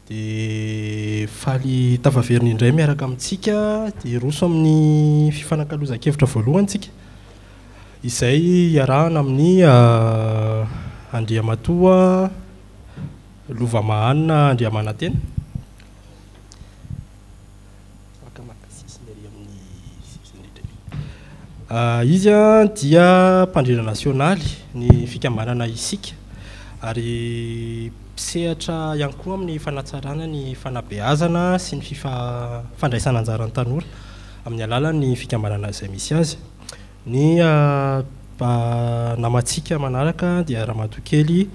Dia faly tafaverina indray miaraka amintsika, dia hiroso amin'ny fifanakalozan-kevitra voalohany tsika, izay iarahana amin'ny Andriamatoa Lova Mahanina Andriamanantena. Afaka maka sisiny ery amin'ny sisiny rehetra ery. Izy dia mpandrindra nasionaly ny fikambanana Isika ary mpisehatra ihany koa amin'ny fanatsarana ny fanabeazana sy ny fandraisana anjaran'ny tanora amin'ny alalan'ny fikambanana izay misy azy. Ny namantsika manaraka dia Ramatoa kely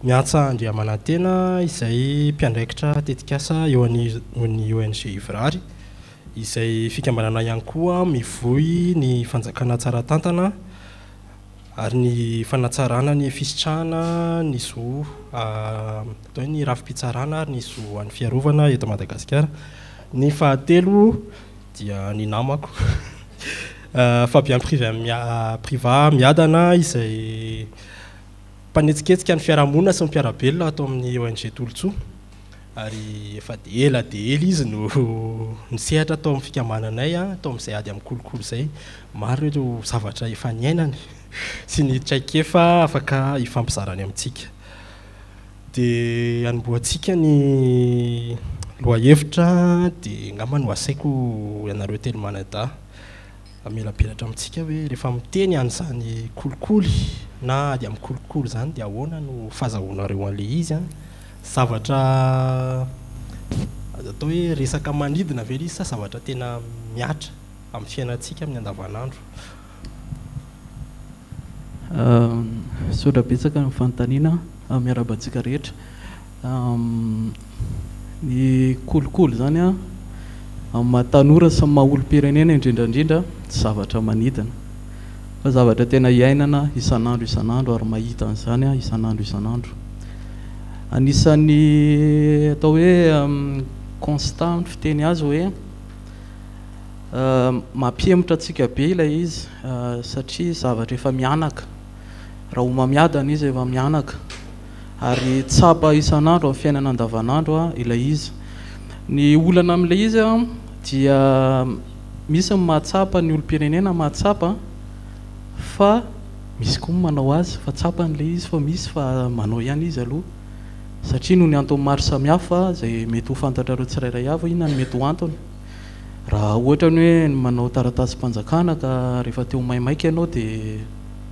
Miantsa Andriamanantena izay mpiandraikitra tetikasa eo anivon'ny ONG Ivrary izay fikambanana ihany koa mivoy ny fanjakana tsara tantana ary ny fanatsarana ny fisitrahana ny zo atao hoe ny rafi-pitsarana ary ny zo ho an'ny fiarovana eto Madagasikara. Ny fahatelo dia ny namako Fabien Privat Miadana izay mpanetsiketsika ny fiarahamonina sy ny mpiara-belona ato amin'ny ONG Tolotsoa ary efa dia ela dia ela izy no nisehatra tao amin'ny fikambananay tao amin'izay ady amin'ny kolikoly izay. Maro ireo zavatra efa niainany sy ny traikefa afaka ifampizarany amintsika. Dia hanombohantsika ny lohahevitra dia angamba no asaiko ianareo telo manadahy hamelabelatra amintsika hoe rehefa miteny an'izany kolikoly na ady amin'ny kolikoly izany dia ahoana no fahazahoanareo an'ilay izy an? Zavatra azo atao hoe resaka manidina ve ilay izy sa zavatra tena mihatra amin'ny fiainantsika amin'ny andavanandro? Misaotra betsaka ny fanontaniana, miarahaba antsika rehetra. Ny kolikoly izany an, amin'ny maha tanora sy ny maha olom-pirenena indrindra indrindra, tsy zavatra manidina fa zavatra tena iainana isan'andro isan'andro ary mahita an'izany isan'andro isan'andro. Anisan'ny atao hoe constat ny fiteny azy hoe Mampihemotra antsika be ilay izy satria zavatra efa mihanaka. Raha homamiadana izy efa mihanaka ary tsapa isan'andro amin'ny fiainana andavanandro ilay izy. Ny olana amin'ilay izy dia misy ny mahatsapa, ny olom-pirenena mahatsapa fa misy koa ny manao azy fa tsapany ilay izy fa misy fa manao ihany izy aloha satria noho ny antony maro samihafa izay mety ho fantatrareo tsirairay avy hoe inona no mety ho antony. Raha ohatra ny hoe ny manao taratasim-panjakana ka rehefa te ho maimaika ianao dia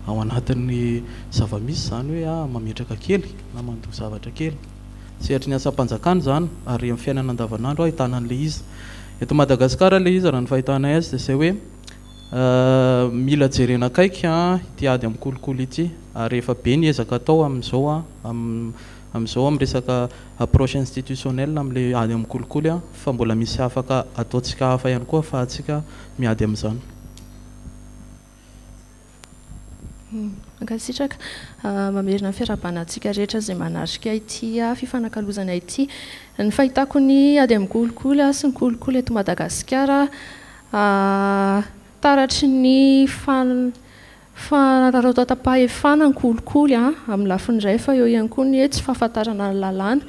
ao anatin'ny zava-misy izany hoe ah mametraka kely na mandoa zavatra kely. Sehatry ny asam-panjakana izany ary amin'ny fiainana andavanandro ahitana an'ilay izy. Eto Madagasikara ilay izy raha ny fahitanay azy dia izay hoe mila jerena akaiky ity ady amin'ny kolikoly ity ary efa be ny ezaka atao amin'izao amin'izao amin'ny resaka approche institutionnelle amin'ilay ady amin'ny kolikoly fa mbola misy afaka ataontsika hafa ihany koa ahafahantsika miady amin'izany. Mankasitraka. Mamerina ny fiarahabana antsika rehetra izay manatrika ity fifanakalozana ity. Ny fahitako ny ady amin'ny kolikoly sy ny kolikoly eto Madagasikara, taratry ny Fanararaotam-pahefana ny kolikoly amin'ny lafiny iray fa eo ihany koa ny hoe tsy fahafantarana ny lalàna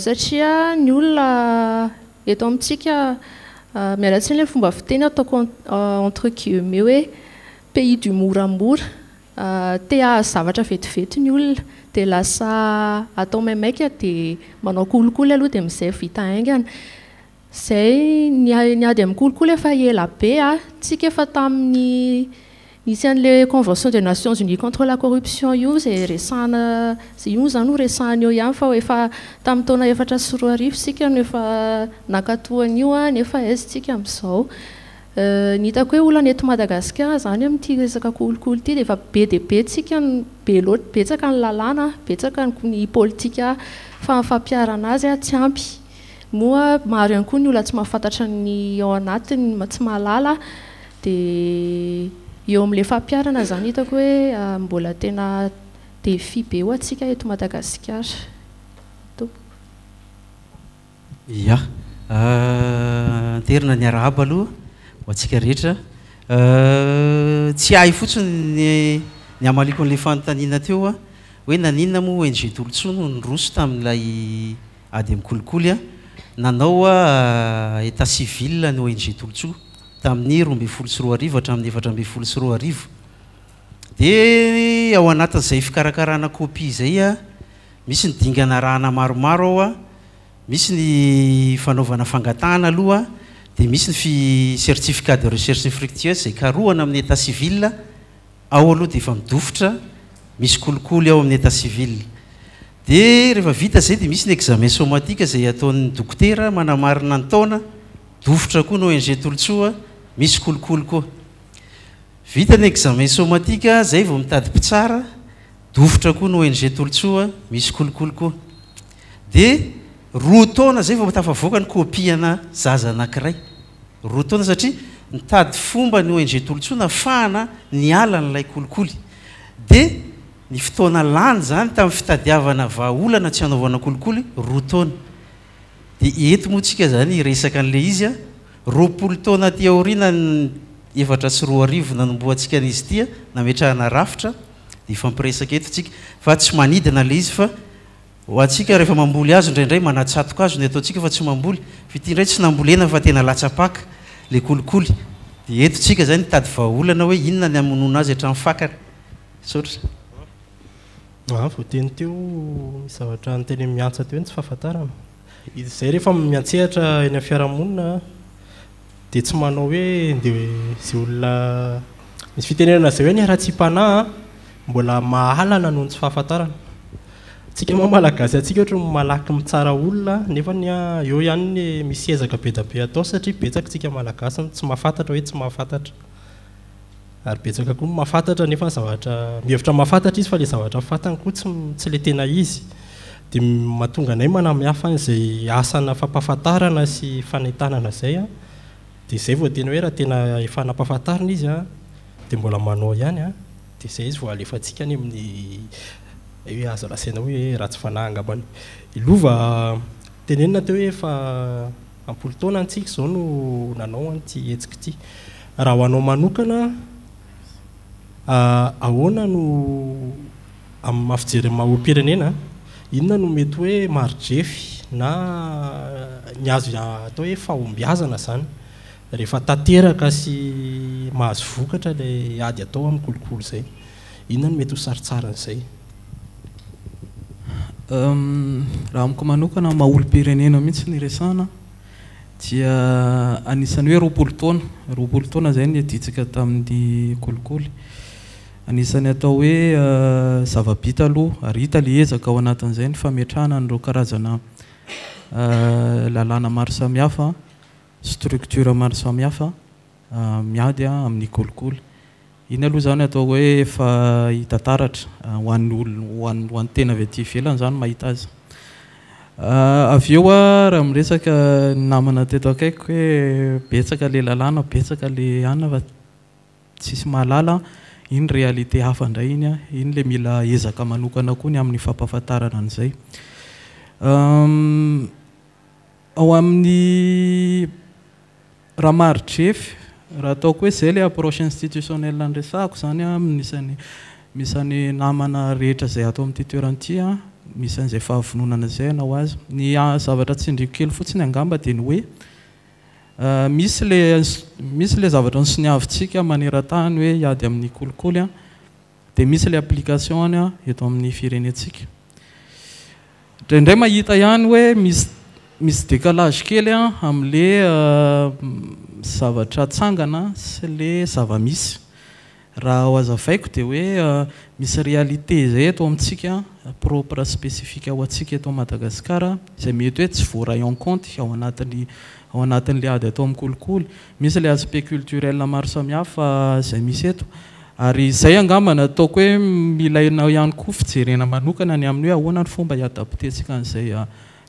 satria ny olona eto amintsika, miala tsiny ilay fomba fiteny ataoko entre guillemets hoe pays du moramora, te hahazo zavatra vetivety ny olona dia lasa atao maimaika dia manao kolikoly aloha dia amin'izay vita haingana. Izay ny ny ady amin'ny kolikoly efa ela be a, tsika efa tamin'ny nisy an'ilay convention des nations unies contre la corruption io izay resahana, io moa izany no resahana eo ihany fa efa tamin'ny taona 2004 isika no efa nankatoa an'io a, nefa aiza isika amin'izao. Ny hitako hoe olana eto Madagasikara izany amin'ity resaka kolikoly ity dia efa be dia be tsika no be loatra, betsaka ny lalàna, betsaka ny politika fa ny fampiharana azy tsy ampy. Moa maro ihany koa ny olona tsy mahafantatra ny ao anatiny, tsy mahalala, dia eo amin'ilay fampiharana izany hitako hoe mbola tena défi be ho antsika eto Madagasikara. Tompoko. Ya. Anterina ny arahaba aloha ho antsika rehetra. Tsy ahy fotsiny ny ny hamaliako an'ilay fanontaniana teo hoe naninona moa ONG Tolotsoa no niroso tamin'ilay. ady amin'ny kolikoly, nanao état civil ny ONG Tolotsoa tamin'ny 2012 hatramin'ny 2014. Dia ao anatin'izay fikarakarana copie izay, misy ny dingana arahana maromaro ao, misy ny fanaovana fangatahana aloha, dia misy ny fi certificat de recherche infructueuse izay karohana amin'ny état civil, ao aloha dia efa midofotra, misy kolikoly ao amin'ny état civil. Dia rehefa vita izay dia misy ny examen somatique izay ataon'ny dokotera manamarina ny taona, dofotra koa ny ONG Tolotsoa, misy kolikoly koa. Vita ny examen somatique zay vao mitady mpitsara, dofotra koa ny ONG Tolotsoa, misy kolikoly koa. Dia roa taona zay vao tafavoaka ny copie-na zaza anankiray. Roa taona satria nitady fomba ny ONG Tolotsoa nafahana niala an'ilay kolikoly. Dia ny fotoana lany zany tamin'ny fitadiavana vahaolana tsy hanaovana kolikoly, roa taona. Dia eto moa tsika zany hiresaka an'ilay izy an, 20 taona aty aoriana ny 2004 nanombohantsika an'izy ity an, nametrahana rafitra, dia hifampiresaka eto tsika. Fa tsy manidina ilay izy fa ho antsika rehefa mamboly hazo indraindray manatsatoka hazo ny ataontsika fa tsy mamboly. Fa ity indray tsy nambolena fa tena latsa-paka ilay kolikoly. Dia eto tsika zany hitady vahaolana hoe inona ny hamonoana azy hatramin'ny fakany. Misaotra. Ah, voateny teo misy zavatra notenenin'i Miantsa teo hoe ny tsy fahafantarana. Izay rehefa miantsehatra eny amin'ny fiarahamonina dia tsy manao hoe ndeha izay olona misy fitenenana izay hoe ny haratsiam-panahy mbola mahalana noho ny tsy fahafantarana. Antsika moa Malagasy antsika ohatry ny malaky mitsara olona nefa ny eo ihany ny misy ezaka be dia be atao satria betsaka isika Malagasy no tsy mahafantatra hoe tsy mahafantatra. Ary betsaka koa ny mahafantatra nefa ny zavatra, mihevitra mahafantatra izy fa ilay zavatra fantany koa tsy tsy ilay tena izy. Dia mahatonga anay manamihafa an'izay asana fampahafantarana sy fanentanana izay an, dia izay vao tena hoe raha tena efa nampahafantarina izy an, dia mbola manao ihany an, dia izay izy vao alefantsika any amin'ny hoe azo lazaina hoe ratsy fanahy angambany. I Lova tenenina teo hoe efa Am-polo taona antsika izao no nanao an'ity hetsika ity. Raha ho anao manokana, ahoana no amin'ny maha fijery ny maha olom-pirenena, inona no mety hoe mari-drefy na ny azo atao hoe fahombiazana izany rehefa tanteraka sy mahazo vokatra ilay ady atao amin'ny kolikoly izay? Inona no mety ho sarintsarin'izay? Raha amiko manokana maha olom-pirenena mihitsy no iresahana dia anisan'ny hoe 20 taona, 20 taona izay niadiantsika tamin'ny kolikoly. Anisan'ny atao hoe zava-bita aloha ary hita ilay ezaka ao anatin'izay ny fametrahana an'ireo karazana lalàna maro samihafa, structure maro samihafa miady amin'ny kolikoly. Iny aloha izany atao hoe efa hita taratra ho an'ny olona, ho an'ny ho an'ny tena avy aty ivelany izany mahita azy. Avy eo aho raha miresaka ny namana teto akaikiko hoe betsaka ilay lalàna, betsaka ilay anona fa tsisy mahalala, iny réalité hafa indray iny an, iny ilay mila ezaka manokana koa ny amin'ny fampahafantarana an'izay. Ao amin'ny Raha mari-drefy, raha ataoko hoe izay ilay approche institutionnelle niresahako izany an, misy an'ny misy an'ny namana rehetra izay ato amin'ity toerana ity an, misy an'izay fahavononana izay hanao azy. Ny zavatra tsindriako kely fotsiny angamba dia ny hoe misy ilay misy ilay zavatra nosoniavintsika maneran-tany hoe hiady amin'ny kolikoly an, Dia misy ilay application any eto amin'ny firenentsika. Indraindray mahita ihany hoe misy misy décalage kely amin'ilay zavatra atsangana sy ilay zava-misy. Raha ho hazavaiko dia hoe misy réalité izay eto amintsika propre spécifique ho antsika eto Madagasikara izay mety hoe tsy voaray en compte ao anatin'ny ao anatin'ilay ady atao amin'ny kolikoly. Misy ilay aspect culturel maro samihafa izay misy eto. Ary izay angamba no ataoko hoe ilaina ihany koa fijerena manokana ny amin'ny hoe ahoana ny fomba hi-adapter-ntsika an'izay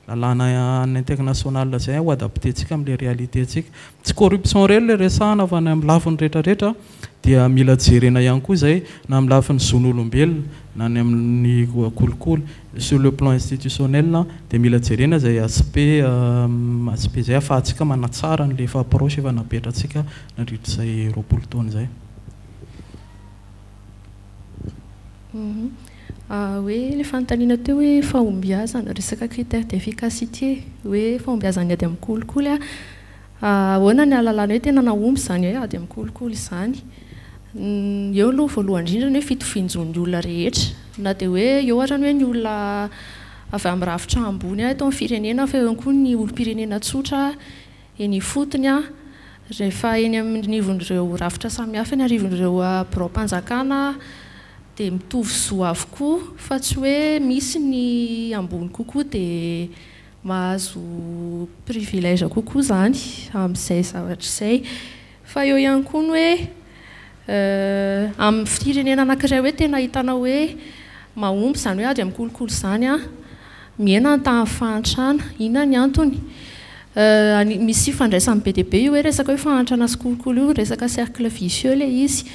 lalàna international izay ho adapter-ntsika amin'ilay réalité-ntsika. Tsy corruption irery ilay resahana fa ny amin'ny lafiny rehetra rehetra dia mila jerena ihany koa izay na amin'ny lafiny zon'olombelona na ny amin'ny kolikoly. Sur le plan institutionnel dia mila jerena izay aspect aspect izay ahafahantsika manatsara an'ilay efa approche efa napetratsika nandritra izay 20 taona izay. Hoe ilay fanontaniana teo hoe fahombiazana, resaka critère d'efficacité, hoe fahombiazan'ny ady amin'ny kolikoly a, ahoana ny ahalalana hoe tena nahomby izany hoe ady amin'ny kolikoly izany? Eo aloha voalohany indrindra ny hoe fitovian-jon'ny olona rehetra, na dia hoe eo ary ny hoe ny olona avy amin'ny rafitra ambony eto amin'ny firenena fa eo ihany koa ny olom-pirenena tsotra eny ifotony, rehefa eny anivon'ireo rafitra samihafa, eny anivon'ireo biraom-panjakana dia mitovy zo avokoa fa tsy hoe misy ny ambony kokoa dia mahazo privilège kokoa izany amin'izay zavatra izay. Fa eo ihany koa ny hoe amin'ny firenena anankiray hoe tena ahitana hoe mahomby izany hoe ady amin'ny kolikoly izany an, mihena ny tahan'ny fahantrana. Inona ny antony? Misy ifandraisany be dia be io hoe resaka hoe fahantrana sy kolikoly io, resaka cercle vicieux ilay izy.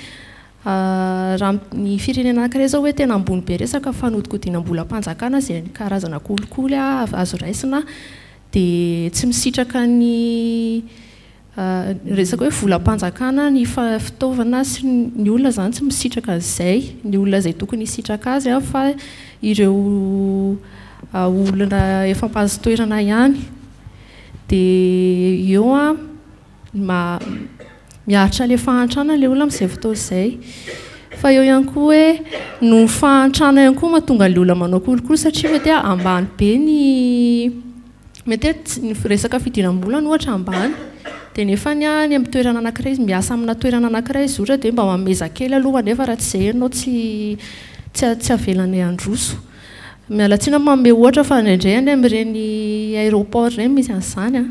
Raha ny firenena anankiray izao hoe tena ambony be resaka fanodikodinam-bolam-panjakana izay karazana kolikoly azo raisina dia tsy misitraka ny resaka hoe volam-panjakana ny fitaovana sy ny olona izany tsy misitraka an'izay, ny olona izay tokony hisitraka azy fa ireo olona efa mpahazo toerana ihany. Dia eo an, miaritra ilay fahantrana ilay olona amin'izay fotoana izay. Fa eo ihany koa hoe noho ny fahantrana ihany koa mahatonga ilay olona manao kolikoly satria mety hoe ambany be ny mety hoe tsy ny resaka fidiram-bola ohatra ambany dia nefany an any amin'ny toerana anankiray izy miasa amina toerana anankiray izy ohatra dia mba manomeza kely aloha nefa raha tsy izay ianao tsy tsy tsy avelanay handroso. Miala tsiny aho manome ohatra fa indraindray any amin'ireny aéroport ireny misy an'izany an.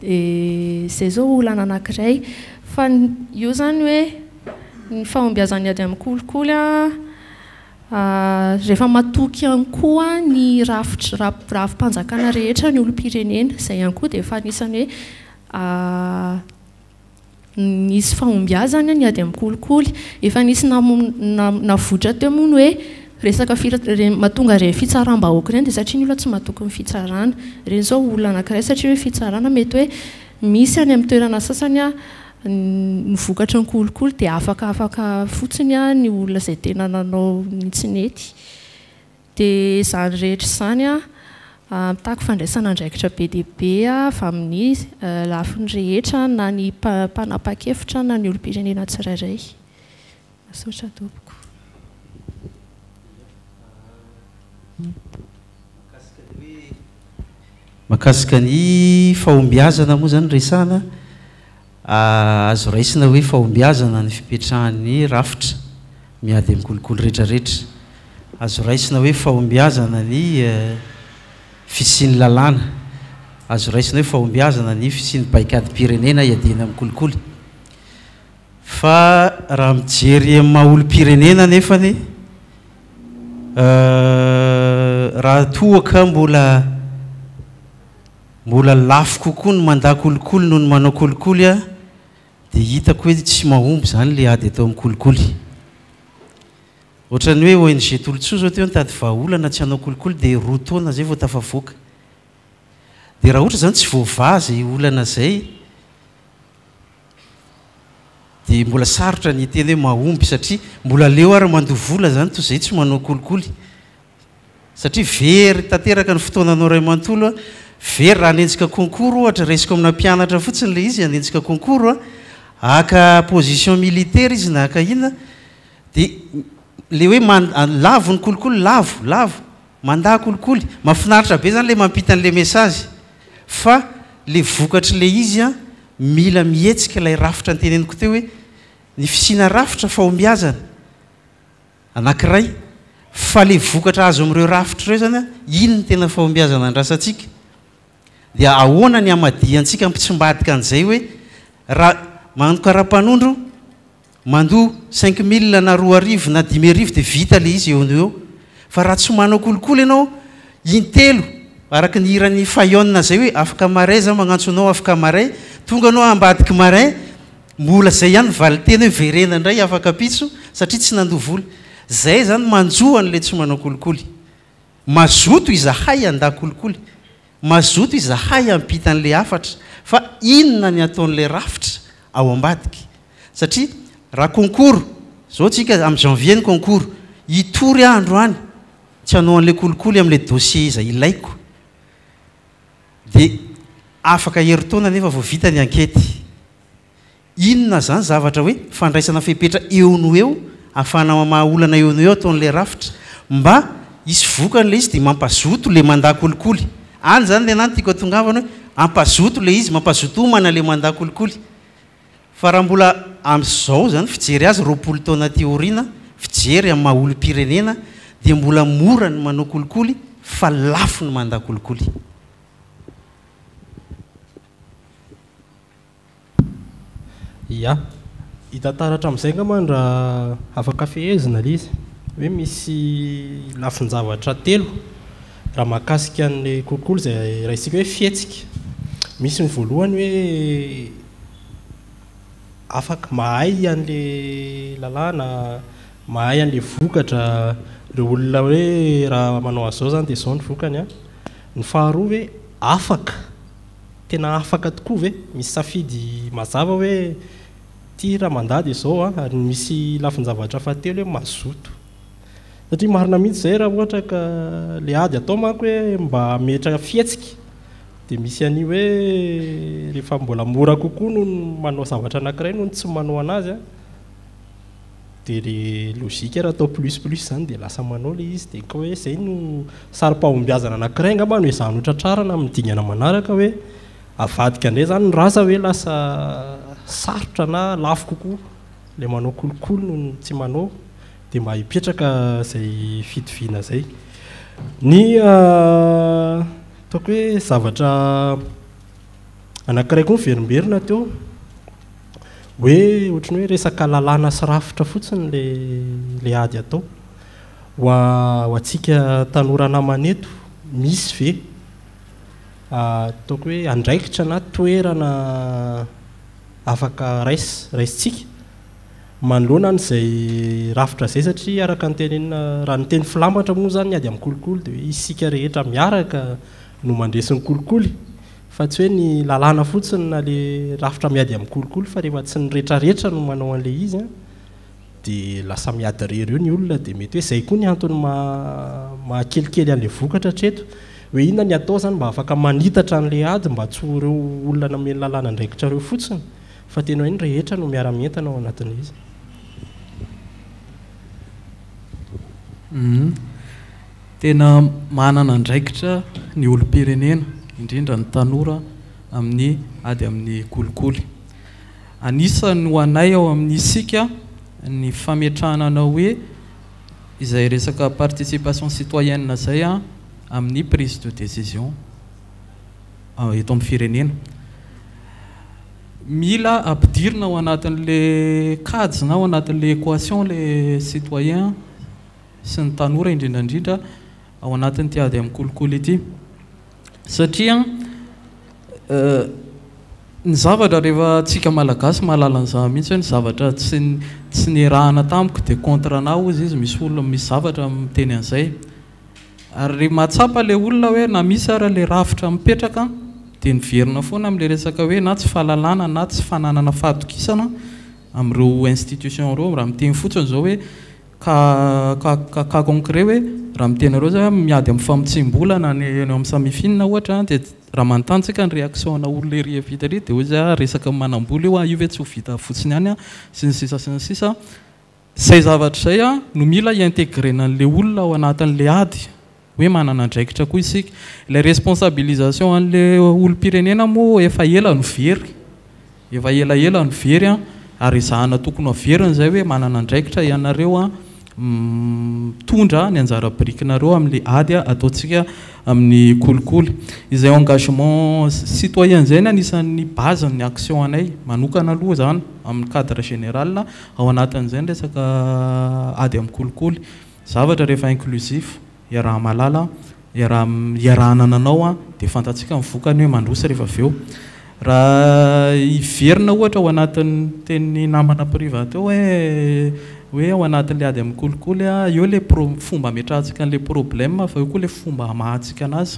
Dia izay izao olana anankiray. Fa io izany hoe ny fahombiazan'ny ady amin'ny kolikoly an, rehefa matoky ihany koa ny rafitra rafi-panjakana rehetra ny olom-pirenena. Izay ihany koa dia efa anisan'ny hoe Nisy fahombiazana ny ady amin'ny kolikoly. Efa nisy navoitra teo moa ny hoe resaka mahatonga ireny fitsaram-bahoaka ireny dia satria ny olona tsy matoky ny fitsarana. Ireny izao olana anankiray satria hoe fitsarana mety hoe misy any amin'ny toerana sasany ny vokatry ny kolikoly dia afaka afaka fotsiny ny olona izay tena nanao ny tsy nety. Dia izany rehetra izany mitaky fandraisana andraikitra be dia be avy amin'ny lafiny rehetra na ny mpanapa-kevitra na ny olom-pirenena tsirairay. Misaotra tompoko. Mahakasika ny fahombiazana moa izany resahana, azo raisina hoe fahombiazana ny fipetrahan'ny rafitra miady amin'ny kolikoly rehetrarehetra. Azo raisina hoe fahombiazana ny fisian'ny lalàna. Azo raisina hoe fahombiazana ny fisian'ny paikadim-pirenena hiadiana amin'ny kolikoly. Fa raha mijery amin'ny maha olom-pirenena anefany, raha toa ka mbola mbola lafo kokoa ny mandà kolikoly noho ny manao kolikoly dia hitako hoe tsy mahomby izany ilay ady atao amin'ny kolikoly. Ohatran'ny hoe ONG Tolotsoa izao teo nitady vahaolana tsy hanao kolikoly dia roa taona izay vao tafavoaka. Dia raha ohatra izany tsy voavaha izay olana izay dia mbola sarotra ny hiteny hoe mahomby satria mbola aleo ary mandoa vola izany toy izay tsy manao kolikoly. Satria very tanteraka ny fotoananao iray manontolo a, very raha hanenjika concours ohatra, raisiko amina mpianatra fotsiny ilay izy, hanenjika concours a, haka position militaire izy na haka inona, dia ilay hoe man- lavo ny kolikoly, lavo, lavo, mandà kolikoly, mahafinaritra be izany ilay mampita an'ilay message, fa ilay vokatr'ilay izy an, mila mihetsika ilay rafitra noteneniko teo hoe ny fisiana rafitra fahombiazana, Anankiray, fa le vokatra azo amin'ireo rafitra ireo zany an, iny no tena fahombiazana andrasantsika. Dia ahoana ny hamadihantsika hampitsimbadika an'izay hoe raha magnano karapanondro, mandoa 5000 na 2000 na 5000 dia vita le izy eo no eo. Fa raha tsy manao kolikoly ianao, intelo, araka ny hiran'i Fayonne zay hoe afaka marais za magnantso anao afaka marais, tonga anao ambadiky marais, Mbola zay ihany ny valinteny hoe verena indray afaka ampitso satria tsy nandoa vola. Zay zany manjo an'ilay tsy manao kolikoly. Mazoto izahay handà kolikoly. Mazoto izahay hampita an'ilay hafatra. Fa inona ny ataon'ilay rafitra ao ambadika? Satria raha concours, zao tsika amin'ny janvier ny concours. hitory aho androany, tsy hanao an'ilay kolikoly amin'ilay dossier izay ilaiko. Dia afaka herintaona anefa vao vita ny ankety. Inona izany zavatra hoe fandraisana fepetra eo no eo ahafahana mamaha olana eo no eo ataon'ilay rafitra mba hisy vokany ilay izy dia mampazoto ilay mandat kolikoly. Any izany ny anah no tiako hatongavana hoe hampazoto ilay izy, mampazoto homana ilay mandat kolikoly. Fa raha mbola amin'izao izany fijery azy 20 taona aty aoriana, fijery amin'ny maha olom-pirenena dia mbola mora ny manao kolikoly fa lafo ny mandat kolikoly. Ya. Hita taratra amin'izay angambany raha afaka fehezina ilay izy. Hoe misy lafin-javatra telo raha mahakasika an'ilay kolikoly izay raisintsika hoe fihetsika. Misy ny voalohany hoe afaka mahay an'ilay lalàna, mahay an'ilay vokatra, ireo olona hoe raha manao an'izao izany dia izao ny vokany an. Ny faharoa hoe afaka. Tena afaka tokoa ve? Misy safidy mazava hoe ity raha mandà dia izao an, ary misy lafin-javatra fahatelo hoe mazoto. Satria marina mihitsy izay raha ohatra ka ilay ady atao manko hoe mba hametra fihetsika dia misy an'io hoe rehefa mbola mora kokoa noho ny manao zavatra anankiray noho ny tsy manao an'azy an. Dia le logique raha atao plus plus izany dia lasa manao ilay izy dia ka hoe izay no sarim-pahombiazana anankiray angamba no ezahana ho tratrarina amin'ny dingana manaraka hoe avadika indray izany ny rasa hoe lasa sarotra na lafo kokoa ilay manao kolikoly noho ny tsy manao dia mba hipetraka izay fitoviana izay. Ny ataoko hoe zavatra anankiray koa miverimberina teo Hoe ohatran'ny hoe resaka lalàna sy rafitra fotsiny ilay ilay ady atao. Ho ho antsika tanora namana eto, misy ve ataoko hoe andraikitra na toerana afaka rais raisintsika manoloana an'izay rafitra izay satria araka ny tenenina raha ny teny filamatra moa izany ny ady amin'ny kolikoly dia hoe isika rehetra miaraka no mandresy ny kolikoly. Fa tsy hoe ny lalàna fotsiny na le rafitra miady amin'ny kolikoly fa rehefa tsy ny retraretra no manao an'le izy an, de lasa miady irery eo ny olona de mety hoe zay koa ny antony maha maha kelikely an'le vokatra hatreto. Hoe inona ny atao zany mba afaka manitatra an'le ady mba tsy ho ireo olona nomen'ny lalàna andraikitra ireo fotsiny fa tena hoe ny rehetra no miara-mientana ao anatin'le izy. Tena manana andraikitra ny olom-pirenena, indrindra ny tanora amin'ny ady amin'ny kolikoly. Anisan'ny ho anay ao amin'ny Isika ny fametrahana anao hoe izay resaka participation citoyenne izay amin'ny prise de décision eto amin'ny firenena. Mila ampidirina ao anatin'ilay kajy na ao anatin'ilay équation ilay citoyen. sy ny tanora indrindra indrindra ao anatin'ity ady amin'ny kolikoly ity satria ny zavatra rehefa tsika malagasy mahalala an'izany mihitsy hoe ny zavatra tsy tsy niarahana tamiko dia contre anah hozy izy misy olona misy zavatra miteny an'izay ary rehefa mahatsapa ilay olona hoe na misy ara ilay rafitra mipetraka dia miverina foana amin'ilay resaka hoe na tsy fahalalana na tsy fananana fahatokisana amin'ireo institution ireo raha miteny fotsiny izao hoe Ka ka ka cas concret hoe raha miteny anareo zay hoe miady amin'ny famotsiam-bola na ny eny amin'ny Samifin ohatra dia raha manontany tsika ny réaction ana olona ery ampita ery dia hoy izy ah resaka manam-bola io ah io ve tsy ho vita fotsiny ihany ah sy ny sisa sy ny sisa. Izay zavatra izay ah no mila hi-integrer-na an'ilay olona ao anatin'ilay ady hoe manana andraikitra koa isika. Ilay responsabilisation an'ilay olom-pirenena moa efa ela no very, efa elaela no very an, ary ezahana tokony ho averina izay hoe manana andraikitra ianareo an, mitondra ny anjara birikinareo amin'ilay ady ataontsika amin'ny kolikoly. Izay engagement citoyen izay no anisan'ny base-n'ny action anay manokana aloha izany amin'ny cadre général, ao anatin'izay ny resaka ady amin'ny kolikoly. Zavatra rehefa inclusif, iaraha-mahalala, iaraha iarahana nanao dia fantatsika ny vokany hoe mandroso rehefa avy eo. Raha hiverina ohatra ao anatin'ny tenin'ny namana privat teo hoe hoe ao anatin'ilay ady amin'ny kolikoly, eo ilay pro- fomba ametrahantsika an'ilay problème fa eo koa ilay fomba hamahantsika anazy.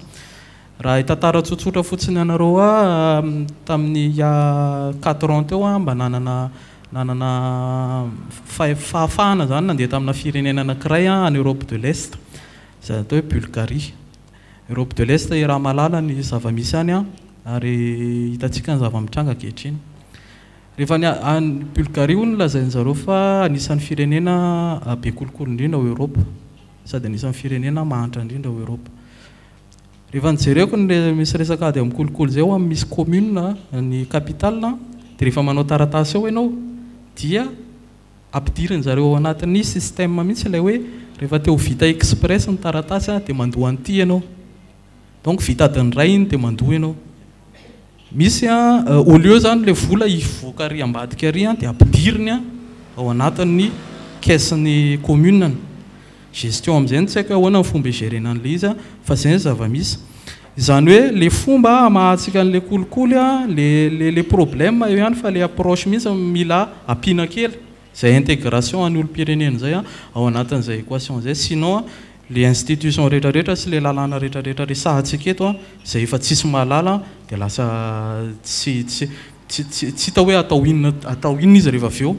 Raha hitantara tsotsotra fotsiny anareo aho, tamin'ny il y a quatre ans teo aho mba nanana. Nanana fahafahana izany nandeha tamina firenena anankiray any Europe de l'Est, izay atao hoe Bulgarie. Europe de l'Est iaraha-mahalala ny zava-misy any ary hitantsika ny zava-mitranga ankehitriny. Rehefa ny any Bulgarie hono lazain-dry zareo fa anisan'ny firenena be kolikoly indrindra ao Europe sady anisan'ny firenena mahantra indrindra ao Europe. Rehefa nojereko ny misy resaka ady amin'ny kolikoly izay ao amin'ny misy commune ny capitale dia rehefa manao taratasy ao ianao dia ampidirin zareo ao anatin'ny système mihitsy ilay hoe rehefa te ho vita express ny taratasy dia mandoa an'ity ianao. Donc vita adiny iray iny dia mandoa ianao. Misy an, au lieu zany ilay vola hivoaka ary ambadika ary an dia ampidiriny an ao anatin'ny caisse-n'ny commune-ny. Gestion amin'izay no tsy haiko hoe ahoana ny fomba hi-gérer-na an'ilay izy an, fa izay ny zava-misy. Izany hoe ilay fomba hamahantsika an'ilay kolikoly an, le le problème eo ihany fa ilay approche mihitsy no mila ampiana kely. Izay intégration an'ny olom-pirenena izay ao anatin'izay équation izay, sinon le institution rehetra rehetra sy le lalàna rehetra rehetra resahantsika eto izay efa tsisy mahalala dia lasa tsy tsy tsy tsy tsy hita hoe atao inona atao inona izy rehefa avy eo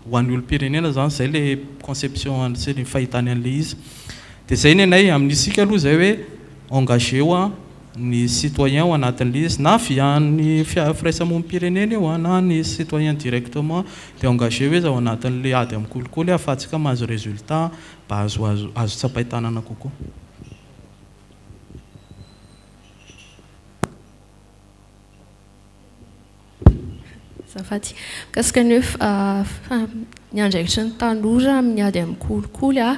ho an'ny olom-pirenena izany, izay le conception sy ny fahitany an'ilay izy. Dia izay ny anay, amin'isika aloha izay hoe engagé-o ny citoyen ao anatin'ilay izy na via ny firaisamonim-pirenena io na ny citoyen directement dia engagé izy ao anatin'ilay ady amin'ny kolikoly ahafahantsika mahazo résultat mba azo azo tsapain-tanana kokoa. Azafady. Mikasika ny hoe ny andraikitry ny tanora amin'ny ady amin'ny kolikoly a.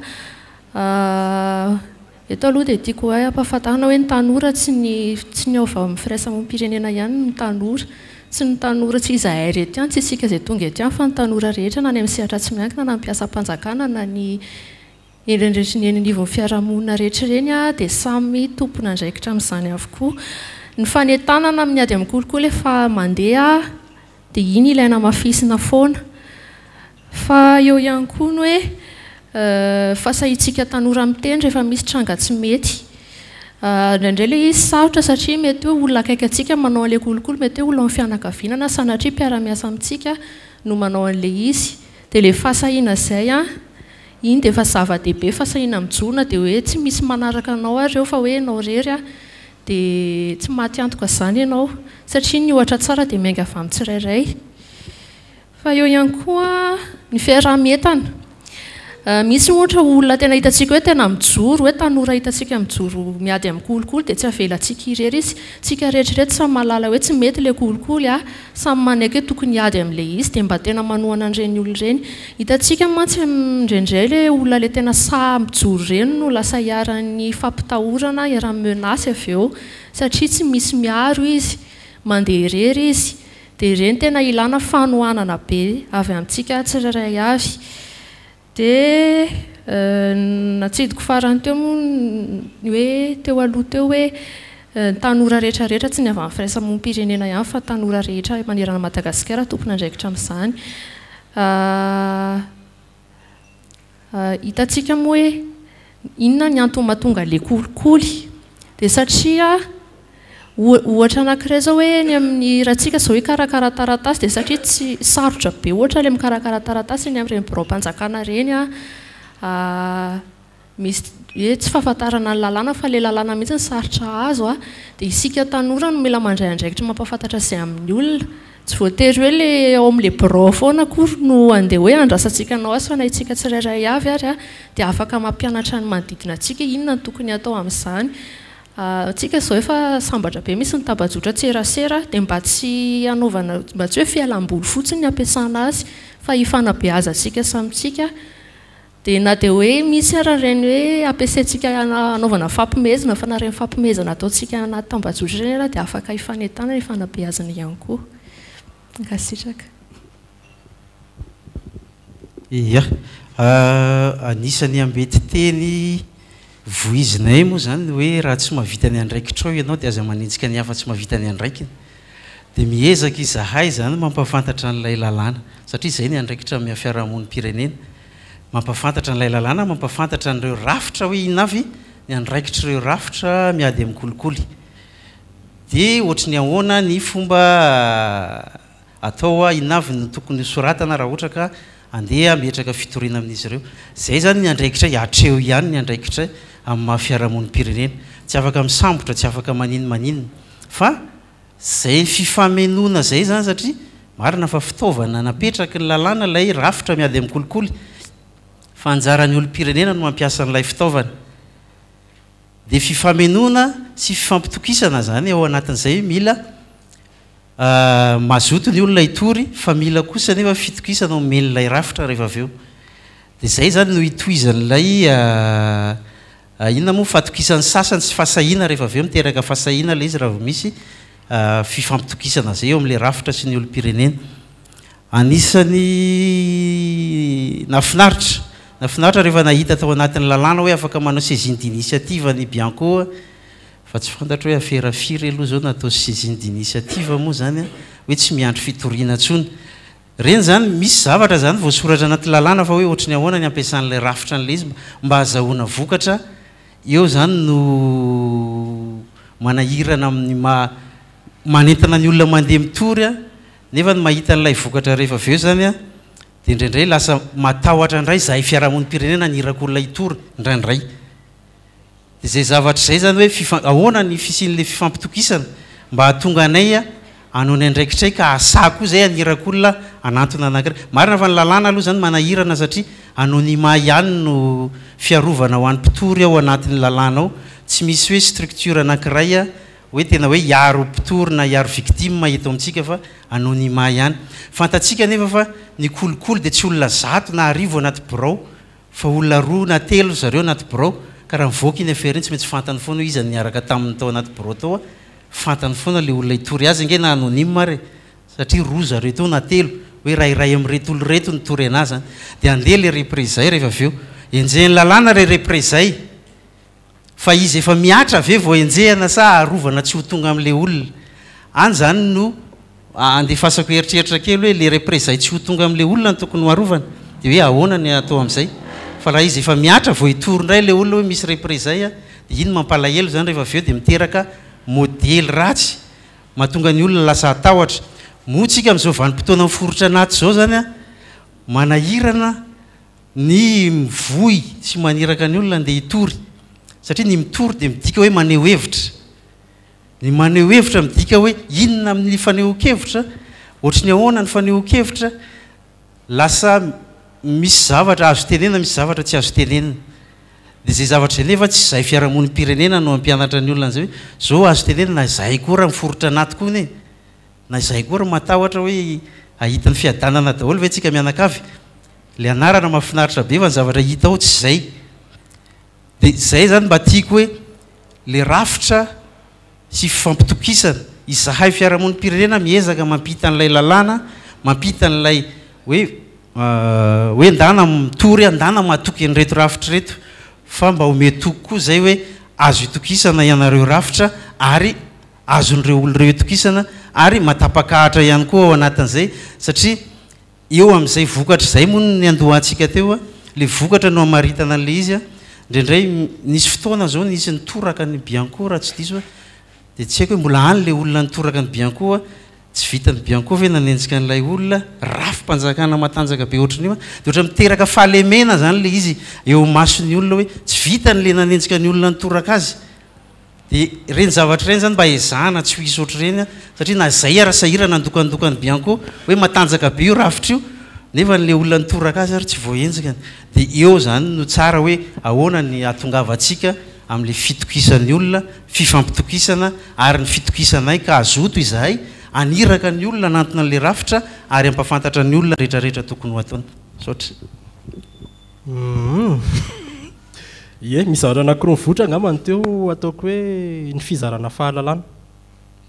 Eto aloha dia tiako hoe ampahafantarina hoe ny tanora tsy ny tsy ny ao avy amin'ny firaisamonim-pirenena ihany no tanora. Tsy ny tanora tsy izahay ireto ihany, tsy isika izay tonga eto ihany fa ny tanora rehetra na any amin'ny sehatra tsy miankina na ny mpiasam-panjakana na ny Ireny rehetra eny anivon'ny fiarahamonina rehetra ireny dia samy tompon'andraikitra amin'izany avokoa. Ny fanentanana amin'ny ady amin'ny kolikoly efa mandeha dia iny ilaina hamafisina foana. Fa eo ihany koa ny hoe fahasahiantsika tanora miteny rehefa misy tranga tsy mety. Indraindray ilay izy sarotra satria mety hoe olona akaiky antsika manao an'ilay kolikoly, mety hoe olona ao amin'ny fianakaviana na sanatria mpiara-miasa amintsika no manao an'ilay izy. Dia ilay fahasahiana izay an, Iny dia efa zava-dehibe fa sahina mijoro na dia hoe tsy misy manaraka anao ary eo fa hoe ianao irery an, dia tsy maty antoka izany ianao satria ny ohatra tsara dia miainga avy amin'ny tsirairay. Fa eo ihany koa ny fiaraha-mientana. Misy ohatra olona tena hitantsika hoe tena mijoro, hoe tanora hitantsika mijoro miady amin'ny kolikoly dia tsy avelantsika irery izy. Tsika rehetra ireto samy mahalala hoe tsy mety ilay kolikoly an, Samy manaiky hoe tokony hiady amin'ilay izy dia mba tena manohana an'ireny olona ireny. Hitantsika mantsy indraindray ilay olona ilay tena sahy mijoro ireny no lasa iharan'ny fampitahorana, iharan'ny menace avy eo satria tsy misy miaro izy, mandeha irery izy. Dia ireny tena ilana fanohanana be avy amintsika tsirairay avy. Dia natsidiko farany teo moa ny hoe teo aloha teo hoe ny tanora rehetra rehetra, tsy ny avy amin'ny firaisamonim-pirenena ihany fa tanora rehetra manerana an'i Madagasikara tompon'andraikitra amin'izany. Hitantsika moa hoe inona ny antony mahatonga ilay kolikoly. Dia satria Ohatra anankiray izao hoe eny amin'ny raha tsika izao hikarakara taratasy dia satria tsy sarotra be ohatra ilay mikarakara taratasy eny amin'ireny biraom-panjakana ireny an, misy hoe tsy fahafantarana ny lalàna fa ilay lalàna mihitsy no sarotra azo an, dia isika tanora no mila mandray andraikitra mampahafantatra izay amin'ny olona. Tsy voatery hoe ilay ao amin'ilay birao foana akory no andeha hoe andrasantsika hanao asa fa na isika tsirairay avy ary dia afaka mampianatra ny manodidina antsika inona no tokony hatao amin'izany. Antsika izao efa sambatra be misy ny tambajotran-tserasera dia mba tsy hanaovana, mba tsy hoe fialam-boly fotsiny ny ampiasana azy fa hifanabeazantsika samy tsika. Dia na dia hoe misy ara ireny hoe ampiasaintsika hanaovana fampimehezana fa na ireny fampimehezana ataontsika anaty tambajotra ireny ara dia afaka hifanentanana, hifanabeazana ihany koa. Mankasitraka. Ia. Anisan'ny ambetiteny voizinay moa izany ny hoe raha tsy mahavita ny andraikitrao ianao dia aza manenjika ny hafa tsy mahavita ny andraikiny. Dia miezaka izahay izany mampahafantatra an'ilay lalàna satria izay ny andraikitra amin'ny fiarahamonim-pirenena. Mampahafantatra an'ilay lalàna, mampahafantatra an'ireo rafitra hoe inona avy ny andraikitr'ireo rafitra miady amin'ny kolikoly. Dia ohatry ny ahoana ny fomba. atao, inona avy no tokony ho soratana raha ohatra ka andeha hametraka fitoriana amin'izy ireo. Izay izany ny andraikitray, hatreo ihany ny andraikitray amin'ny maha fiarahamonim-pirenena. Tsy afaka misambotra, tsy afaka maninona maninona fa izay fifamenoana izay izany satria marina fa fitaovana napetraky ny lalàna ilay rafitra miady amin'ny kolikoly fa anjaran'ny olom-pirenena no mampiasa an'ilay fitaovana. Dia fifamenoana sy fifampitokisana izany ao anatin'izay mila mazoto ny olona hitory fa mila kosa anefa fitokisana omen'ilay rafitra rehefa avy eo. Dia izay izany no hitohizan'ilay inona moa fahatokisan'ny sasany sy fahasahiana rehefa avy eo miteraka fahasahiana ilay izy raha vao misy fifampitokisana izay eo amin'ilay rafitra sy ny olom-pirenena. Anisan'ny nahafinaritra, nahafinaritra rehefa nahita tao anatin'ny lalàna hoe afaka manao saisine d'initiative ny Bianco fa tsy fantatro hoe afera firy aloha izao natao saisine d'initiative moa izany an, hoe tsy miandry fitoriana intsony. Ireny izany, misy zavatra izany voasoratra anaty lalàna fa hoe ohatry ny ahoana ny ampiasan'ilay rafitra an'ilay izy mba hahazahoana vokatra, eo izany no manahirana amin'ny maha manentana ny olona mandeha mitory an, nefa ny mahita an'ilay vokatra rehefa avy eo izany an, dia indraindray lasa matahotra indray izahay fiarahamonim-pirenena ny iraka olona hitory indraindray. Dia izay zavatra izay izany hoe fifa- ahoana ny fisian'ilay fifampitokisana mba hahatonga anay hanao ny andraikitray ka hahasahy koa izay haniraka olona hanantona anankiray. Marina fa ny lalàna aloha izany manahirana satria anonymat ihany no fiarovana ho an'ny mpitory ao anatin'ny lalàna ao. Tsy misy hoe structure anankiray hoe tena hoe hiaro mpitory na hiaro victime eto amintsika fa anonymat ihany. Fantatsika anefa fa ny kolikoly dia tsy olona zato na arivo anaty birao Fa olona roa na telo zareo anaty birao, ka raha mivoaka iny affaire iny tsy maintsy fantany foana hoe iza no niaraka taminy tao anaty birao tao a, fantany foana le olona hitory azy ange na anonyme ary e, satria roa zareo teo na telo, hoe raha iray amin'ireto olona ireto no nitory anah zany, de andeha le représailles rehefa avy eo, enjehin'ny lalàna re représailles. Fa izy efa mihatra ve vao enjehana sa arovana tsy ho tonga amin'ilay olona? Any izany no andefasako eritreritra kely hoe le représailles tsy ho tonga amin'ilay olona no tokony ho arovana. Dia hoe ahoana ny atao amin'izay? Fa raha izy efa mihatra vao hitory indray ilay olona hoe misy représailles dia iny mampalahelo izany rehefa avy eo dia miteraka modely ratsy mahatonga ny olona lasa hatahotra. Moa tsika amin'izao vanim-potoana miforitra anaty izao izany an, manahirana Ny mivoy sy maniraka ny olona andeha hitory, satria ny mitory dia midika hoe maneho hevitra. Ny maneho hevitra midika hoe inona amin'ny fanehoan-kevitra, ohatry ny ahoana ny fanehoan-kevitra, lasa misy zavatra azo tenenina, misy zavatra tsy azo tenenina. Dia izay zavatra izay nefa tsy izahay fiarahamonim-pirenena no hampianatra ny olona an'izay hoe izao azo tenenina, na izahay koa raha miforitra anaty koa anie. Na izahay koa ary matahotra hoe hahita ny fiadanana daholo ve tsika mianakavy? Ilay anarana mahafinaritra be fa ny zavatra hita ao tsy izay. Dia izay izany mba tiako hoe ilay rafitra sy fifampitokisana. Izahay fiarahamonim-pirenena miezaka mampita an'ilay lalàna, mampita an'ilay hoe hoe ndana mitory aho, ndana matoky an'ireto rafitra ireto fa mba omeo toky koa izay hoe azo itokisana ianareo rafitra ary azon'ireo olona ireo itokisana ary matapakahatra ihany koa ao anatin'izay satria eo amin'izay vokatra izay moa no niandohantsika teo, ilay vokatra no hamaritana an'ilay izy. Indraindray nisy fotoana izao nisy nitoraka ny Bianco raha tsy diso aho, dia tsy haiko hoe mbola any ilay olona nitoraka ny Bianco, tsy vitan'ny Bianco ve nanenjika an'ilay olona, rafi-panjakana matanjaka be ohatran'io, dia ohatran'ny miteraka fahalemena izany ilay izy eo imason'ny olona hoe tsy vitany ilay nanenjika ny olona nitoraka azy. Dia ireny zavatra ireny izany mba ezahana tsy ho hisy ohatr'ireny satria na izay ara sahirana handokandoka ny Bianco hoe matanjaka be io rafitra io nefa ilay olona nitoraka azy ary tsy voahenjika. Dia eo izany no tsara hoe ahoana ny hahatongavantsika amin'ilay fitokisan'ny olona, fifampitokisana ary ny fitokisanay ka hazoto izahay haniraka ny olona hanantona an'ilay rafitra ary hampahafantatra ny olona rehetrarehetra tokony ho ataony. Misaotra. Humm. Ie, misy zavatra anankiroa mivoitra angamba ny teo ataoko hoe ny fizarana fahalalana.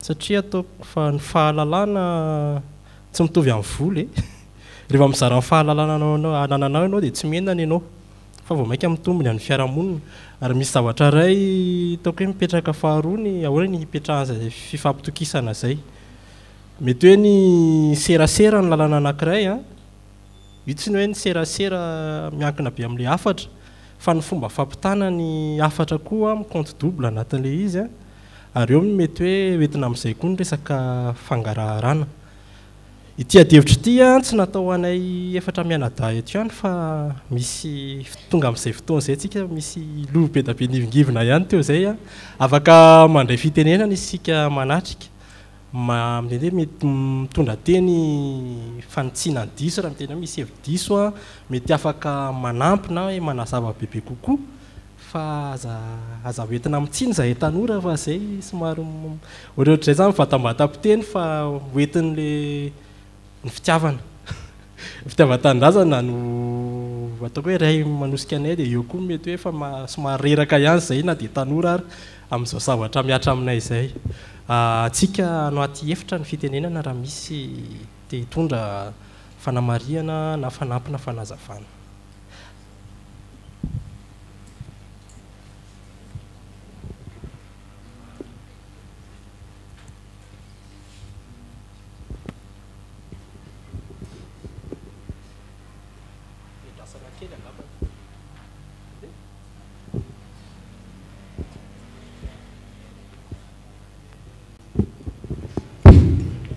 Satria ataoko fa ny fahalalana tsy mitovy amin'ny vola e. Rehefa mizara ny fahalalana anananao ianao dia tsy mihenana ianao fa vao mainka mitombo ny an'ny fiarahamonina. Ary misy zavatra iray ataoko hoe mipetraka faharoa ny ahoana ny hipetrahan'izay fifampitokisana izay. Mety hoe ny serasera no lalana anankiray an. Io tsy ny hoe ny serasera miankina be amin'ilay hafatra fa ny fomba fampitana ny hafatra koa mi-compte double anatin'ilay izy ary eo no mety hoe hoentina amin'izay koa ny resaka fangaraharana. Ity adihevitra ity tsy natao ho anay efatra mianadahy eto ihany fa misy tonga amin'izay fotoana izay tsika misy loha be da be nivingivina ihany teo izay. Afaka mandray fitenenana isika manatrika, mety hoe mety mitondra teny fanitsiana ny diso raha miteny hoe misy hevi-diso, mety afaka manampy na hoe manazava bebe kokoa. Fa aza aza hoentina amin'ny tsiny izahay tanora fa izay somary ohatrohatr'izay izany mivantambantam-piteny fa hoentin'le ny fitiavana. Ny fitiavan-tanindrazana no ataoko hoe iray manosika anay dia eo koa mety hoe efa somary reraka ihany izay na dia tanora ary amin'izao zavatra mihatra aminay izay. Antsika anaty efitra ny fitenenana raha misy te hitondra fanamarihana na fanampina fanazavana.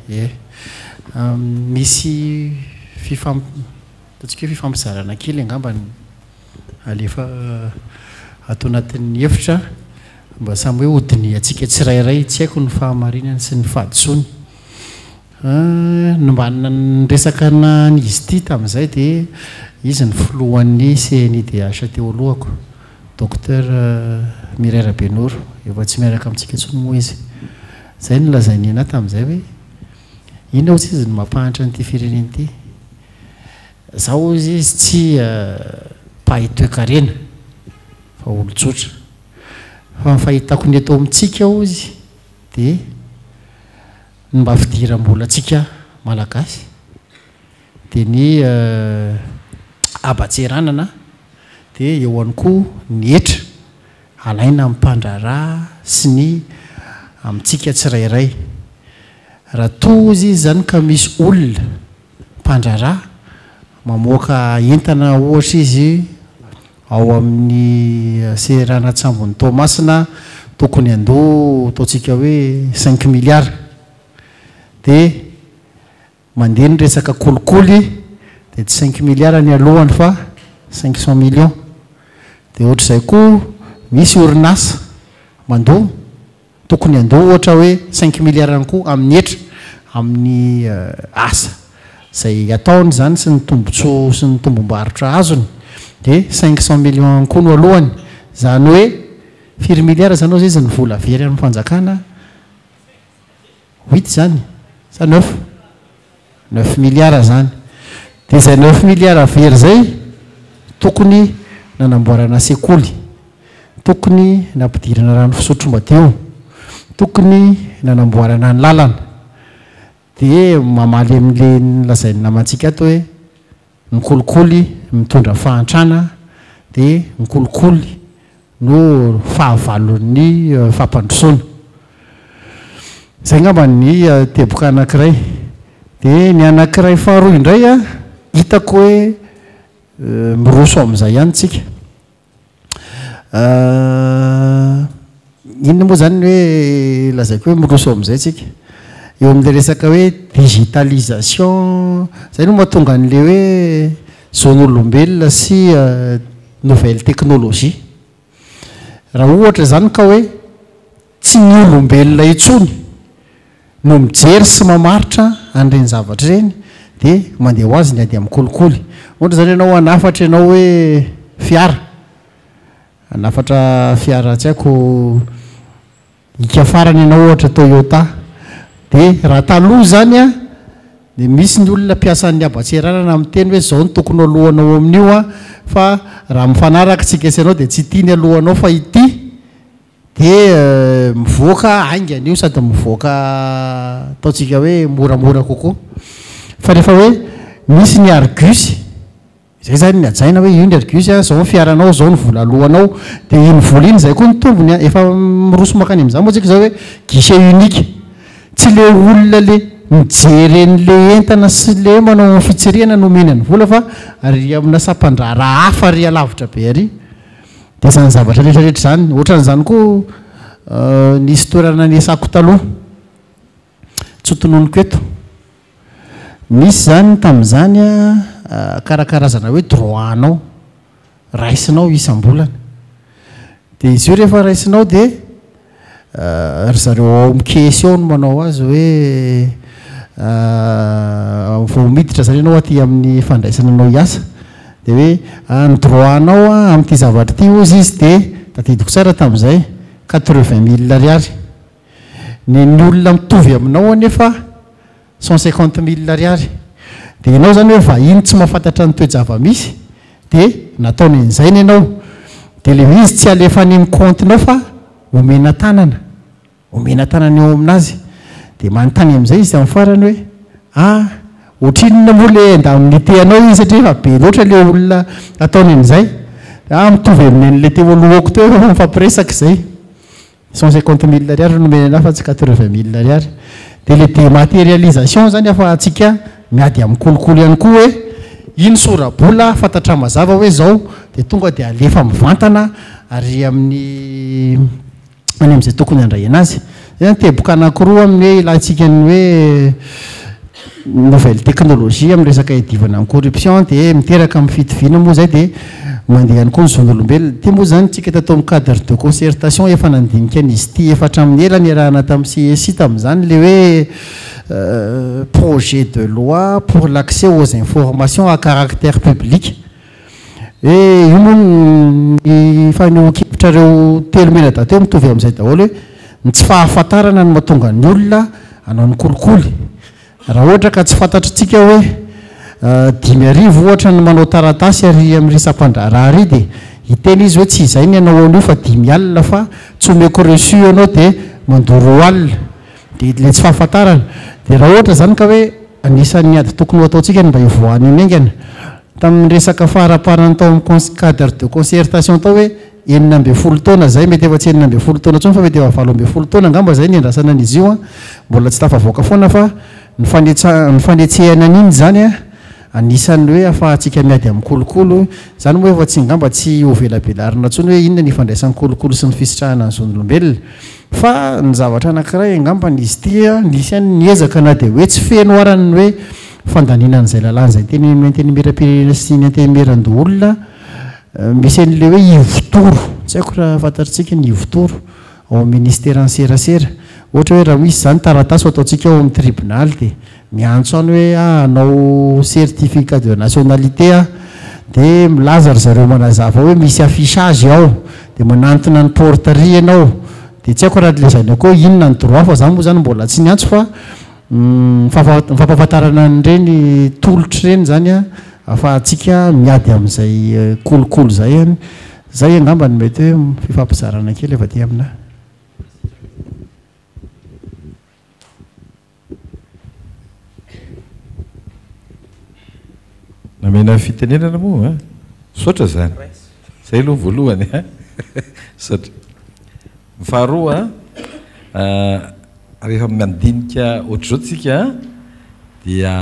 Ie. Misy fifamp. Ataontsika hoe fifampizarana kely angamba no alefa ato anatin'ny efitra mba samy hoe hodinihantsika tsirairay, tsy haiko ny fahamarinany sy ny fahadisoany. Ny mba niresaka an'izy ity tamin'izay dia izy ny filohan'ny CNIDH teo alohako, Docteur Mireille Rabenoro, efa tsy miaraka amintsika intsony moa izy. Izay no nolazainy anà tamin'izay hoe inona hozy izy no mampahantra an'ity firenena ity. Zaho hozy izy tsy mpahay toekarena fa olon-tsotra. Fa ny fahitako ny eto amintsika hozy dia ny mba fidiram-bolantsika Malagasy dia ny haban-tseranana dia eo ihany koa ny hetra alaina amin'ny mpandraharaha sy ny amintsika tsirairay. Raha toa hozy izy izany ka misy olona mpandraharaha mamoaka entana ohatra izy ao amin'ny seranan-tsambon'i Toamasina tokony handoa ataontsika hoe cinq milliards dia mandeha ny resaka kolikoly dia tsy cinq milliards ny alohany fa cinq cent millions dia ohatr'izay koa misy orinasa mandoa Tokony handoa ohatra hoe cinq milliards ihany koa amin'ny hetra amin'ny asa izay ataony izany sy ny tombotsoa sy ny tombom-barotra azony dia 500 millions ihany koa no alohany. Izany hoe firy milliards izany hozy izy ny vola very amin'ny fanjakana? Huit izany sa neuf? Neuf milliards izany. Dia izay neuf milliards very izay tokony nanamboarana sekoly, tokony nampidirana rano fisotro madio, tokony nanamboarana ny lalana. Dia mamaly amin'ilay nolazain'ny namantsika ato hoe Ny kolikoly mitondra fahantrana dia ny kolikoly no fahavalon'ny fampandrosoana. Izay angamba ny teboka anankiray. Dia ny anankiray faharoa indray hitako hoe miroso amin'izay ihany tsika. Inona moa izany ny hoe lazaiko hoe miroso amin'izay tsika? Eo amin'ilay resaka hoe digitalisation, izay no mahatonga an'ilay hoe zon'olombelona sy nouvelle technologie. Raha ohatra izany ka hoe tsy ny olombelona intsony no mijery sy mamaritra an'ireny zavatra ireny dia mandeha ho azy ny ady amin'ny kolikoly. Ohatra izany ianao hanafatra ianao hoe fiara, hanafatra fiara tsy haiko hika farany ianao ohatra Toyota, dia raha taloha izany an, dia misy ny olona mpiasan'ny haban-tseranana miteny hoe izao no tokony ho alohanao amin'io an, fa raha mifanaraka isika sy ianao dia tsy ity ny alohanao fa ity. Dia mivoaka haingana io sady mivoaka ataontsika hoe moramora kokoa. Fa rehefa hoe misy ny Argus, izay izany ny hajaina hoe io ny Argus, izao ny fiaranao, izao ny vola aloanao, dia iny vola iny izay koa ny tombony an, efa miroso mankany amin'izany moa tsika izao hoe guichet unique. Tsy le olona le mijery an'le entana sy le manao fitsirihana no omena ny vola fa ary amina sampan-draharaha hafa ary alavitra be ary. Dia izany zavatra rehetra rehetra izany. Ohatran'izany koa nisy toerana niasako taloha, tsy ho tononiko eto. Misy izany tamin'izany karakarazana hoe droit-nao, raisinao isam-bolana. Dia izy io rehefa raisinao dia ry zareo ao amin'ny caisse ao no manao azy hoe vao miditra izany ianao aty amin'ny fandraisana anao hiasa dia hoe ny droit-nao amin'ity zavatra ity hozy izy dia tadidiko tsara tamin'izay 80 mille ariary. Ny ny olona mitovy aminao anefa 150 mille ariary. Dia ianao izany hoe vahiny tsy mahafantatra ny toe-java-misy dia nataony an'izay ny anao. Dia ilay izy tsy alefa any amin'ny compte-nao fa omena tanana. Omena tanana eo aminazy. Dia manontany amin'izay izy amin'ny farany hoe ah, ohatrinona moa ilay indemnité anao izy satria efa be loatra ilay olona ataony an'izay. Ah, mitovy amin'ny an'ilay teo alohako teo efa mifampiresaka izay. 150 mille ariary no nomena anahy fa tsy 80 mille ariary. Dia ilay dématérialisation izany ahafahantsika miady amin'ny kolikoly ihany koa hoe iny sora-bola fantatra mazava hoe izao dia tonga dia alefa mivantana ary amin'ny any amin'izay tokony handray anazy. Izay izany teboka anankiroa amin'ny hoe ilantsika ny hoe nouvelle technologie amin'ny resaka iadivana amin'ny corruption dia miteraka amin'ny fitoviana moa izay dia mandeha ihany koa ny zon'olombelona. Ity moa izany tsika tato amin'ny cadre de concertation efa nandinika an'izy ity efa hatramin'ny ela niarahana tamin'ny CSI tamin'izany ilay hoe projet de loi pour l'accès aux informations à caractère public. Hoe io moa ny fanehoan-kevitrareo telo mianadahy teo mitovy amin'izay daholo hoe ny tsy fahafantarana no mahatonga ny olona hanao ny kolikoly. Raha ohatra ka tsy fantatritsika hoe 5000 ohatra ny manao taratasy ary amin'ny sampandraharaha ary dia hiteny izy hoe tsy izay ny anao an'io fa 50 fa tsy omeko reçu ianao dia mandoa 20. Dia ilay tsy fahafantarana. Dia raha ohatra izany ka hoe anisan'ny ady tokony ho ataontsika ny mba hivoahan'io haingana. Tamin'ny resaka faraparany tao amin'ny cadre de concertation tao hoe 16 taona izay, mety efa tsy 16 taona intsony fa mety efa 18 taona angamba izay niandrasana an'izy io an, mbola tsy tafavoaka foana fa ny fanetsa- ny fanetsehana an'iny izany an, anisan'ny hoe ahafahantsika miady amin'ny kolokolo, izany moa efa tsy angamba tsy ho velabelarina intsony hoe inona ny ifandraisan'ny kolokolo sy ny fisitrahana ny zon'olombelona. Fa ny zavatra anankiray angambany izy ity an, nisy ihany ny ezaka na dia hoe tsy feno ara ny hoe fandaniana an'izay lalàna izay teny amin'ny antenimierampirenena sy ny antenimierandoholona, misy an'ilay hoe ivotoro, tsy haiko raha fantatritsika ny ivotoro ao amin'ny ministeran'ny serasera, ohatra hoe raha misy izany taratasy ho ataontsika ao amin'ny tribonaly dia miantso any hoe ah hanao certificat de nationalité aho dia milaza ry zareo manazava hoe misy affichage ao dia manantona ny porte-ry ianao dia tsy haiko raha lazaina koa inona ny droit fa za moa zany mbola tsy niantso fa ny fampahafantarana an'ireny tolotra ireny zany an ahafahantsika miady amin'izay kolikoly izay an, izay angamba no mety hoe fifampizarana kely avy aty aminahy. Namena fitenenana moa an! Misaotra izany. Izay aloha voalohany an! Misaotra. Ny faharoa an, rehefa mandinika ohatr'izao tsika an, dia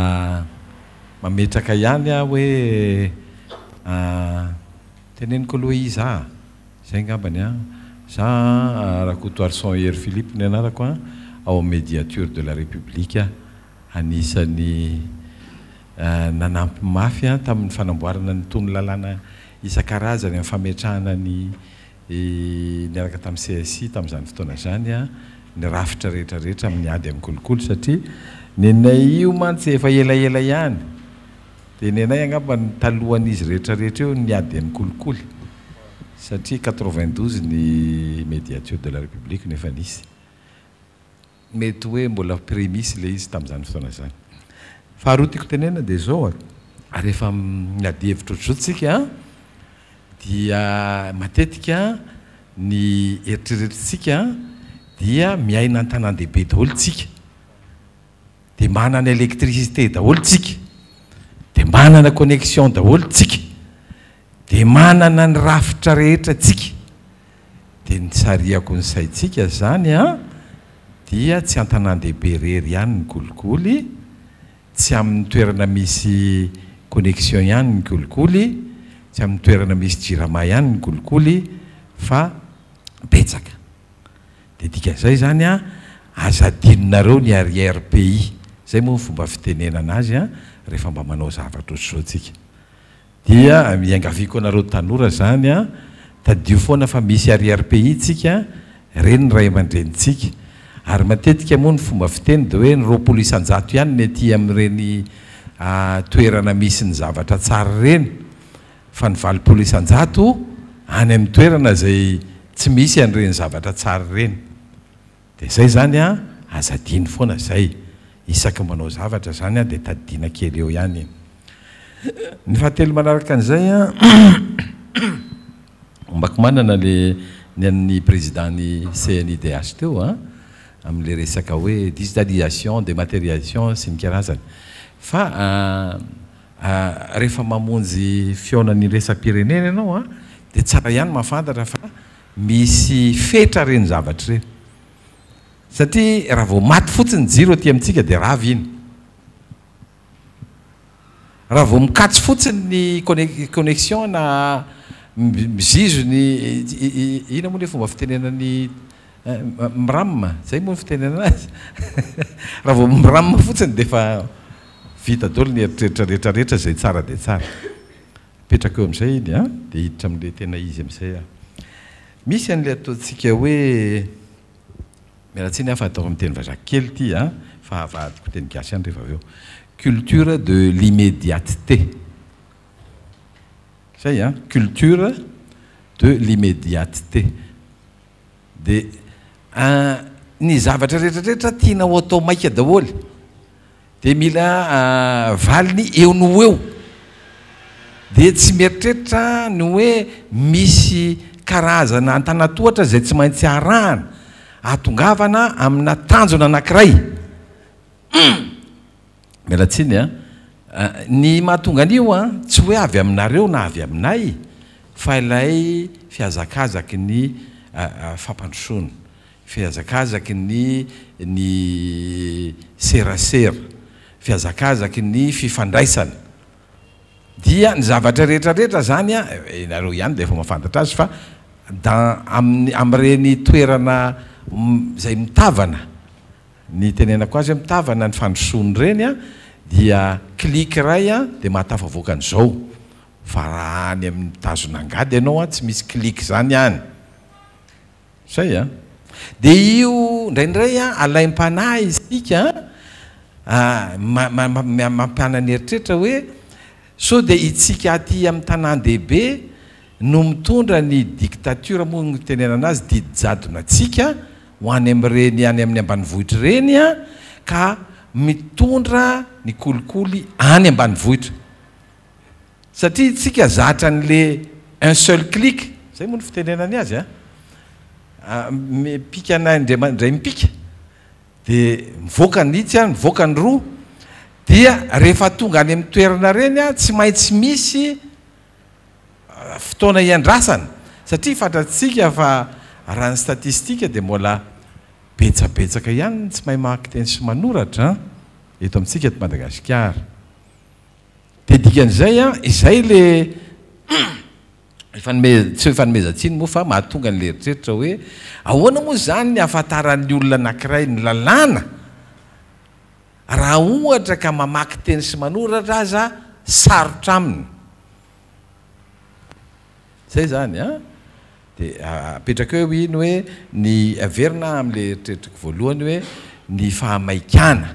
mametraka ihany aho hoe teneniko aloha iza a! Zay angambany an! Za an Rakotoarison Hery Philippe ny anarako an, ao amin'ny Médiature de la République aho. Anisan'ny nanampy mafy an tamin'ny fanamboarana ny tony lalàna isan-karazany amin'ny fametrahana ny niaraka tamin'ny CSI tamin'izany fotoana izany an, ny rafitra rehetra rehetra amin'ny ady amin'ny kolikoly satria nenay io mantsy efa elaela ihany. Dia nenay angamba ny talohan'izy rehetra rehetra eo niady amin'ny kolikoly satria 92 ny Médiature de la République no efa nisy. Mety hoe mbola prémices ilay izy tamin'izany fotoana izany. Faharoa tiako tenenina dia izao a, rehefa miady hevitra ohatr'izao tsika dia matetika ny eritreritritsika dia miaina an-tanàn-dehibe daholo tsika. Dia manana électricité daholo tsika, dia manana connexion daholo tsika, dia manana ny rafitra rehetra tsika, dia ny tsarihako ny saintsika zany an, dia tsy an-tanàn-dehibe irery ihany ny kolikoly, tsy amin'ny toerana misy connexion ihany ny kolikoly, tsy amin'ny toerana misy jirama ihany ny kolikoly fa betsaka. Dia dikan'izay izany an, aza adinonareo ny arrière pays. Izay moa ny fomba fitenenana azy an, rehefa mba manao zavatra ohatr'izao tsika. Dia iangaviako anareo tanora izany an, tadidio foana fa misy arrière pays tsika, ireny ny ray aman-drenintsika. Ary matetika moa ny fomba fiteny dia hoe ny 20 isan-jato ihany ny aty amin'ireny toerana misy ny zavatra tsara ireny, fa ny 80 isan-jato any amin'ny toerana izay tsy misy an'ireny zavatra tsara ireny. Dia izay izany an, aza adino foana izay. Isaky ny manao zavatra izany an, dia tadidiana kely eo ihany iny. Ny fahatelo manaraka an'izay an, ombako manana le ny an'ny président-n'ny CNIDH teo an, amin'ilay resaka hoe digitalisation, dématérialisation sy ny karazany. Fa rehefa mamonjy fihaonan'ny iraisam-pirenena ianao an, dia tsara ihany mahafantatra fa Misy fetra ireny zavatra ireny. Satria raha vao maty fotsiny ny jiro aty amintsika dia rava iny. Raha vao mikatso fotsiny ny connexion na mizizo ny inona moa ilay fomba fitenenan'ny miram, izay moa ny fitenenana azy. Raha vao miram fotsiny dia efa vita daholo ny eritreritra rehetra rehetra izay tsara dia tsara. Apetrako eo amin'izay iny an, dia hiditra amin'ilay tena izy amin'izay aho. Misy an'ilay ataontsika hoe, miala tsiny aho fa ataoko amin'ny teny vazaha kely ity an, fa avadiko teny gasy ihany rehefa avy eo. Culture de l'immédiateté. Izay an, culture de l'immédiateté. Dia ny zavatra rehetra rehetra tiana ho atao maika daholo. Dia mila valiny eo no ho eo. Dia tsy mieritreritra ny hoe misy karazana antanatohatra izay tsy maintsy arahana ahatongavana amina tanjona anankiray. Miala tsiny an. Ny mahatonga an'io an, tsy hoe avy aminareo na avy aminay fa ilay fihazakazaky ny fampandrosoana. Fihazakazaky ny ny serasera, fihazakazaky ny fifandraisana. Dia ny zavatra rehetra rehetra zany an, ianareo ihany dia efa mahafantatra azy fa dans amin'ny amin'ireny toerana izay mitavana, ny itenenako azy hoe mitavana ny fandrosoana ireny an, dia clic iray an dia mahatafavoaka an'izao. Fa raha any amin'ny mitazona angady ianao an, tsy misy clic izany any. Zay an! Dia io indraindray an, alaim-panahy isika an, mampanan'eritreritra hoe sao dia itsika aty amin'ny tanàn-dehibe no mitondra ny dictature moa no itenenana azy, didy jadona antsika ho any amin'ireny any amin'ny ambanivohitra ireny an, ka mitondra ny kolikoly any ambanivohitra. Satria tsika zatra an'le un seul clic, zay moa ny fitenenany azy an, mipika ana indray mipika de mivoaka ny itsy an, mivoaka ny roa, dia rehefa tonga any amin'ny toerana ireny an, tsy maintsy misy fotoana iandrasana, satria fantatsika fa raha ny statistique dia mbola betsabetsaka ihany ny tsy mahay mamaky teny sy manoratra an, eto amintsika eto Madagasikara. Dia dikan'izay an, izay le ifanome, tsy hoe ifanomezan-tsiny moa fa mahatonga an'ilay eritreritra hoe ahoana moa izany ny ahafantaran'ny olona anankiray ny lalàna raha ohatra ka mamaky teny sy manoratra aza sarotra aminy. Izay izany an. Dia apetrako eo iny hoe ny, averina amin'ilay eritreritriko voalohany hoe ny fahamaikana.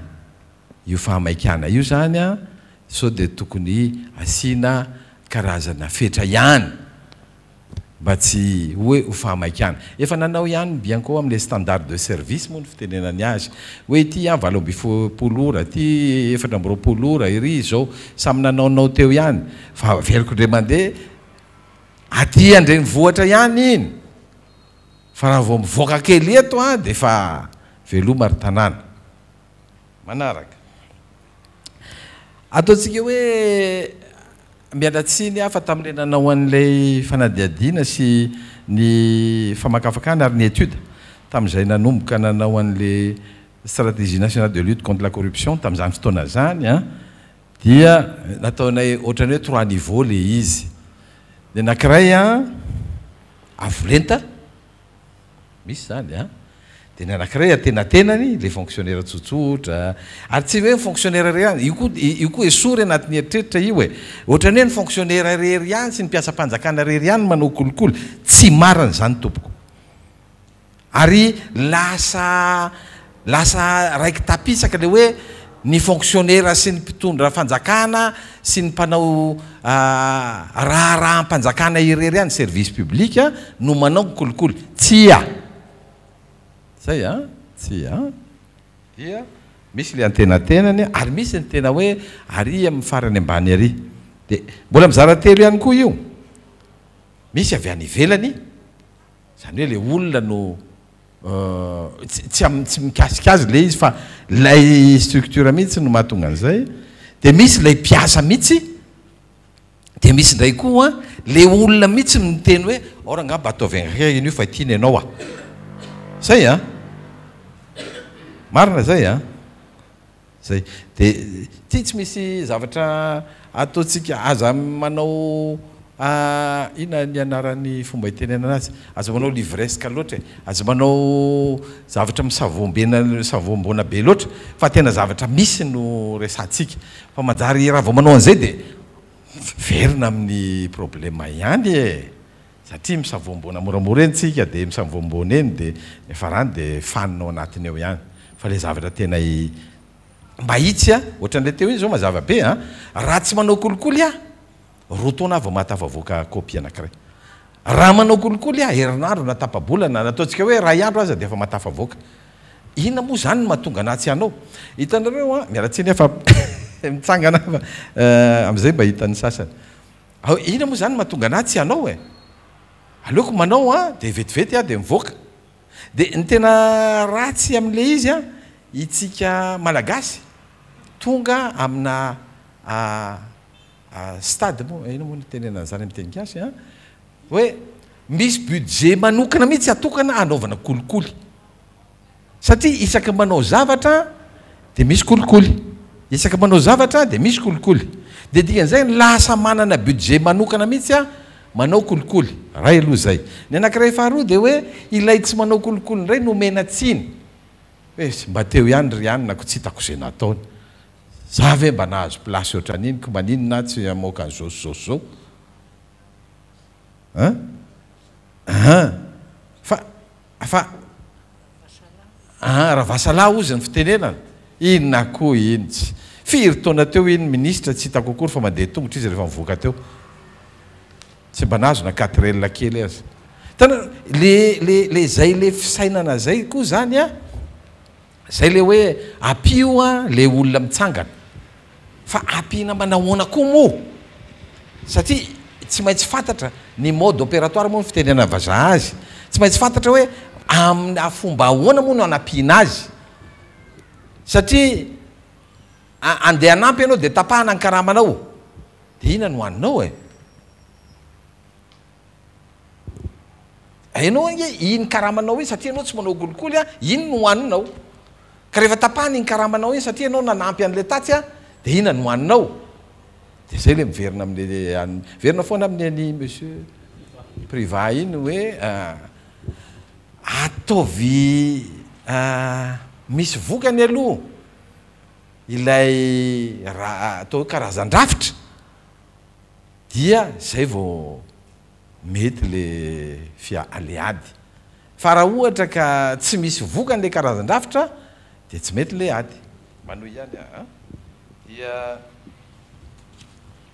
Io fahamaikana io izany an, sao dia tokony asiana karazana fetra ihany mba tsy hoe ho fahamaikana. Efa nanao ihany ny Bianco amin'ilay standard de service moa ny fitenenany azy, hoe ity an 18 ora, ity 24 ora, iry izao, samy nanaonao teo ihany, fa averiko indray mandeha, aty an-drenivohitra ihany iny, fa raha vao mivoaka kely eto an dia efa veloma ry tanàna. Manaraka. Ataontsika hoe miala tsiny aho fa tamin'ilay nanao an'ilay fanadihadiana sy ny famakafakana ary ny étude tamin'izay nanomboka nanao an'ilay stratégie nationale de lutte contre la corruption tamin'izany fotoana izany an, dia nataonay ohatran'ny hoe trois niveaux ilay izy. Ny anankiray an, avo lenta, misy izany an. Dia ny anankiray antenatenany, ilay fonctionnaire tsotsotra, ary tsy hoe ny fonctionnaire irery ihany, io koa, io koa esory anatin'ny eritreritra io e! Ohatran'ny hoe ny fonctionnaire irery ihany sy ny mpiasam-panjakana irery ihany no manao kolikoly, tsy marina izany tompoko. Ary lasa, lasa raiki-tapisaka ilay hoe ny fonctionnaire sy ny mpitondra fanjakana sy ny mpanao raharaham-panjakana irery ihany, service public, no manao ny kolikoly. Tsia! Zay an! Tsia an! Dia misy ilay antenatenany ary misy ny tena hoe ary amin'ny farany ambany ary. Dia mbola mizara telo ihany koa io. Misy avy any ivelany, izany hoe ilay olona no tsy tsy tsy mikasika azy ilay izy fa ilay structure mihitsy no mahatonga an'izay. Dia misy ilay mpiasa mihitsy. Dia misy indray koa le olona mihitsy miteny hoe ao rangaha mba ataovy an'ireny io fa ity ny anao a! Zay an! Marina zay an! Zay. Dia ity tsy misy zavatra ataontsika, aza manao inona ny anaran'ny fomba itenenana azy? Aza manao livresque loatra e! Aza manao zavatra misavoambena misavoamboana be loatra fa tena zavatra misy no resahantsika. Fa manjary raha vao manao an'izay dia miverina amin'ny problème ihany e! Satria misavoamboana moramora eny tsika dia misavoamboana eny dia niafarany dia fanina ao anatiny ao ihany. Fa ilay zavatra tena mahitsy a, ohatran'ilay teo iny izao mazava be a, raha tsy manao kolikoly aho, roa taona aho vao mahatafavoaka copie anankiray. Raha manao kolikoly aho, herinandro na tapa-bolana na ataontsika hoe iray andro aza dia efa mahatafavoaka. Inona moa izany no mahatonga anà tsy hanao? Hitanareo an, miala tsiny aho fa mitsangana aho fa amin'izay mba hitan'ny sasany. Inona moa izany no mahatonga anà tsy hanao e? Aleoko manao an, dia vetivety aho dia mivoaka. Dia ny tena ratsy amin'ilay izy an, itsika Malagasy tonga amina stade moa, inona moa no itenenana an'izany amin'ny teny gasy an, hoe misy budget manokana mihitsy atokana hanaovana kolikoly. Satria isaky ny manao zavatra dia misy kolikoly, isaky ny manao zavatra dia misy kolikoly. Dia dikan'izay lasa manana budget manokana mihitsy aho manao kolikoly. Iray aloha izay. Ny anankiray faharoa dia hoe ilay tsy manao kolikoly indray no omena tsiny. Hoe mba teo ihany ry anona ko tsy hitako izay nataony. Za ve mba nahazo place ohatran'iny ko maninona aho tsy hamoaka an'izao sy izao sy izao. An? An! Fa Fa aa Ravasalahy hozy ny fitenenana, inona koa iny tsy. Firy taona teo iny minisitra tsy hitako akory fa mandeha tongotra izy rehefa mivoaka teo. Tsy mba nahazo na quatre L kely aza. Hitanareo, le le le zay le fisainana zay koa zany an, zay le hoe ampio an le olona mitsangana. Fa ampiana manahoana koa moa? Satria tsy maintsy fantatra ny mode opératoire moa ny fitenenana vazaha azy. Tsy maintsy fantatra hoe amina fomba ahoana moa no anampiana azy. Satria andeha hanampy ianao dia tapahana ny karamanao. Dia inona no haninao e? Ianao ange iny karamanao iny satria ianao tsy manao kolikoly an, iny no hohaninao. Ka rehefa tapahana iny karamanao iny satria ianao nanampy an'ilay tatsy an, dia inona no hohaninao? Dia izay ilay miverina amin'ilay an'i, miverina foana amin'ny an'i monsieur Privat iny hoe ataovy misy vokany aloha ilay raha atao hoe karazan-drafitra dia izay vao mety le fia le ady. Fa raha ohatra ka tsy misy vokany le karazan-drafitra dia tsy mety le ady. Manohy ihany aho an. Dia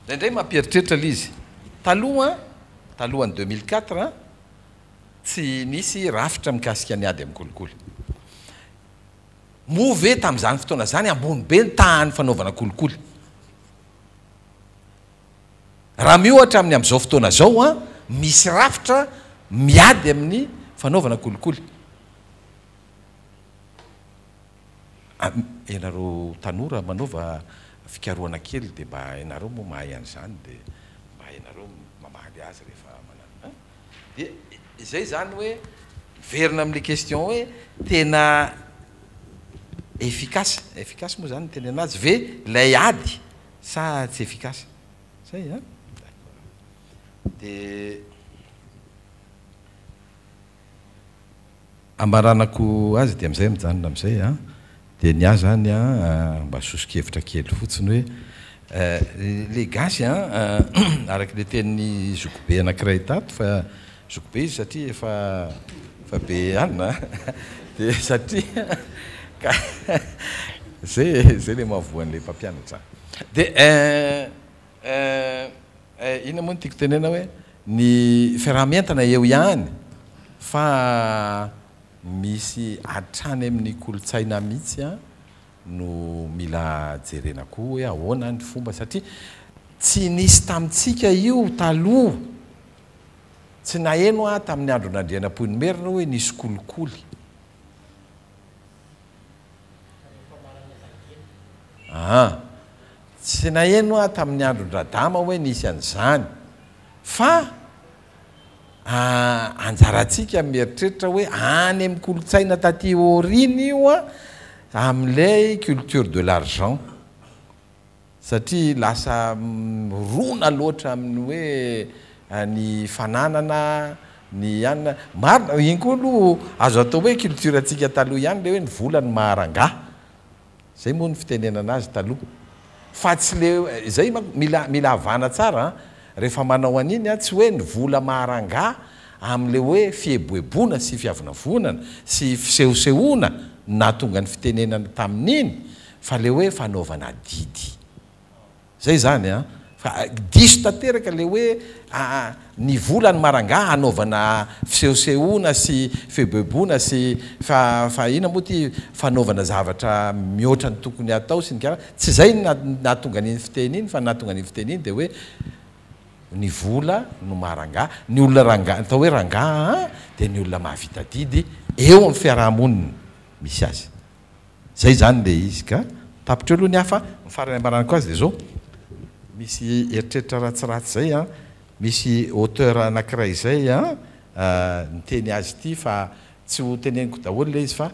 indraindray mampieritreritra le izy. Taloha an, talohan'ny 2004 an, tsy nisy rafitra mikasika ny ady amin'ny kolikoly. Moa ve tamin'izany fotoana izany ambony be ny tahan'ny fanaovana kolikoly? Raha miohatra amin'ny amin'izao fotoana izao an, misy rafitra miady amin'ny fanaovana kolikoly. Ianareo tanora manaova fikarohana kely dia mba ianareo moa mahay an'izany dia mba ianareo mamaly azy rehefa manana an. Dia izay izany hoe miverina amin'ilay question hoe tena efficace, efficace moa izany ny tenenana azy ve ilay ady Sa tsy efficace? Zay an? D'accord. De Amaranako azy dia amin'izay mijanona amin'izay an. Dia ny ahy izany an, mba soso-kevitra kely fotsiny hoe, ilay gasy an, araka ilay tenin'i zokibe anankiray tato fa zokibe izy satria efa efa be anona an, dia satria ka izay e, izay ilay mahavoa an'ilay mpampianatra. Dia inona moa no tiako tenenina hoe, ny fiaraha-mientana eo ihany fa Misy hatrany amin'ny kolontsaina mihitsy no mila jerena koa hoe ahoana ny fomba satria tsy nisy tamintsika io taloha, tsy naheno aho tamin'ny andron'Andrianampoinimerina hoe nisy kolikoly. Aa. Tsy naheno aho tamin'ny andron-dRadama hoe nisy an'izany fa. Anjarantsika mieritreritra hoe any amin'ny kolontsaina taty aoriana io amin'ilay culture de l'argent satria lasa mirona loatra amin'ny hoe ny fananana ny anona, marina iny koa aloha azo atao hoe culture antsika taloha ihany ilay hoe ny vola no maha rangahy. Zay moa ny fitenenana azy taloha. Fa tsy le zay manko mila mila havana tsara an, rehefa manao an'iny an, tsy hoe ny vola maha rangahy amle hoe fieboeboana sy fiavonavonana sy fisehosehoana no nahatonga ny fitenenana tamin'iny fa le hoe fanaovana adidy. Zay zany an! Fa diso tanteraka le hoe ny vola ny marangaha hanaovana fisehosehoana sy fieboeboana sy fa fa inona moa ty fanaovana zavatra mihoatra ny tokony hatao sy ny kara tsy zay no nahatonga an'iny fiteny iny fa ny nahatonga an'iny fiteny iny de hoe ny vola no maha rangaha, ny olona rangaha atao hoe rangaha an de ny olona mahavita adidy eo amin'ny fiarahamonina misy azy. Zay zany le izy ka. Tapitra eo aloha ny ahy fa ny farany ambaraniko azy dia zao, misy eritreritra ratsiratsy zay an, misy auteur anakiray zay an niteny azy ity fa tsy ho teneniko daholo le izy fa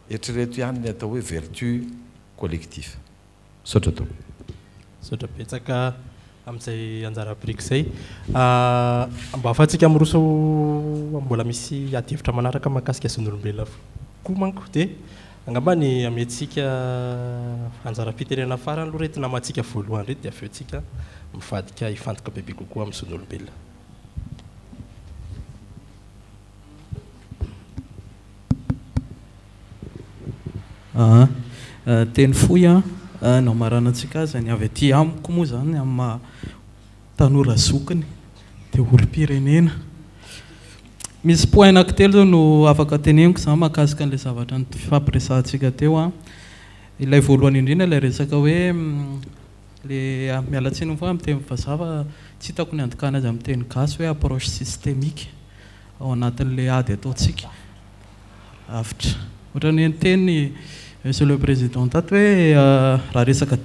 eritrereto ihany ny atao hoe vertu collectif. Misaotra tompoko. Misaotra betsaka amin'izay anjara biriky izay. Mba ahafahantsika miroso mbola misy adihevitra manaraka mahakasika zon'olombelona koa manko dia angamba ny hameantsika anjara fitenenana farany aloha ireto namantsika voalohany ireto dia avy eo tsika mivadika hifantoka bebe kokoa amin'ny zon'olombelona. Aa teny fohy an, no hamaranantsika azy, ny avy aty amiko moa izany amin'ny maha tanora zokiny dia olom-pirenena. Misy point anankitelo izao no afaka teneniko izany mahakasika an'ilay zavatra nifampiresahantsika teo an. Ilay voalohany indrindra ilay resaka hoe ilay, miala tsiny foana amin'ny teny vazaha fa tsy hitako ny handikana azy amin'ny teny gasy hoe approche systémique ao anatin'ilay ady ataontsika. Lavitra. Ohatran'ny hoe niteny Monsieur le Président tato hoe raha resaka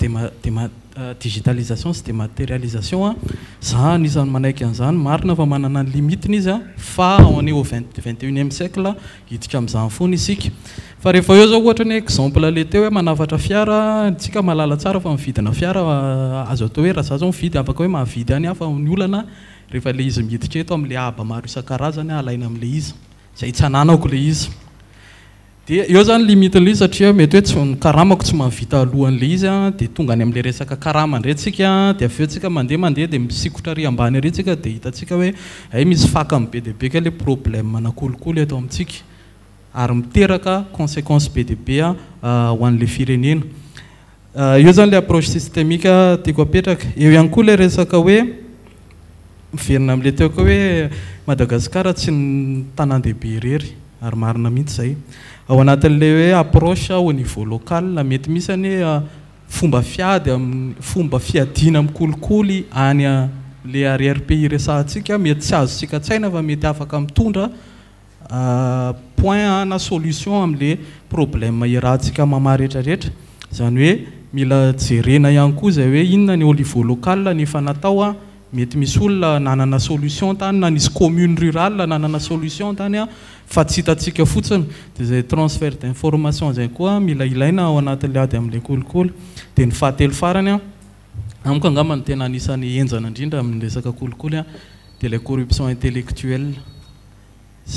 digitalisation sy dématérialisation an, za anisan'ny manaiky an'izany, marina fa manana ny limite-ny izy an, fa on est au 21 ème siècle, hiditra amin'izany foana isika. Fa rehefa eo izao ohatra ny hoe exemple ilay teo hoe manafatra fiara, tsika mahalala tsara fa mividina fiara azo atao hoe raha za izao mividy afaka hoe mahavidy ihany aho fa ny olana rehefa ilay izy miditra eto amin'ilay haba maro isan-karazany alaina amin'ilay izy. Izay tsy ananako ilay izy. Dia eo izany limite-n'ilay izy satria mety hoe tsy, ny karamako tsy mahavita alohan'ilay izy an, dia tonga any amin'ilay resaka karama indray tsika an, dia avy eo tsika mandeha mandeha dia misikotra ary ambany ary tsika dia hitantsika hoe hay misy fakany be dia be kay ilay problème ana kolikoly eto amintsika ary miteraka consequences be dia be ho an'ilay firenena. Eo izany ilay approche systémique tiako apetraka. Eo ihany koa ilay resaka hoe, miverina amin'ilay teo koa hoe Madagasikara tsy ny tanàn-dehibe irery, ary marina mihitsy izay. Ao anatin'ilay hoe approche au niveau local, mety misy anie fomba fiady amin'ny, fomba fiadiana amin'ny kolikoly any amin'ilay arrière pays resahantsika, mety tsy azontsika an-tsaina fa mety afaka mitondra point na solution amin'le problème iarahantsika mamaha retraretra. Izany hoe mila jerena ihany koa izay hoe inona ny au niveau local ny efa natao an, mety misy olona nanana solution tany na nisy commune rurale nanana solution tany an, fa tsy hitantsika fotsiny. Dia izay transfert d'information izay koa mila ilaina ao anatin'ilay ady amin'ilay kolikoly. Dia ny fahatelo farany an, amiko angamba ny tena anisan'ny henjana indrindra amin'ny resaka kolikoly an, dia ilay corruption intellectuelle.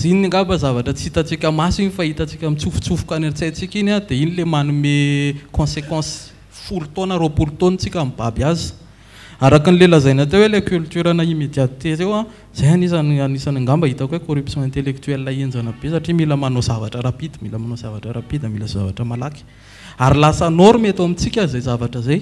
Iny angamba zavatra tsy hitantsika maso iny fa hitantsika mitsofotsofoka any an-tsaintsika iny dia iny ilay manome conséquence 10 taona, 20 taona tsika mibaby azy. Araka an'ilay lazaina teo hoe ilay culture-na immédiateté teo, izay anisany anisany angamba hitako hoe corruption intellectuelle henjana be satria mila manao zavatra rapide, mila manao zavatra rapide, mila zavatra malaky. Ary lasa norme eto amintsika izay zavatra izay.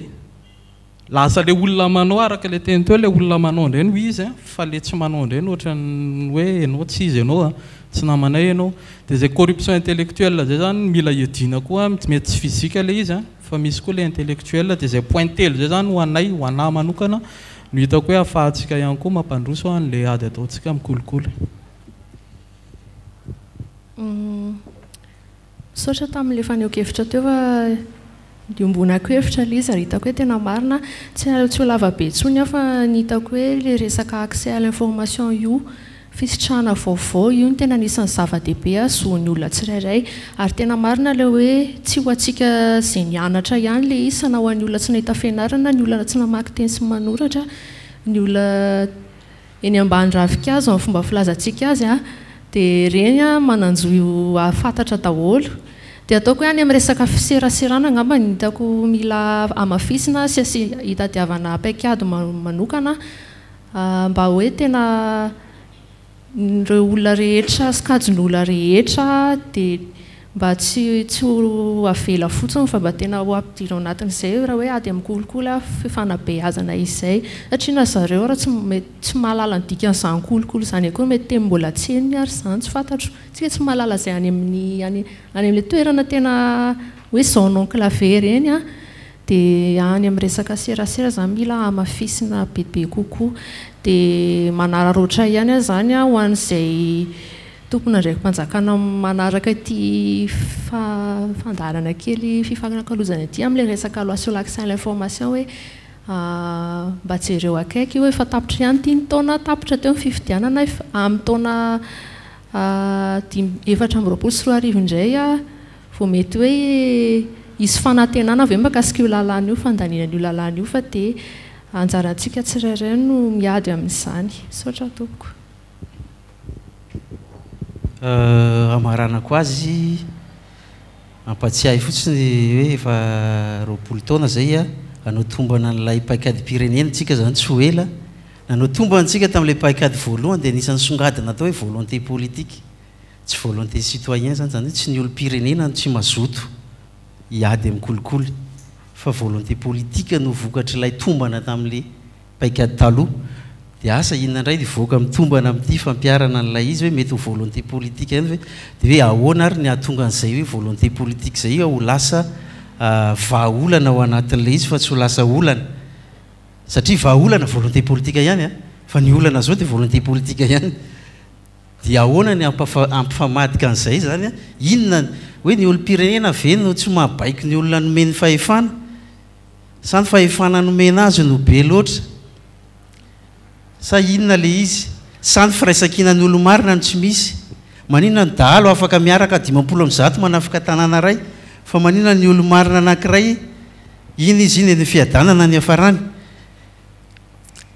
Lasa ilay olona manao araka ilay teny teo, ilay olona manao indray no izy fa ilay tsy manao indray no ohatran'ny hoe ianao tsy izy ianao, tsy namanay ianao. Dia izay corruption intellectuelle izay izany mila iadiana koa, mety tsy physique ilay izy fa misy koa ilay intellectuelle. Dia izay point telo izay izany ho anay, ho anà manokana no hitako hoe ahafahantsika ihany koa mampandroso an'ilay ady ataontsika amin'ny kolikoly. Misaotra tamin'ilay fanehoan-kevitra teo fa iombonako hevitra ilay izy ary hitako hoe tena marina. Tsy tsy ho lava be intsony aho fa ny hitako hoe ilay resaka accès à l'information io, fisitrahana vaovao io no tena anisan'ny zava-dehibe ahazoan'ny olona tsirairay. Ary tena marina ilay hoe tsy ho antsika izay nianatra ihany ilay izy fa na ho an'ny olona tsy nahita fianarana, ny olona tsy namaky teny sy manoratra, ny olona Eny ambany ravinkazo amin'ny fomba filazantsika azy dia ireny manan-jo hahafantatra daholo. Dia ataoko hoe any amin'ny resaka fiseraserana angamba no hitako mila hamafisina sy asiana hitadiavana paikady manokana mba hoe tena ireo olona rehetra, sokajin'olona rehetra dia Mba tsy tsy ho avela fotsiny fa mba tena ho ampidirina ao anatin'izay raha hoe ady amin'ny kolikoly ary fifanabeazana izay. Satria na zareo ary tsy mety tsy mahalala ny dikan'izany kolikoly izany akory mety teny mbola tsy henony ary izany tsy fantatro. Tsika tsy mahalala izay any amin'ny any any amin'ilay toerana tena hoe zone enclavée ireny an, dia any amin'ny resaka serasera izany mila hamafisina bebe kokoa. Dia manararaotra ihany aho izany ho an'izay Tompon'andraiki-panjakana manaraka ity fandaharana kely fifanakalozana ity amin'ilay resaka loi sur l'accès à l'information hoe mba jereo akaiky io, efa tapitra ihany ity ny taona, tapitra teo ny fifidianana, amin'ny taona 2024 indray vao mety hoe hisy fanantenana ve mahakasika io lalàna io, fandaniana an'io lalàna io fa dia anjarantsika tsirairay no miady amin'izany. Misaotra tompoko. Hamaranako azy, hampatsiahy fotsiny hoe efa 20 taona izay hanao tombana an'ilay paikadim-pirenena isika izany tsy ho ela. Nanao tombana isika tamin'ilay paikady voalohany dia anisan'ny songadina atao hoe volonté politique, tsy volonté citoyen izany, izany hoe tsy ny olom-pirenena no tsy mazoto hiady amin'ny kolikoly fa volonté politique no vokatr'ilay tombana tamin'ilay paikady taloha dia asa inona indray ny hivoaka mitombana amin'ity fampiharana an'ilay izy hoe mety ho volonté politique ihany ve dia hoe ahoana ary ny hahatonga an'izay hoe volonté politique izay ho lasa vahaolana ao anatin'ilay izy fa tsy ho lasa olana satria vahaolana volonté politique ihany an fa ny olana zao dia volonté politique ihany dia ahoana ny hampifamadika an'izay izany an inona hoe ny olom-pirenena ve no tsy mahabaiko ny olona nomeny fahefana Sa ny fahefana nomena azy no be loatra? Sa inona le izy? Sa ny firaisankinan'ny olo-marina no tsy misy? Maninona ny dahalo afaka miaraka 150 manafika tanàna iray fa maninona ny olo-marina anankiray iny izy iny eny Fiadanana ny hiafarany?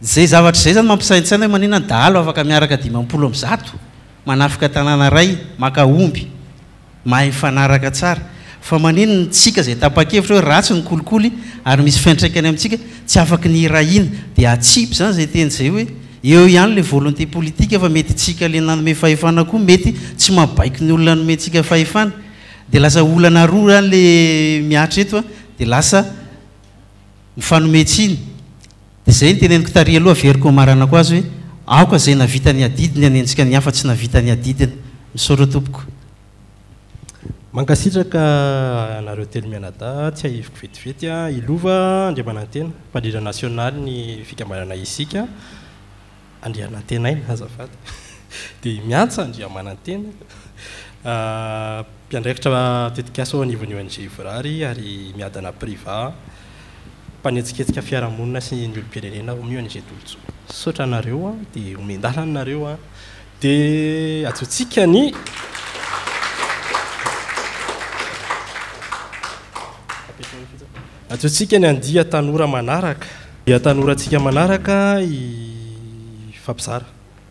Izay zavatra izay zany mampisaintsaina hoe maninona ny dahalo afaka miaraka 150 manafika tanàna iray maka omby? Mahay mifanaraka tsara. Fa maninona tsika izay tapa-kevitra hoe ratsy ny kolikoly ary misy fiantraikany amintsika tsy afaky ny hiray hina dia atsipy izany izay teny izay hoe eo ihany ilay volonté politique fa mety tsika ilay nanome fahefana koa mety tsy mahabaiko ny olona nomentsika fahefana dia lasa olana roa izany ilay mihatra eto dia lasa mifanome tsiny Dia izay no teneniko tary aloha averiko hamaranako azy hoe aoka izay navita ny adidiny hanenjika ny hafa tsy navita ny adidiny. Misaotra tompoko. Mankasitraka anareo telo mianadahy, tsiahiviko vetivety i Lova Andriamanantena, mpandrindra nasionaly ny fikambanana Isika. Andrianantenaina azafady dia i Miantsa Andriamanantena, mpiandraikitra tetikasa ao anivon'ny ONG Ivorary ary Miadana Privat, mpanetsiketsika fiarahamonina sy ny olom-pirenena ao amin'ny ONG Tolotsoa. Misaotra anareo dia omen-dalana nareo dia antsointsika ny Antsointsika ny andia tanora manaraka. Dia tanorantsika manaraka hifampizara.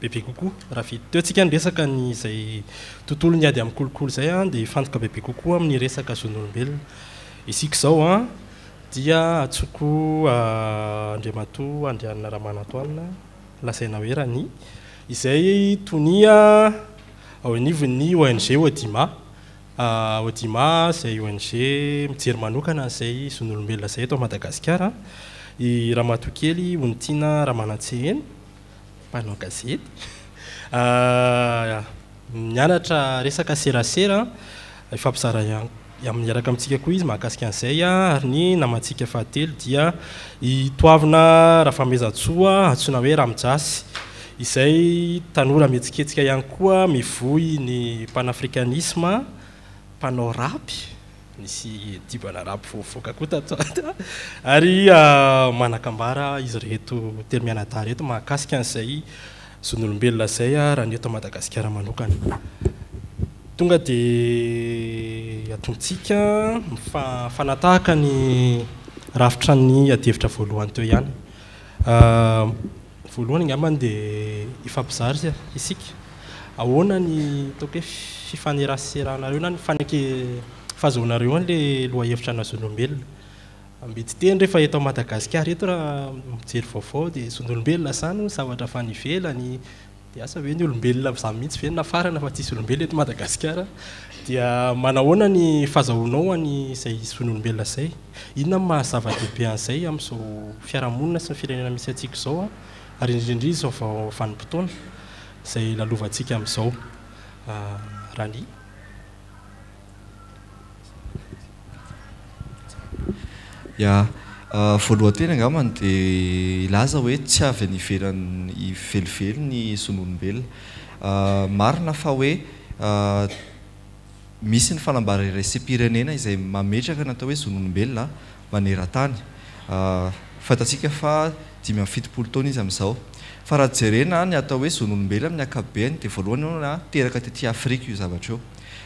bebe kokoa. Raha vita teo tsika niresaka ny izay tontolon'ny ady amin'ny kolikoly izay dia hifantoka bebe kokoa amin'ny resaka zon'olombelona isika izao dia antsoiko Andriamatoa Andrianina Ramanantoanina lazaina hoe Rani izay tonia ao anivon'ny ONG Odima. Odima izay ONG mijery manokana an'izay zon'olombelona izay eto Madagasikara. I Ramatoa kely Onitiana Ramanantseheno, mpanao gazety, mianatra resaka serasera, hifampizara ihany miaraka amintsika koa izy mahakasika an'izay ary ny namantsika fahatelo dia i Toavina Rafamezantsoa antsoina hoe Ramijasy izay tanora mihetsiketsika ihany koa mivoy ny panafrikanisma, mpanao rap, nisy dibana rap voavoaka koa tato ato ary manan-kambara izy ireto telo mianadahy ireto mahakasika an'izay zon'olombelona izay raha ny eto Madagasikara manokana. Tonga dia atontsika mifanatahaka ny rafitra ny adihevitra voalohany teo ihany. Voalohany angambany dia hifampizara isika. Ahoana ny ataoko hoe fifaneraseranareo na ny faneke fahazoanareo an'ilay lohahevitra ana zon'olombelona? Mety teny rehefa eto Madagasikara eto raha mijery vaovao dia zon'olombelona izany hono zavatra avy any ivelany, dia asa ve ny olombelona izany mihitsy ve no nafarana fa tsisy olombelona eto Madagasikara? Dia manahoana ny fahazahoanao an'izay zon'olombelona izay? Inona no maha zava-dehibe an'izay amin'izao fiarahamonina sy ny firenena misy antsika izao ary indrindra indrindra izao vanim-potoana izay lalovantsika amin'izao? Rani. Ya, voalohan-teny angambany dia hilaza hoe tsy avy any ivelany velively ny zon'olombelona. Marina fa hoe misy ny fanambara iraisam-pirenena izay mametraka ny atao hoe zon'olombelona maneran-tany. Fantatsika fa 75 taona izy amin'izao. Fa raha jerena ny atao hoe zon'olombelona amin'ny ankapobeny dia voalohany aloha teraka tety Afrika io zavatra io.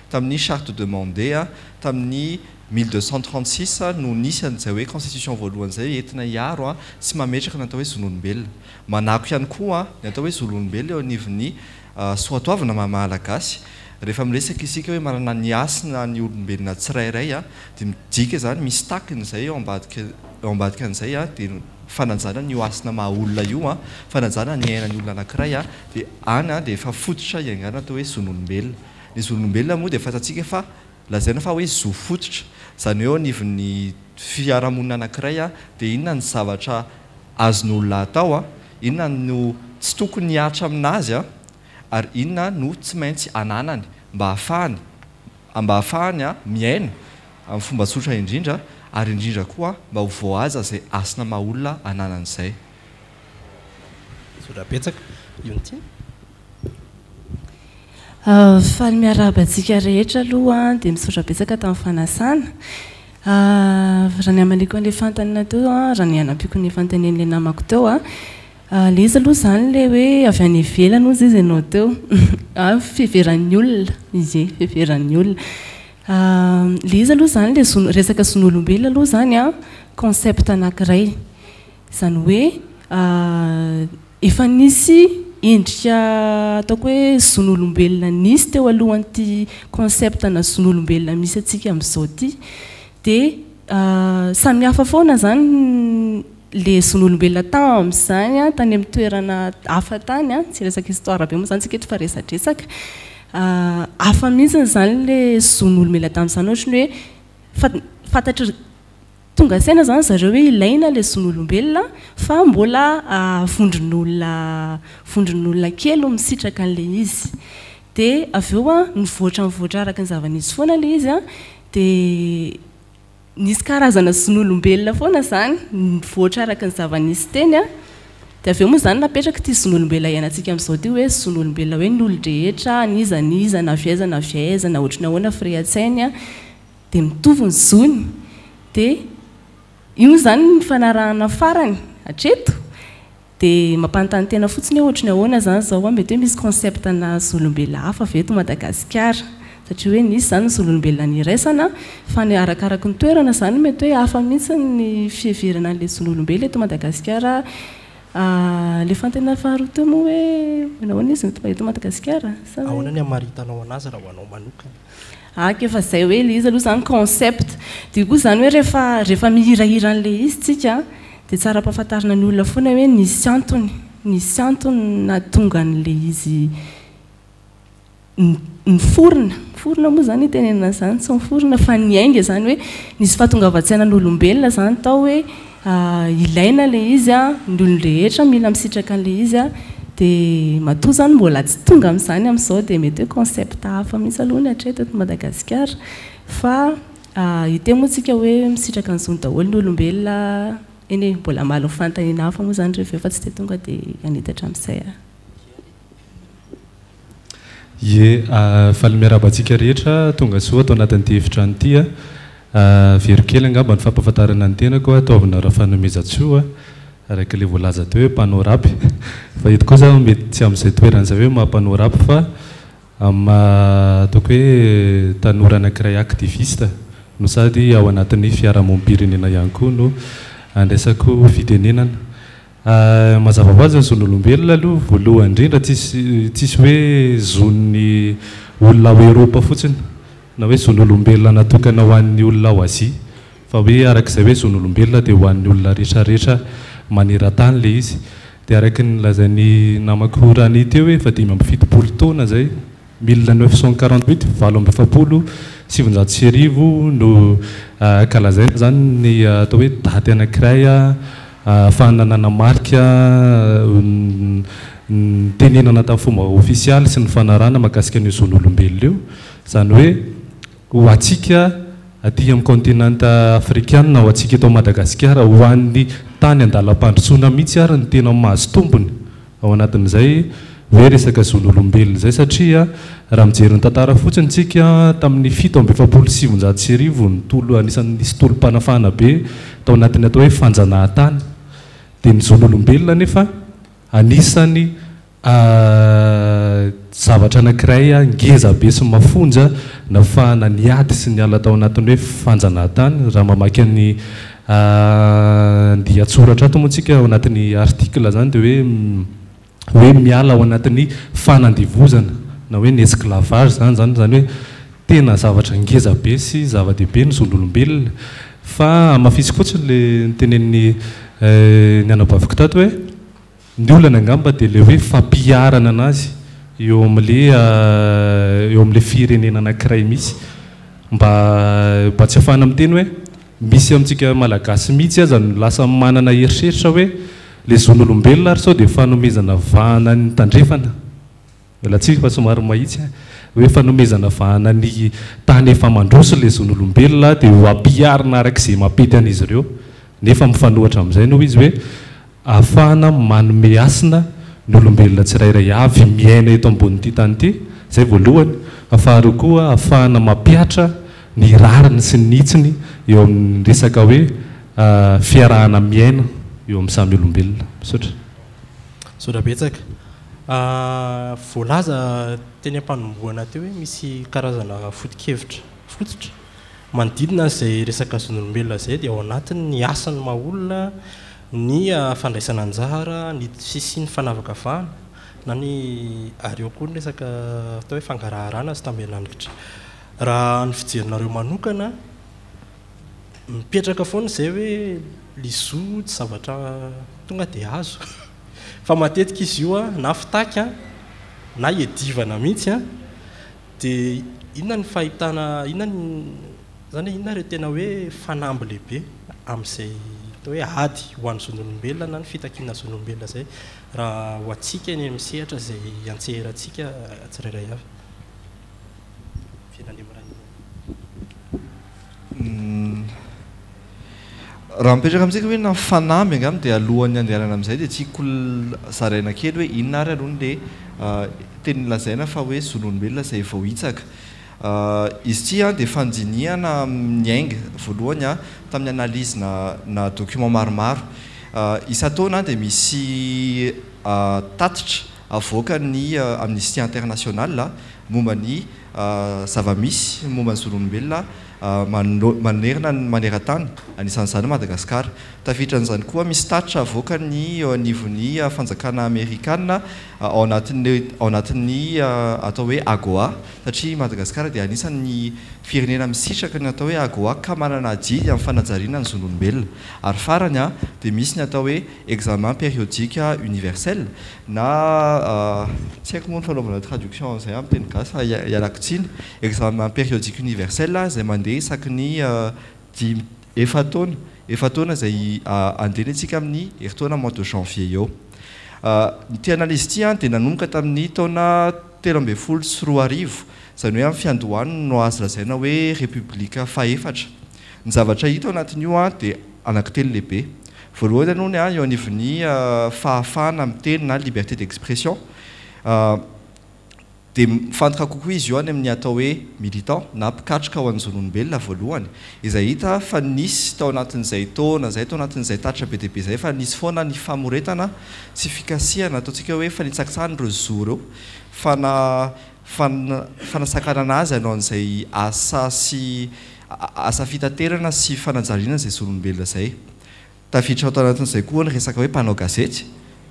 Tamin'ny charte de Mandé tamin'ny 1236 no nisy an'izay hoe constitution voalohany izay entina hiaro sy mametraka ny atao hoe zon'olombelona. Manako ihany koa ny atao hoe zon'olombelona eo anivon'ny soatoavina maha Malagasy. Rehefa miresaka isika hoe manana ny hasina ny olombelona tsirairay dia midika izany misy takiny izay eo ambadika eo ambadika an'izay dia ny fanajana an'io hasina maha olona io, fanajana ny ainan'ny olona anankiray dia any dia efa fototra iaingana atao hoe zon'olombelona. Ny zon'olombelona moa dia fantatsika fa lazaina fa hoe zo fototra, izany hoe eo anivon'ny fiarahamonina anankiray dia inona ny zavatra azon'olona atao, inona no tsy tokony hihatra aminazy ary inona no tsy maintsy ananany mba hahafahany mba hahafahany miaina amin'ny fomba tsotra indrindra ary indrindra koa mba ho voahaja izay hasina maha olona ananany izay. Misaotra betsaka. Ionty. Faly miarahaba antsika rehetra aloha dia misaotra betsaka tamin'ny fanasana. Raha ny hamaliako an'ilay fanontaniana teo, raha ny hanampiako ny fanontanian'ilay namako teo, ilay izy aloha izany ilay hoe avy any ivelany hozy izy ianao teo. Fiheveran'ny olona, ie, fiheveran'ny olona. Ilay izy aloha izany ilay zo, resaka zon'olombelona aloha izany an, concept anankiray. Izany hoe efa nisy endrika ataoko hoe zon'olombelona nisy teo alohan'ity concept ana zon'olombelona misy antsika amin'izao ity. Dia samy hafa foana izany ilay zon'olombelona tamin'izany tany amin'ny toerana hafa tany, tsy hiresaka histoire be moa izany isika eto fa resadresaka. Hafa mihitsy izany ilay zon'olombelona tamin'izany ohatran'ny hoe fantatry Tonga saina izany zareo hoe ilaina ilay zon'olombelona fa mbola vondron'olona vondron'olona kely no misitraka an'ilay izy. Dia avy eo an, nivoatra nivoatra araka ny zava-nisy foana ilay izy an, dia nisy karazana zon'olombelona foana izany, nivoatra araka ny zava-nisy teny an. Dia avy eo moa izany napetraka ity zon'olombelona iainantsika amin'izao ity hoe zon'olombelona hoe ny olon-drehetra, n'iza n'iza, na avy aiza na avy aiza, na ohatry ny ahoana firehan-tsainy an. dia mitovy ny zony, dia io moa izany ny fanarahana farany hatreto, dia mampanontany tena fotsiny hoe ohatry ny ahoana izany izao an, mety hoe misy concept ana zon'olombelona hafa ve eto Madagasikara, satria hoe nisy izany ny zon'olombelona niraisana, fa ny arakaraky ny toerana izany mety hoe hafa mihitsy ny fiheverana an'ilay zon'olombelona eto Madagasikara. Ilay fanontaniana faharoa teo moa hoe nahoana izy no tonga eto Madagasikara sa hoe. Ahoana ny hamaritanao anazy raha ho anao manokana? Aka efa izay hoe ilay izy aloha izany concept. Dia koa izany hoe rehefa rehefa mihirahira an'ilay izy tsika dia tsara ampahafantarina ny olona foana hoe nisy antony, nisy antony nahatonga an'ilay izy niforona, niforona moa izany itenenana an'izany, tsy niforona fa niainga izany hoe nisy fahatongavan-tsainan'olombelona izany tao hoe ilaina ilay izy an, ny olon-drehetra mila misitraka an'ilay izy an, dia matoa izany mbola tsy tonga amin'izany amin'izao dia mety hoe concept hafa mihitsy aloha ny hatreto eto Madagasikara fa hiteny moa tsika hoe misitraka ny zony daholo ny olombelona, eny e, mbola hamaly ny fanontaniana hafa moa izany rehefa avy eo fa tsy dia tonga dia hanitatra amin'izay aho. Ie, faly miarahaba antsika rehetra tonga soa ato anatin'ity efitrano ity a. Averiko kely angamba ny fampahafantarana ny tenako, Taovina Rafanomezantsoa, araka ilay voalaza teo hoe mpanao rap. Fa eto kosa aho mety tsy amin'izay toerana izay hoe maha mpanao rap fa amin'ny maha ataoko hoe tanora anankiray activiste no sady ao anatin'ny fiarahamonim-pirenena ihany koa no andraisako fitenenana. Mazava ho azy ny zon'olombelona aloha voalohany indrindra tsisy tsisy hoe zon'ny olona ao Eropa fotsiny na hoe zon'olombelona natokana ho an'ny olona ao Azia fa hoe arak'izay hoe zon'olombelona dia ho an'ny olona rehetra rehetra maneran-tany ilay izy. Dia araky ny lazain'ny namako Rani teo hoe efa 75 taona izay 1948, 1948 no ankalazaina izany ny atao hoe daty anankiray ahafahana nanamarika nitenenana tamin'ny fomba ofisialy sy nifanarahana mahakasika an'io zon'olombelona io. Izany hoe ho antsika aty amin'ny kaontinanta afrikana, ho antsika eto Madagasikara, ho an'ny tany andalam-pandrosoana mihitsy ary no tena mahazo tombony Ao anatin'izay hoe resaka zon'olombelona izay satria raha mijery ny tantara fotsiny tsika tamin'ny 1947 ny tolo anisan'ny nisy tolom-panafahana be tao anatin'ny atao hoe fanjanahantany dia ny zon'olombelona anefa anisan'ny zavatra anankiray ngeza be sy mafonja nafahana niady sy niala tao anatin'ny hoe fanjanahantany raha mamaky an'ny Andian-tsoratra ato moa tsika ao anatin'ny article izany dia hoe hoe miala ao anatin'ny fanandevozana na hoe ny esclavage izany izany, izany hoe tena zavatra ngeza be sy zava-dehibe ny zon'olombelona. Fa hamafisiko fotsiny ilay notenenin'ny ny anabaviko tato hoe Ny olana angamba dia ilay hoe fampiharana anazy eo amin'ilay eo amin'ilay firenena anankiray misy. Mba mba tsy ahafahana miteny hoe misy amintsika Malagasy mihitsy aza no lasa manana eritreritra hoe ilay zon'olombelona ary sao dia fanomezana vahana ny tandrefana. Miala tsiny fa somary mahitsy an. Hoe fanomezana vahana ny tany efa mandroso ilay zon'olombelona dia ho ampiharina araka izay mampety an'izy ireo. Nefa mifanohitra amin'izay no izy hoe ahafahana manome hasina ny olombelona tsirairay avy miaina eto ambonin'ity tany ity, izay voalohany, fa faharoa koa ahafahana mampihatra ny rariny sy ny hitsiny eo amin'ny resaka hoe fiarahana miaina eo amin'ny samy olombelona. Misaotra. Misaotra betsaka. Voalaza teny am-panombohana teo hoe misy karazana foto-kevitra fototra manodidina an'izay resaka zon'olombelona izay dia ao anatiny ny asan'ny maha olona, ny fandraisana anjara, ny fisian'ny fanavakavahana na ny ary eo koa ny resaka atao hoe fangaraharana sy tamberin'andraikitra. Raha ny fijerinareo manokana, mipetraka foana izay hoe le zo tsy zavatra tonga dia azo fa matetika izy io na fitaky na iadivana mihitsy dia inona ny fahitana inona ny izany hoe inona ireo tena hoe fanamby lehibe amin'izay atao hoe ady ho an'ny zon'olombelona na ny fitakiana zon'olombelona izay raha ho antsika eny amin'ny sehatra izay iantseherantsika tsirairay avy. Raha mipetraka amintsika hoe inona ny fanamby angamba dia alohan'ny handehanana amin'izay dia tiako zaraina kely hoe inona ary aloha ilay teny lazaina fa hoe zon'olombelona izay voahitsaka. Izy ity dia fandinihana niainga voalohany tamin'ny analyse-na na document maromaro. Isan-taona dia misy tatitra avoakan'ny Amnesty International momba ny. zava-misy momba ny zon'olombelona manerana ny maneran-tany, anisan'izany Madagasikara. Tafiditra an'izany koa misy tatitra avoakan'ny eo anivon'ny fanjakana amerikana ao anatin'ny ao anatin'ny atao hoe AGOA, satria i Madagasikara dia anisan'ny firenena misitraka ny atao hoe AGOA ka manana adidy amin'ny fanajariana ny zon'olombelona. Ary farany dia misy ny atao hoe examen périodique universel na tsy haiko moa ny fanaovana traduction an'izay amin'ny teny gasy fa ialako tsiny, examen périodique universel izay mandeha isaky ny dimy, efa-taona, efa-taona izay andeha antsika amin'ny herintaona mois de janvier eo. Ity analyse ity dia nanomboka tamin'ny taona 2013, izany hoe amin'ny fiandohany no azo lazaina hoe Repoblika fahefatra. Ny zavatra hita ao anatin'io dia anankitelo lehibe. Voalohany aloha ny eo anivon'ny fahafahana miteny na liberté d'expression dia mifantoka kokoa izy io any amin'ny atao hoe militant na mpikatroka ho an'ny zon'olombelona voalohany izay hita fa nisy tao anatin'izay taona izay, tao anatin'izay tatitra be dia be izay fa nisy foana ny famoretana sy fikasihana ataontsika hoe fanitsakitsahana ireo zo ireo, fana fanasakanana azy hanao an'izay asa sy asa fitaterana sy fanajariana izay zon'olombelona izay. Tafiditra tao anatin'izay koa ny resaka hoe mpanao gazety.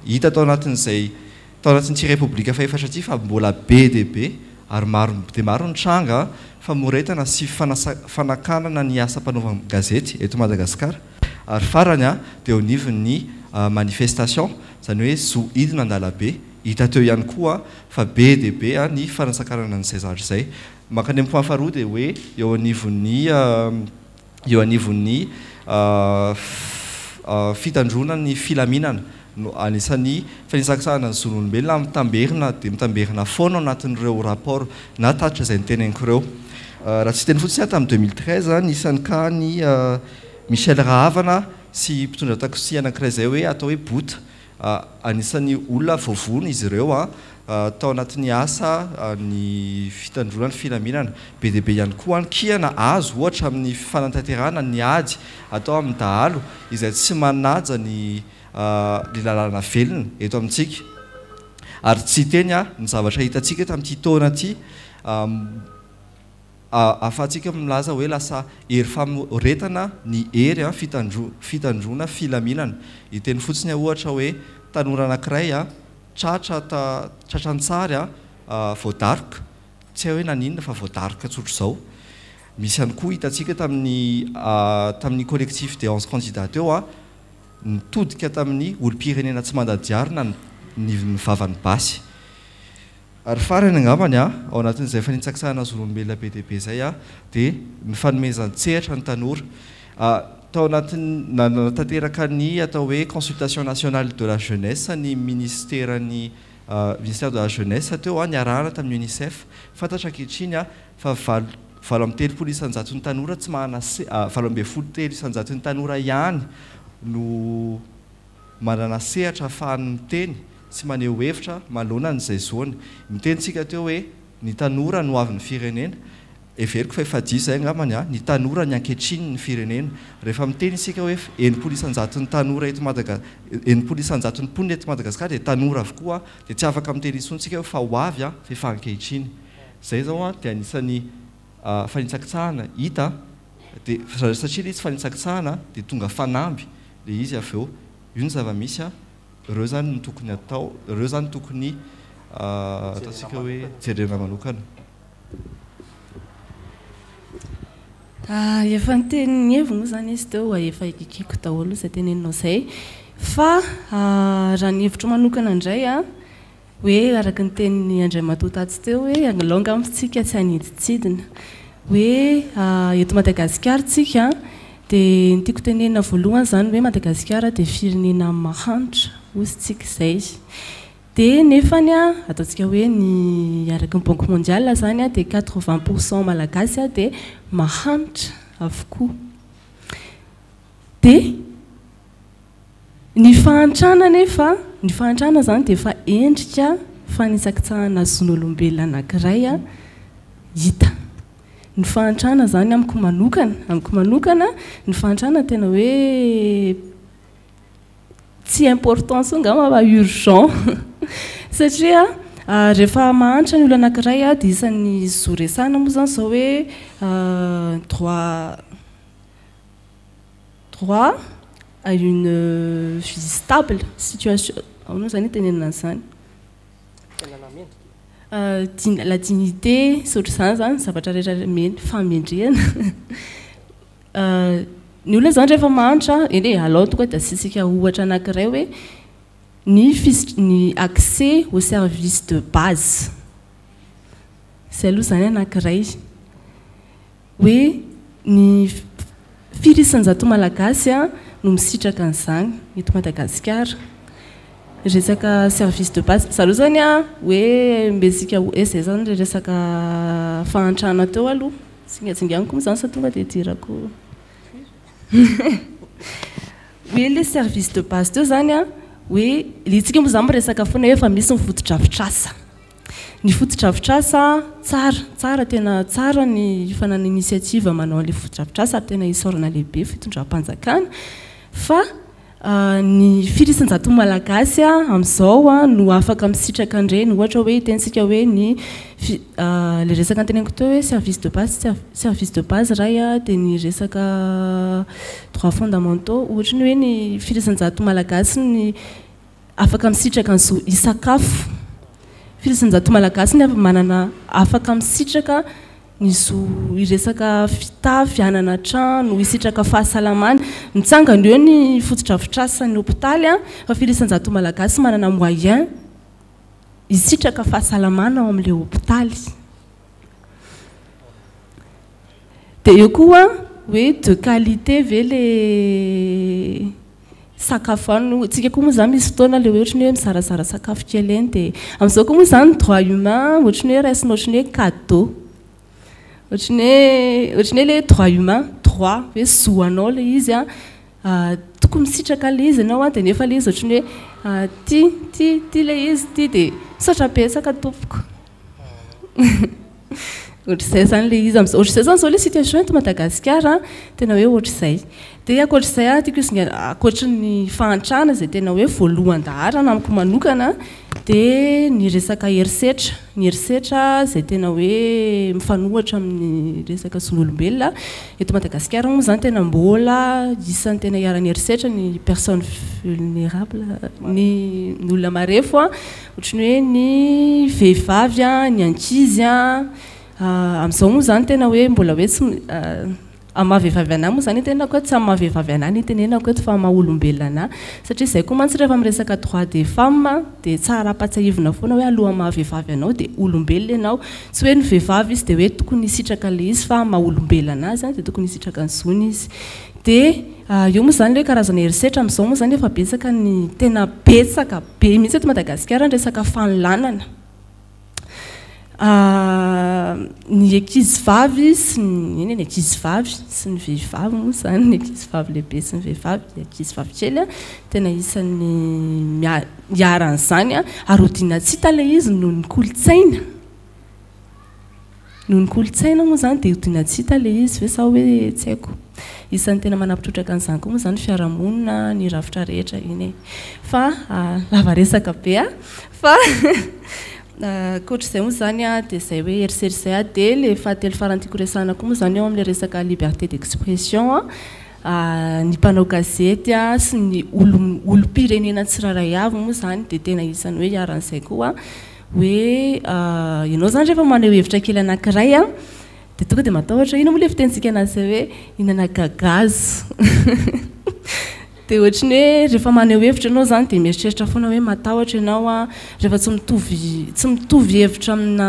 Hita tao anatin'izay tao anatin'ity Repoblika fahefatra ity fa mbola be dia be ary maro dia maro ny tranga famoretana sy fanakanana ny asam-panaovan-gazety eto Madagasikara. Ary farany dia eo anivon'ny manifestation, izany hoe zo hidina an-dalabe, hita teo ihany koa fa be dia be ny fanasakanana an'izay zavatra izay. Mankany amin'ny point faharoa dia hoe eo anivon'ny eo anivon'ny fitandroana ny filaminana no anisan'ny fanisakisahana ny zon'olombelona mitamberina dia mitamberina foana ao anatin'ireo rapport na tatitra izay noteneniko ireo. Raha tsy hiteny fotsiny aho tamin'ny 2013 nisy ny cas ny Michel Rahavana sy mpitondra taxi anankiray izay hoe atao hoe Bota. Anisan'ny olona voavono izy ireo tao anatin'ny asa ny fitandroana ny filaminana. Be dia be ihany koa ny kiana azo ohatra amin'ny fanatanterahana ny ady atao amin'ny dahalo izay tsy manaja ny ny lalàna velona eto amintsika. Ary tsy hiteny aho ny zavatra hitantsika tamin'ity taona ity. Ahafahantsika milaza hoe lasa hery famoretana ny hery fitandroana filaminana. Hiteny fotsiny aho ohatra hoe tanora anankiray tratra tratra an-tsary voadaroka, tsy hay hoe naninona fa voadaroka tsotr'izao. Misy ihany koa hitantsika tamin'ny tamin'ny collectif des 11 candidats teo, nitodika tamin'ny olom-pirenena tsy mandadiarina ny vavan'ny basy. Ary farany angambany a, ao anatin'izay fanitsakitsahana zon'olombelona be dia be izay a, dia ny fanomezan-tsehatra ny tanora. Tao anatin'ny, nanatanteraka ny atao hoe consultation nationale de la jeunesse ny minisiteran'ny, ministère de la jeunesse teo a, niarahana tamin'ny Unicef. Fantatra ankehitriny a, fa valo, 38 isan-jaton'ny tanora tsy manana se-, 18 isan-jaton'ny tanora ihany no manana sehatra ahafahany miteny sy maneho hevitra manoloana an'izay zony. Niteny tsika teo hoe ny tanora no hoavin'ny firenena. Heveriko fa efa diso izay angambany an! Ny tanora ny ankehitriny ny firenena. Rehefa miteny isika hoe 60 isan-jaton'ny tanora eto Madaga, 60 isan-jaton'ny mponina eto Madagasikara dia tanora avokoa dia tsy afaka miteny intsony tsika hoe fa hoavy an, fa efa ankehitriny. Izay izao an dia anisan'ny fanitsakitsahana hita dia satria ilay izy fanitsakitsahana dia tonga fanamby ilay izy avy eo. Io ny zava-misy an! Ireo izany no tokony atao, ireo izany tokony ataontsika hoe jerena manokana. Efa niteny ny heviny moa izany izy teo, efa ekekeko daholo izay teneninao izay. Fa raha ny hevitro manokana indray an, Hoe araka ny tenin'i Andriamatoa tatsy teo hoe alao angamba tsika tsy hanidintsidina. Hoe eto Madagasikara tsika dia ny tiako tenenina voalohany izany hoe Madagasikara dia firenena mahantra hozy tsika izay. Dia nefany ataontsika hoe ny araka ny banque mondiale izany dia 80 pour cent malagasy dia mahantra avokoa. Dia Ny fahantrana anefa, ny fahantrana izany dia efa endrika fanitsakitsahana zon'olombelona anankiray hita. Ny fahantrana izany amiko manokana, amiko manokana, ny fahantrana tena hoe tsy important intsony angamba fa urgent satria. Rehefa mahantra ny olona anankiray dia isan'ny zo resahina moa izany izao hoe droit droit à une vie stable, situation, ahoana moa izany itenenana an'izany? La dignité sy ohatr'izany izany, zavatra rehetra mendri- fahamendrehana. Ny olona izany rehefa mahantra, eny e, alao tonga dia asiantsika ohatra anankiray hoe ny fis- ny accès aux services de base. Izay aloha izany anankiray. Hoe ny firy isan-jato Malagasy no misitraka an'izany eto Madagasikara. Resaka service de base, zareo izany hoe ombentsika hoe izay izany ilay resaka fahantrana teo aloha. Tsingatsinganiko moa izany sa tonga dia idirako. Hoe ilay service de base teo izany an, hoe ilay isika moa izany miresaka foana hoe efa misy ny fotodrafitrasa. Ny fotodrafitrasa tsara, tsara tena tsara ny fananana initiative manao an'ilay fotodrafitrasa ary tena isaorana lehibe fitondram-panjakana fa ny firy isan-jaton'ny Malagasy amin'izao no afaka misitraka an'ireny ohatra hoe itentsika hoe ny ilay resaka noteneniko teo hoe service de base service de base iray dia ny resaka droits fondamentaux ohatra ny hoe ny firy isan-jato Malagasy ny Afaka misitraka ny zo hisakafo. Firy isan-jato Malagasy ny manana afaka misitraka ny zo hiresaka fitafy, hanana trano, hisitraka fahasalamana. Mitsangana eo ny fotodrafitrasan'ny hopitaly fa firy isan-jato Malagasy manana moyen hisitraka fahasalamana ao amin'ilay hopitaly. Dia eo koa hoe de qualité ve le sakafo any, tsika koa moa izany misy fotoana le hoe ohatran'ny hoe mizarazara sakafo kely eny dia amin'izao koa moa izany droit humain ohatran'ny hoe raisina ohatran'ny hoe cadeau, ohatran'ny hoe ohatran'ny hoe le droit humain, droit hoe zo anao ilay izy an, tokony misitraka an'ilay izy ianao an, dia nefa ilay izy ohatran'ny hoe ity ity ity ilay izy ity dia misaotra betsaka tompoko. Ohatr'izay izany ilay izy amin'izao. Ohatr'izay izany izao ilay situation eto Madagasikara an, tena hoe ohatr'izay. Dia ankoatr'izay an, tiako hisongadina, ankoatry ny fahantrana izay tena hoe voalohan-daharana amiko manokana dia ny resaka herisetra. Ny herisetra izay tena hoe mifanohitra amin'ny resaka zon'olombelona. Eto Madagasikara moa izany tena mbola isan'ny tena iharan'ny herisetra ny personnes vulnérables, ny olona marefo an. Ohatry ny hoe ny vehivavy an, ny ankizy an, amin'izao moa izany tena hoe mbola hoe tsy amin'ny maha vehivavy anà moa izany itenenako eto, tsy amin'ny maha vehivavy anà no itenenako eto fa amin'ny maha olombelona anà. Satria izay koa mantsy rehefa miresaka droit des femmes dia tsara ampatsiahivina foana hoe alohan'ny maha vehivavy anao dia olombelona ianao. Tsy hoe ny vehivavy izy dia hoe tokony hisitraka ilay izy fa amin'ny maha olombelona anazy dia tokony hisitraka ny zony izy. Dia io moa izany ilay hoe karazana herisetra, amin'izao moa izany efa betsaka ny tena betsaka be mihitsy eto Madagasikara ny resaka fanolanana. Ny ankizivavy sy ny, eny e, ny ankizivavy sy ny vehivavy moa izany, ny ankizivavy lehibe sy ny vehivavy, ny ankizivavy kely tena isan'ny iharan'izany ary odiana tsy hita ilay izy noho ny kolontsaina. Noho ny kolontsaina moa izany dia odiana tsy hita ilay izy ve sa hoe tsy haiko. Isan'ny tena manampy trotraka an'izany koa moa izany ny fiarahamonina, ny rafitra rehetra iny e. Fa lava resaka be aho fa ankoatr'izay moa izany dia izay hoe herisetra izay dia ilay fahatelo farany tiako resahana koa moa izany eo amin'ilay resaka liberté d'expression ny mpanao gazety sy ny olom-pirenena tsirairay avy moa izany dia tena isan'ny hoe iharan'izay koa. Hoe ianao izany rehefa maneho hevitra kely anankiray an, dia tonga dia matahotra, inona moa ilay fitenintsika anazy izay hoe hihinana gagazo. Dia ohatry ny hoe rehefa maneho hevitra ianao izany dia mieritreritra foana hoe matahotra ianao an, rehefa tsy mitovy tsy mitovy hevitra amina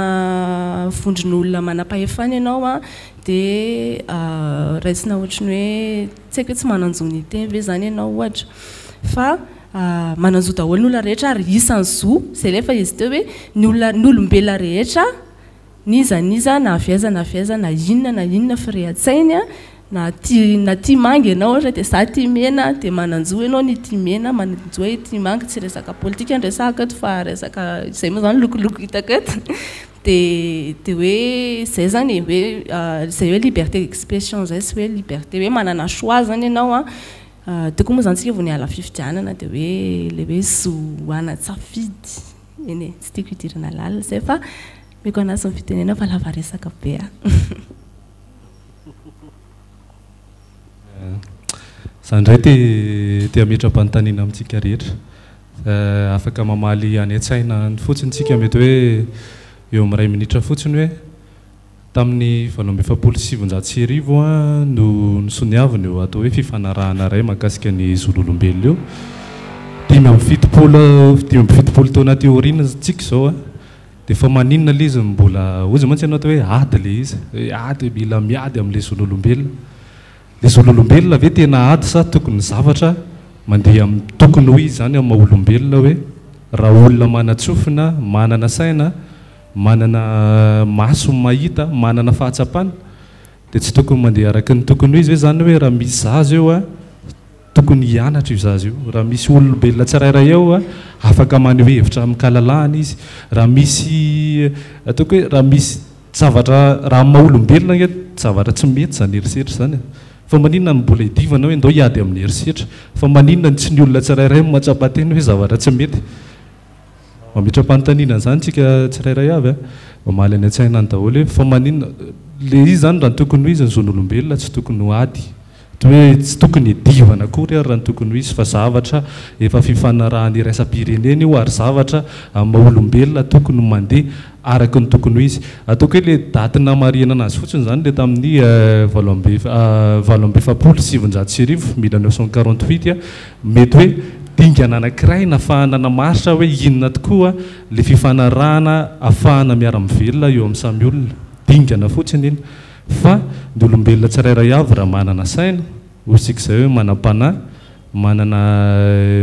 vondron'olona manam-pahefana ianao an, dia raisina ohatry ny hoe tsy haiko hoe tsy manan-jo ny hiteny ve izany ianao ohatra. Fa Manan-jo daholo ny olona rehetra ary isan'ny zo, izay ilay efa izy teo hoe ny olona, ny olombelona rehetra, n'iza n'iza na avy aiza na avy aiza na inona na inona firehan-tsainy, na tia na tia manga ianao ohatra dia za tia mena dia manan-jo ianao ny hitia mena, manan-jo aho hitia manga, tsy resaka politika no resahako eto fa resaka izay moa izany lokoloko hitako eto, dia dia hoe izay izany e, hoe izay hoe liberté d'expression izay sy hoe liberté hoe manana choix izany ianao an, Teo koa moa izany tsika vao niala fifidianana dia hoe ilay hoe zo hanan-tsafidy. Eny e, tsy tiako hidirana lalina izay fa omeko an'azy ny fitenenana fa lava resaka be aho. Za indray te te hametra-panontaniana amintsika rehetra. Afaka mamaly any an-tsaina any fotsiny tsika mety hoe eo amin'ny iray minitra fotsiny hoe tamin'ny 1948 no nosoniavina io atao hoe fifanarahana iray mahakasika ny zon'olombelona io. 75 75 taona aty aoriana tsika izao dia fa maninona ilay izy no mbola hozy mantsy ianao atao hoe ady ilay izy, hoe ady mila miady amin'ilay zon'olombelona. Ilay zon'olombelona ve tena ady sa tokony zavatra mandeha amin'ny tokony ho izy izany amin'ny maha olombelona hoe raha olona manan-tsofina, manana saina, manana maso mahita, manana fahatsapana dia tsy tokony mandeha araka ny tokony ho izy ve izany hoe raha misy zaza eo a tokony hianatra io zaza io, raha misy olombelona tsirairay eo a afaka maneho hevitra amin-kalalahana izy, raha misy ataoko hoe raha misy Zavatra raha amin'ny maha olombelona ange zavatra tsy mety izany herisetra izany e. Fa maninona no mbola idivana hoe ndao hiady amin'ny herisetra? Fa maninona no tsy ny olona tsirairay no mahatsapa tena hoe zavatra tsy mety? Mametra-panontaniana an'izany tsika tsirairay avy a. Mamaly any an-tsaina any daholo hoe fa maninona? Le izy izany raha ny tokony ho izy ny zon'olombelona tsy tokony ho ady. Toy hoe tsy tokony hidivana akory ary raha ny tokony ho izy fa zavatra efa fifanarahana iraisam-pirenena io ary zavatra amin'ny maha olombelona tokony mandeha araka ny tokony ho izy. Ataoko hoe ilay daty namarihana anazy fotsiny izany ilay tamin'ny 1948, 1948, mety hoe dingana anankiray nafahana namaritra hoe inona tokoa ilay fifanarahana afahana miara-mivelona eo amin'ny samy olona. Dingana fotsiny iny. Fa ny olombelona tsirairay avy raha manana saina, hoy isika izay hoe manam-panahy, manana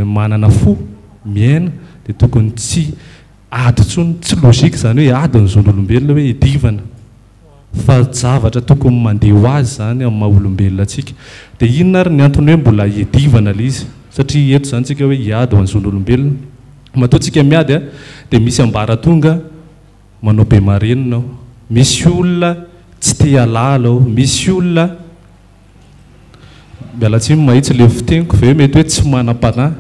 manana fo miaina dia tokony tsy ady intsony, tsy logique izany hoe ady ny zon'olombelona hoe hiadivana fa zavatra tokony mandeha ho azy izany amin'ny maha olombelona antsika. Dia inona ary ny antony hoe mbola hiadivana ilay izy? Satria eto izany tsika hoe hiady ho an'ny zon'olombelona. Matoa tsika miady dia misy ambaratonga Manao be marenina ao. Misy olona tsy te halala ao. Misy olona, miala tsiny mahitsy le fiteniko ve, mety hoe tsy manam-panahy,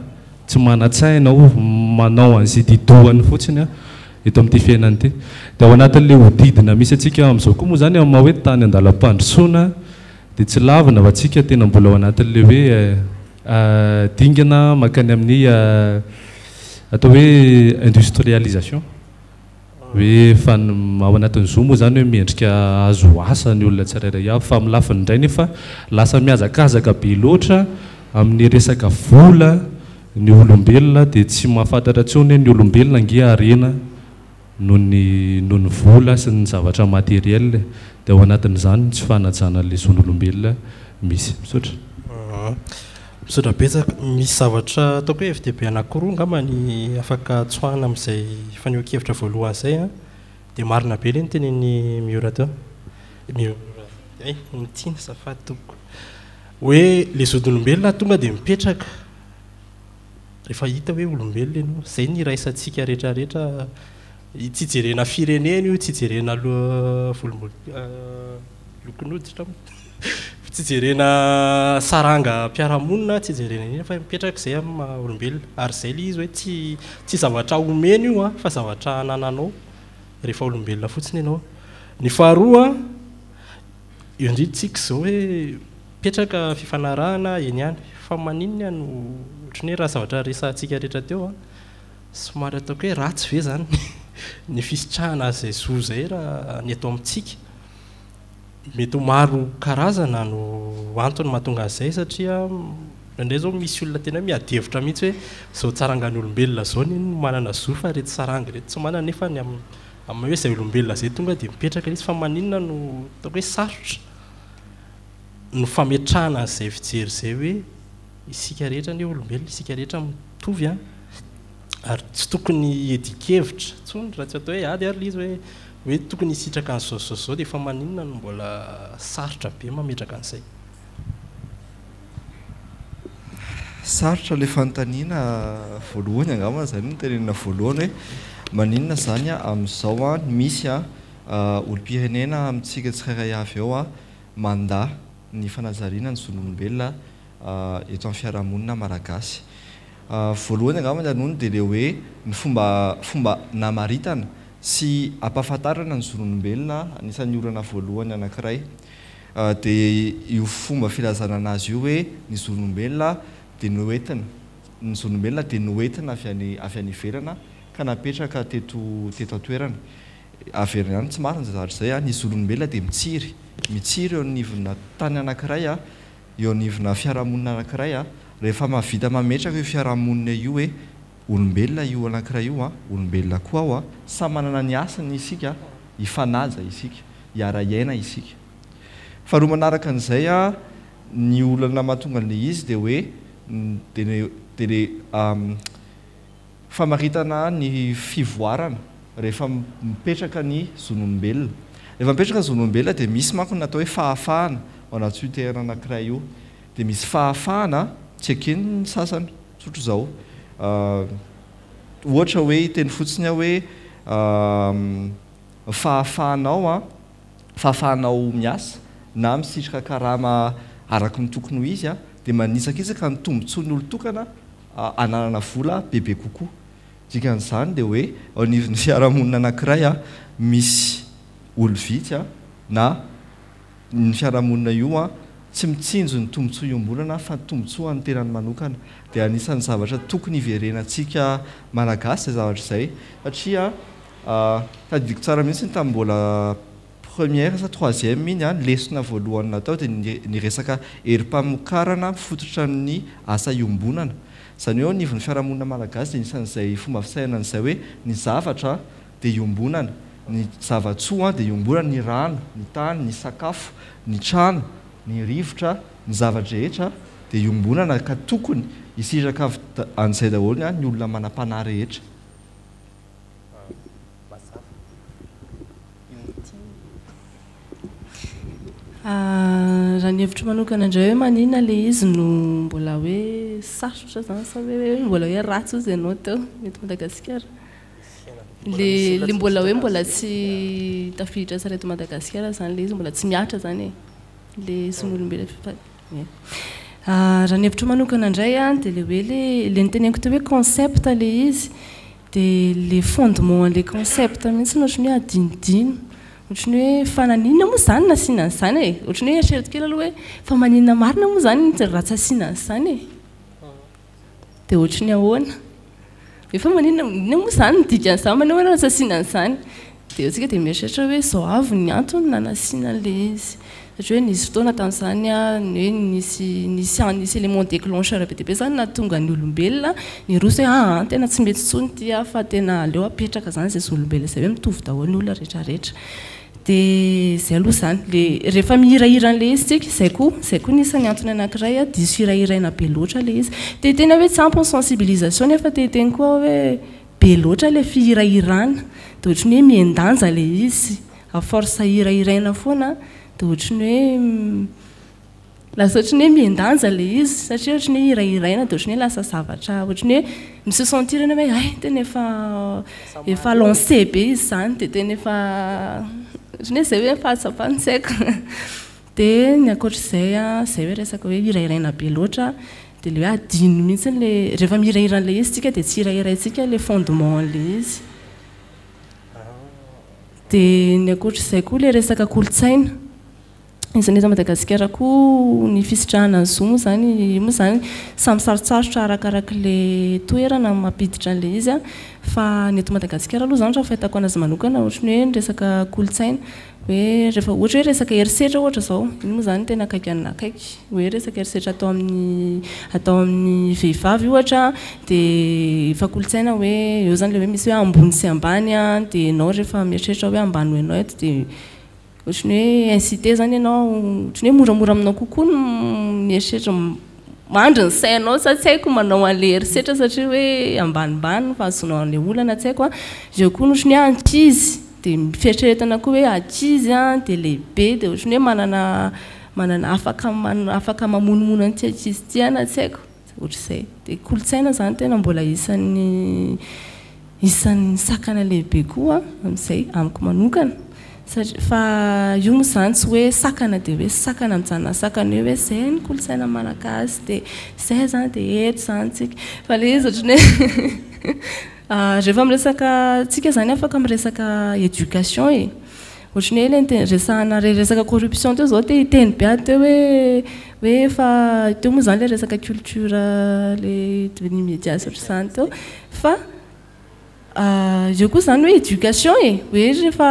tsy manan-tsaina ao, manao an'izay di-dohany fotsiny an, eto amin'ity fiainana ity. Dia ao anatin'ilay hodidina misy antsika amin'izao koa moa izany, amin'ny maha hoe tany an-dalam-pandrosoana, dia tsy lavina fa tsika tena mbola ao anatin'ilay hoe dingana mankany amin'ny atao hoe industrialisation. Hoe fa ao anatin'ny zo moa izany hoe mendrika hahazo asa ny olona tsirairay avy fa amin'ny lafiny indray nefa lasa mihazakazaka be loatra amin'ny resaka vola ny olombelona dia tsy mahafantatra intsony hoe ny olombelona ange harena noho ny noho ny vola sy ny zavatra matériel e. Dia ao anatin'izany ny tsy fanajana an'ilay zon'olombelona misy. Misaotra. Misaotra betsaka. Misy zavatra ataoko hoe hevi-dehibe anankiroa angamba ny afaka tsoahina amin'izay fanehoan-kevitra voalohany izay an. Dia marina be ilay notenenin'i Miora teo. Miora, hay, Onitiana, azafady tompoko. Hoe ilay zon'olombelona tonga dia mipetraka rehefa hita hoe olombelona ianao. Izay no iraisantsika rehetra rehetra. Tsy jerena firenena io, tsy jerena volombolo lokon'hoditra moa, tsy jerena saranga mpiara-monina, tsy jerena inona fa mipetraka izay amin'ny maha olombelona. Ary izay ilay izy hoe tsy tsy zavatra omena io an, fa zavatra anananao rehefa olombelona fotsiny ianao. Ny faharoa an, eo indrindra tsika izao hoe mipetraka fifanarahana eny ihany, fa maninona no ohatran'ny hoe raha zavatra resahantsika rehetra teo an, Somary ataoko hoe ratsy ve izany ny fisitrahana izay zo izay raha ny eto amintsika? Mety ho maro karazana no antony mahatonga an'izay satria indraindray izao misy olona tena hoe miady hevitra mihitsy hoe izao tsarangan'olombelona izao anie no manana zo fa ireto saranga ireto tsy manana nefa ny amin'ny hoe izay olombelona izay tonga dia mipetraka ilay izy fa maninona no ataoko hoe sarotra no fametrahana an'izay fijery izay hoe Isika rehetra anie olombelona, isika rehetra mitovy an, ary tsy tokony hiadian-kevitra intsony raha tsy atao hoe ady ary ilay izy hoe hoe tokony hisitraka an'izao sy izao sy izao dia efa maninona no mbola sarotra be mametraka an'izay. Sarotra ilay fanontaniana voalohany angamba izay no tenenina voalohany hoe maninona izany amin'izao misy olom-pirenena amintsika tsirairay avy eo mandà ny fanajariana ny zon'olombelona eto amin'ny fiarahamonina malagasy. Voalohany angambany aloha dia ilay hoe ny fomba fomba namaritana sy ampahafantarana ny zon'olombelona anisan'ny olana voalohany anankiray. Dia io fomba filazana anazy io hoe ny zon'olombelona dia noentina, ny zon'olombelona dia noentina avy any avy any ivelana ka napetraka teto teto an-toerana. Averina ihany, tsy marina izay zavatra izay, ny zon'olombelona dia mitsiry, mitsiry eo anivona tany anankiray, eo anivona fiarahamonina anankiray, rehefa mahavita mametraka io fiarahamonina io hoe olombelona io anankiray io, olombelona koa aho, samy manana ny hasiny isika, hifanaja isika, hiara-hiaina isika. Faharoa manaraka an'izay, ny olana mahatonga an'ilay izy dia hoe dia dia ilay famaritana ny fivoarana rehefa mipetraka ny zon'olombelona. Rehefa mipetraka ny zon'olombelona dia misy manko ny atao hoe fahafahana ao anaty io toerana anankiray io. Dia misy fahafahana tsy eken'ny sasany, tsotra izao. Ohatra hoe hiteny fotsiny aho hoe fahafahanao an, fahafahanao miasa na misitraka karama araka ny tokony ho izy an, dia manitsakitsaka ny tombotsoan'ny olon-tokana hananana vola bebe kokoa. Dikan'izany dia hoe ao anivon'ny fiarahamonina anankiray misy olo vitsy na ny fiarahamonina io tsy mitsinjo ny tombontsoa iombonana fa ny tombontsoa an'ny tenany manokana. Dia anisan'ny zavatra tokony hiverenantsika Malagasy izay zavatra izay satria tadidiko tsara mihitsy tamin'ny mbola Première sa troisième iny an, lesona voalohany natao dia ny resaka herim-pamokarana mifototra amin'ny asa iombonana. Izany hoe eo anivon'ny fiarahamonina malagasy dia anisan'izay fomba fisainana izay hoe ny zavatra dia iombonana, ny zava-tsoa dia iombonana, ny rano, ny tany, ny sakafo, ny trano, ny rivotra, ny zava-drehetra dia iombonana ka tokony hisitraka avy an'izay daholo ny olona manam-panahy rehetra. Raha ny hevitro manokana indray hoe maninona ilay izy no mbola hoe sarotra izany sa hoe mbola hoe ratsy hozy ianao teo eto Madagasikara? Ilay ilay mbola hoe mbola tsy tafiditra tsara eto Madagasikara izany ilay izy, mbola tsy mihatra izany e, ilay zon'olombelona fa ie. Raha ny hevitro manokana indray an, dia ilay hoe ilay ilay noteneniko teo hoe concept ilay izy, Dia le fondement an'le concept mihitsy no ohatran'ny hoe adinodino. Ohatran'ny hoe fa naninona moa izany nasiana an'izany e? Ohatran'ny hoe eritrereto kely aloha hoe fa maninona marina moa izany raha tsy asiana an'izany e? Dia ohatran'ny ahoana? Hoe fa maninona, inona moa izany ny dikan'izany manao hoe raha tsy asiana an'izany? Dia eo tsika dia mieritreritra hoe izao avy ny antony nanasiana an'ilay izy. Satria hoe nisy fotoana tamin'izany ny hoe nisy nisy nisy élément déclencheur be dia be izany nahatonga ny olombelona niroso hoe aa tena tsy mety intsony ity fa tena aleo apetraka izany izay zon'olombelona izay hoe mitovy daholo ny olona rehetra rehetra. Dia izay aloha izany. Ilay rehefa mihirahira an'ilay izy tsika, izay koa izay koa ny isan'ny antony anankiray diso hirahiraina be loatra ilay izy. Te hiteny aho hoe tsy ampy ny sensibilisation nefa te hiteny koa aho hoe Be loatra ilay fihirahirana dia ohatran'ny hoe mihen-danja ilay izy, à force hirahiraina foana dia ohatran'ny hoe lasa ohatran'ny hoe mihen-danja ilay izy satria ohatran'ny hoe hirahiraina dia ohatran'ny hoe lasa zavatra ohatran'ny hoe mi-se sentir ianao hoe hay tena efa efa lancé be izy izany dia tena efa ohatran'ny hoe izay hoe ny fahatsapana tsy haiko. Dia ny ankoatr'izay an, izay hoe resaka hoe hirahiraina be loatra, dia ilay hoe adino mihitsy ilay, rehefa mihirahira an'ilay izy tsika dia tsy hirahiraintsika ilay fondement an'ilay izy. Dia ny ankoatr'izay koa ilay resaka kolontsaina. Isan'ny eto Madagasikara koa ny fisitrahana ny zo moa izany, io moa izany samy sarotsarotra arakarak'ilay toerana no mampiditra an'ilay izy an, fa ny eto Madagasikara aloha izany raha ny fahitako an'azy manokana ohatran'ny hoe ny resaka kolontsaina. Hoe rehefa ohatra hoe resaka herisetra ohatra izao, iny moa izany tena akaiky an'ny akaiky, hoe resaka herisetra atao amin'ny atao amin'ny vehivavy ohatra dia efa kolontsaina hoe eo izany ilay hoe misy hoe ambony sy ambany an, dia ianao rehefa mieritreritra hoe ambany noho ianao eto dia ohatran'ny hoe incité izany ianao, ohatran'ny hoe moramora aminao kokoa ny mieritreritra Mandry ny sainao sa tsy haiko manao an'ilay herisetra satria hoe ambanimbany ny fahazoanao an'ilay olana tsy haiko an, eo koa ny ohatran'ny hoe ankizy dia fieritreretana koa hoe ankizy an dia lehibe dia ohatran'ny hoe manana manana afaka afaka mamonomono an'ity ankizy ity aho na tsy haiko, ohatr'izay. Dia kolontsaina izany tena mbola isan'ny isan'ny sakana lehibe koa amin'izay amiko manokana. Satria, fa io moa izany tsy hoe sakana dia hoe sakana mijanona sakana eo hoe izay ny kolontsaina malagasy dia izay izany dia eto izany tsika. Fa ilay izy ohatran'ny hoe rehefa miresaka, tsika izany afaka miresaka éducation e. Ohatran'ny hoe ilay nite- resahana ilay resaka corruption teo izao te hiteny be aho teo hoe hoe efa teo moa izany ilay resaka culture ilay devenue média sy ohatr'izany teo fa Eo koa izany hoe éducation e, hoe rehefa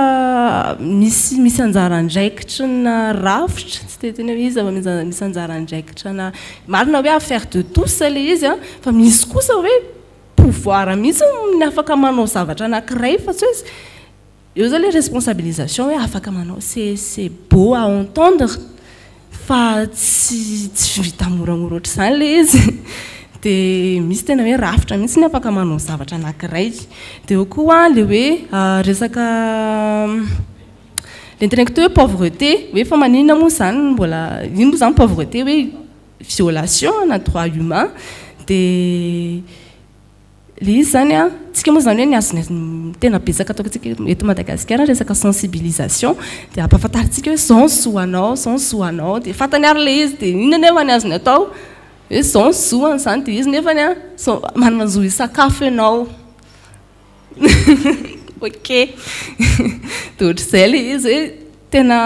misy misy anjara andraikitry na rafitra, tsy te hiteny hoe iza fa misy anjara andraikitra na, marina hoe affaire de tous ilay izy an, fa misy kosa hoe pouvoir mihitsy ny afaka manao zavatra anankiray fa tsy hoe Eo zao le responsabilisation hoe afaka manao c'est c'est beau à entendre fa tsy tsy vita moramora ohatr'izany le izy de misy tena hoe rafitra mihitsy ny afaka manao zavatra anankiray. De eo koa le hoe resaka le noteneniko teo hoe pauvreté hoe fa maninona moa zany no mbola iny moa zany pauvreté hoe violation ana droit humain de Le izy zany an, tsika moa zany hoe ny azony ny tena betsaka ataontsika eto Madagasikara resaka sensibilisation dia ampahafantarintsika hoe zao ny zo anao, zao ny zo anao dia fantany ary le izy dia inona anefa ny azony atao hoe zao ny zoany zany dia izy nefany an zao manana zo hisakafo ianao ok dia ohatr'izay le izy hoe tena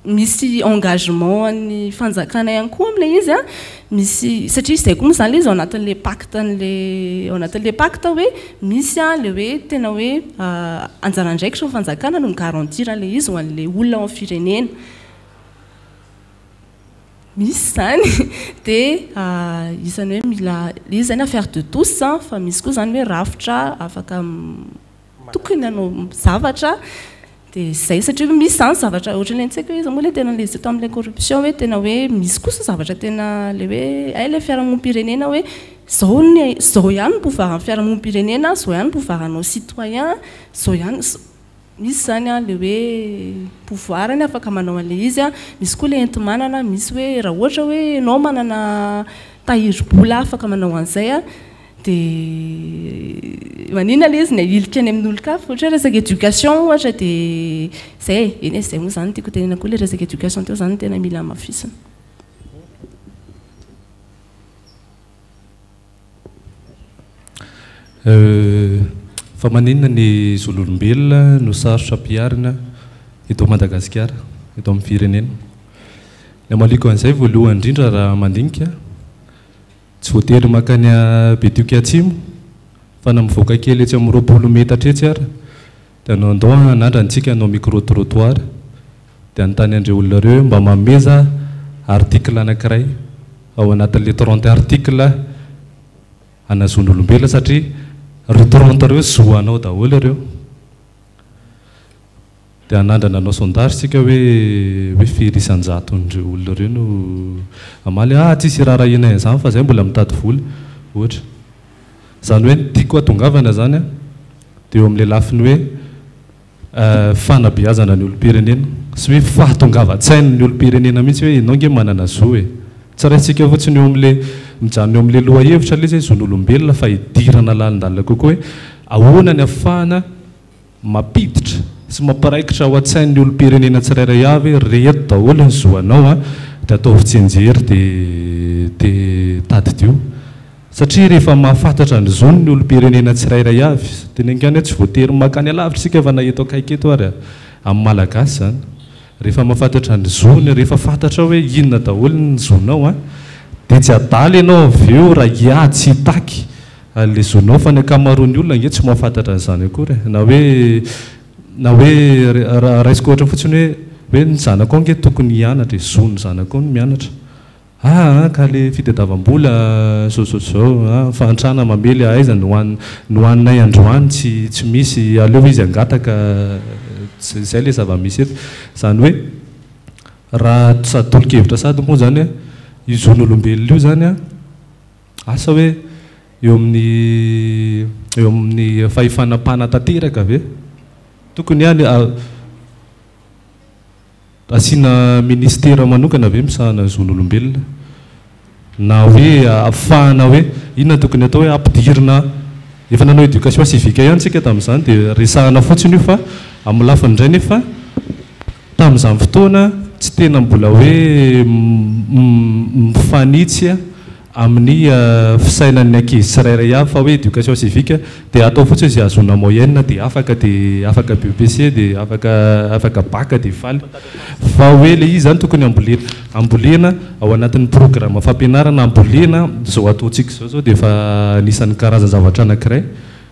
misy engagement an'ny fanjakana ihany koa amin'ilay izy an, misy satria izay koa moa izany ilay izy ao anatin'ilay pacte an'ilay ao anatin'ilay pacte hoe misy an ilay hoe tena hoe anjara andraikitry ny fanjakana no mi-garantir an'ilay izy ho an'ilay olona ao amin'ny firenena. Misy izany dia isan'ny hoe mila, ilay izy izany affaire de tous an, fa misy koa izany hoe rafitra afaka tokony hanao zavatra dia izay satria misy izany zavatra ohatran'ny tsy haiko hoe iza moa ilay tena ilay izy tamin'ilay corruption hoe tena hoe misy kosa zavatra tena ilay hoe hay ilay fiarahamonim-pirenena hoe izao ny izao ihany ny pouvoir an'ny fiarahamonim-pirenena, izao ihany ny pouvoir anao citoyen, izao ihany misy izany an ilay hoe pouvoir ny afaka manao an'ilay izy an, misy koa ilay enti-manana, misy hoe raha ohatra hoe ianao manana tahirim-bola afaka manao an'izay an, Dia maninona ilay izy ny ahilika any amin'olon-kafa? Ohatra hoe resaka éducation ohatra dia izay e, eny e, izay moa izany no tiako hotenenina koa ilay resaka éducation teo izany no tena mila hamafisina. Fa maninona ny zon'olombelona no sarotra ampiharina eto Madagasikara, eto amin'ny firenena? Ny hamaliako an'izay voalohany indrindra raha mandinika, Tsy voatery mankany Betioky Atsimo fa na mivoaka kely etsy amin'ny 20 metatra etsy ara dia anao andao hanandrana tsika hanao micro trottoir dia hanontany an'ireo olona ireo hoe mba manomeza article anankiray ao anatin'ilay 30 article ana zon'olombelona satria ireo 30 ireo zo anao daholo ireo. Dia hanandrana hanao sondage tsika hoe hoe firy isan-jaton'ireo olona ireo no hamaly hoe ah tsisy iraharahianay an'izany fa zay mbola mitady vola, ohatra. Izany hoe ny tiako hatongavana izany an, dia eo amin'ilay lafiny hoe fanabeazana ny olom-pirenena sy hoe fahatongavan-tsain'ny olom-pirenena mihitsy hoe ianao ange manana zo e. Tsy raisintsika fotsiny eo amin'ilay mijanona eo amin'ilay lohahevitra ilay izy hoe zon'olombelona fa hidirana lalindalina kokoa hoe ahoana ny ahafahana Mampiditra sy mampiraikitra ao an-tsain'ny olom-pirenena tsirairay avy hoe reto daholo ny zo anao an, dia ataovy tsianjery dia dia tadidio. Satria rehefa mahafantatra ny zony ny olom-pirenena tsirairay avy, teneniko ihany hoe tsy voatery mankany alavitra isika fa na eto akaiky eto ary amin'ny Malagasy izany, rehefa mahafantatra ny zony, rehefa fantatrao hoe inona daholo ny zonao an, dia tsy adala ianao avy eo raha hiady sy hitaky Ary le zonao fa ny ankamaroan'ny olona ange tsy mahafantatra an'izany akory e. Na hoe na hoe raha raisiko ohatra fotsiny hoe hoe ny zanakao ange tokony hianatra e, zon'ny zanakao ny mianatra. Aa ka le fitadiavam-bola zao zao zao, aa fahantrana mamely aiza ny hohan ny hohaninay androany tsy tsy misy aleo izy hangataka, zay le zava-misy eto. Izany hoe raha sady tolo-kevitra sady moa izany io zon'olombelona io izany an, Asa hoe eo amin'ny eo amin'ny fahefana mpanatanteraka ve? Tokony ihany asiana ministera manokana ve misahana ny zon'olombelona? Na hoe ahafahana hoe inona tokony atao hoe ampidirina efa nanao éducation civique ihany tsika tamin'izany dia resahana fotsiny io fa amin'ny lafiny indray nefa. Tamin'izany fotoana tsy tena mbola hoe mifanitsy amin'ny fisainan'ny ankizy tsirairay avy fa hoe éducation civique dia atao fotsiny izay hahazoana moyenne dia afaka dia afaka BEPC dia afaka afaka bac dia faly. Fa hoe ilay izy izany tokony ambolena ambolena ao anatin'ny programme fampianarana ambolena izao ataontsika izao izao dia efa anisan'ny karazan-javatra anankiray.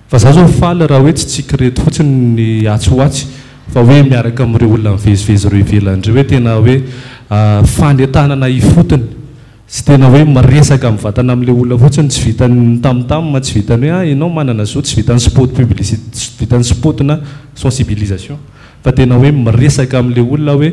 Fa za zao faly raha hoe tsy tsiky reto fotsiny ny atsy ho atsy fa hoe miaraka amin'ireo olona mivezivezy ireo ivelany ireo hoe tena hoe fanentanana ifotony sy tena hoe miresaka mivantana amin'ilay olona fotsiny tsy vitan'ny tam tam tsy vitan'ny hoe ah ianao manana zo tsy vitan'ny spot publicité tsy vitan'ny spot na sensibilisation fa tena hoe miresaka amin'ilay olona hoe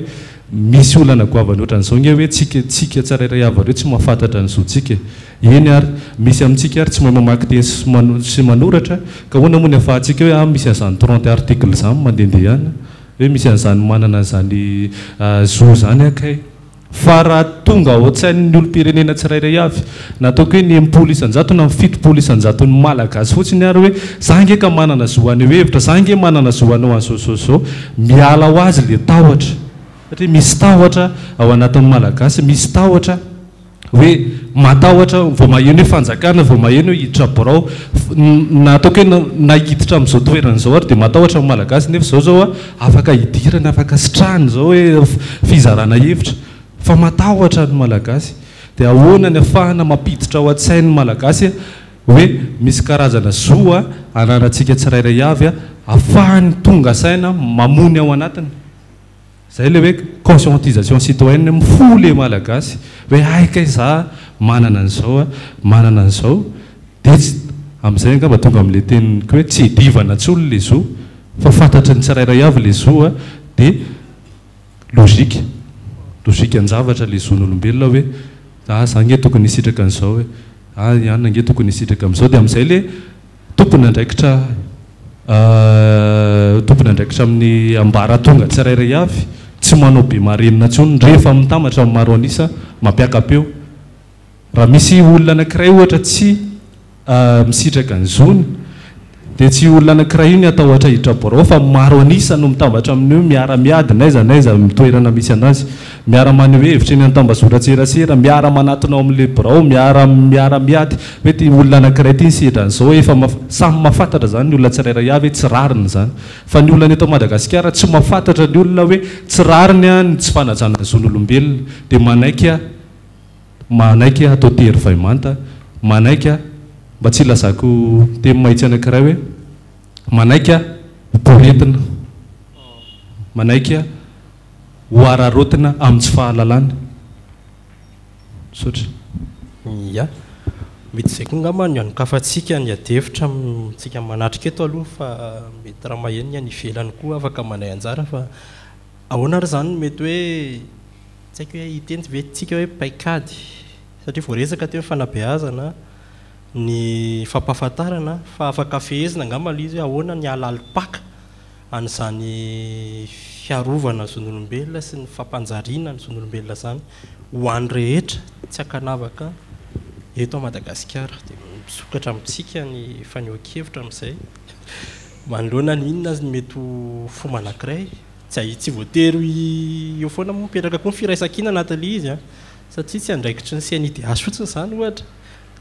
misy olana goavana ohatran'izao nge hoe tsika tsika tsirairay avy ireo tsy mahafantatra ny zontsika e. Eny ary, misy amintsika ary tsy mahay mamaky teny sy sy manoratra, ka ahoana moa ny ahafahantsika hoe ah misy an'izany 30 articles izany mandehandeha any, hoe misy an'izany manana an'izany zo izany aho kay. Fa raha tonga ao an-tsain'ny olom-pirenena tsirairay avy, na ataoko hoe ny 60% na ny 70% ny Malagasy fotsiny ary hoe za ange ka manana zo haneho hevitra, za ange manana zo hanao an'izao izao izao, miala ho azy le tahotra. Satria misy tahotra ao anatin'ny Malagasy, misy tahotra. Hoe matahotra vao maheno hoe fanjakana, vao maheno hoe hiditra birao, na ataoko hoe na hiditra amin'izao toerana izao ary dia matahotra ny Malagasy nefa izao izao afaka hidirana, afaka sitrahana izao hoe fizarana hevitra fa matahotra ny Malagasy. Dia ahoana ny afahana mampiditra ao an-tsain'ny Malagasy hoe misy karazana zo ananantsika tsirairay avy afahany tonga saina mamony ao anatiny. Zay le hoe conscientisation citoyenne mifoha le malagasy hoe hay kay za manana an'izao a, manana an'izao de tsy amin'izay angamba tonga amin'le teniko hoe tsy idivana intsony le zo fa fantatry ny tsirairay avy le zo a de logique, logique an-javatra le zon'olombelona hoe ah za nge tokony hisitraka an'izao e, ah i anona nge tokony hisitraka amin'izao de amin'izay le Tompon'andraikitra tompon'andraikitra amin'ny ambaratonga tsirairay avy, tsy manao be marenina intsony rehefa mitambatra ny maro an'isa mampiaka-peo. Raha misy olona anankiray ohatra tsy misitraka ny zony dia tsy io olona anankiray io ny hatahotra hiditra birao fa maro an'isa no mitambatra amin'io miara-miady n'aiza n'aiza amin'ny toerana misy anazy. Miara-maneho hevitra eny an-tambazotran-tserasera, miara-manatona ao amin'ilay birao, miara miara-miady hoe ity olona anankiray ity nisedra an'izao, efa samy mahafantatra izany ny olona tsirairay avy hoe tsy rariny izany. Fa ny olana eto Madagasikara tsy mahafantatra ny olona hoe tsy rariny ny tsy fanajana ny zon'olombelona dia manaiky manaiky atao tery vay manta, manaiky mba tsy hilazako teny mahitsy anankiray hoe manaiky ho poretina, manaiky ho araraotina amin'ny tsy fahalalana. Misaotra. Ya. Mety izay koa angamba no hanokafantsika ny adihevitra amintsika manatrika eto aloha fa mety raha maheno ny any ivelany koa afaka mandray anjara fa ahoana ary izany no mety hoe tsy haiko hoe hiteny ve tsika hoe paikady satria voaresaka teo ny fanabeazana, ny fampahafantarana fa afaka fehezina angamba ilay izy hoe ahoana ny halalim-paka an'izany fiarovana ny zon'olombelona sy ny fampanjariana ny zon'olombelona izany ho an'ny rehetra tsy ankanavaka eto Madagasikara. Dia misokatra amintsika ny fanehoan-kevitra amin'izay manoloana ny inona no mety ho fomba anankiray. Tsy tsy voatery eo foana moa mipetraka koa ny firaisankina anatin'ilay izy an, satria tsy andraikitry ny CNIDH fotsiny izany ohatra.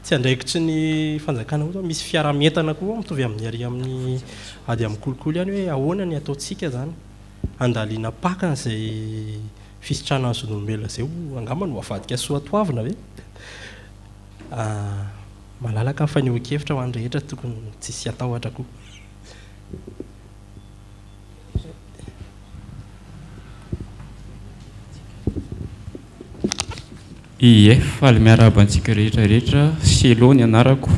Tsy andraikitry ny fanjakana koa zao, misy fiaraha-mientana koa mitovy amin'ny ary amin'ny ady amin'ny kolikoly ihany hoe ahoana ny ataontsika izany handaliana-paka an'izay fisitrahana ny zon'olombelona izay ho angamba no avadika soatoavina ve? Malalaka ny fanehoan-kevitra ho an'ny rehetra tokony tsisy hatahotra koa. Ie, faly miarahaba antsika rehetra rehetra, Selo ny anarako.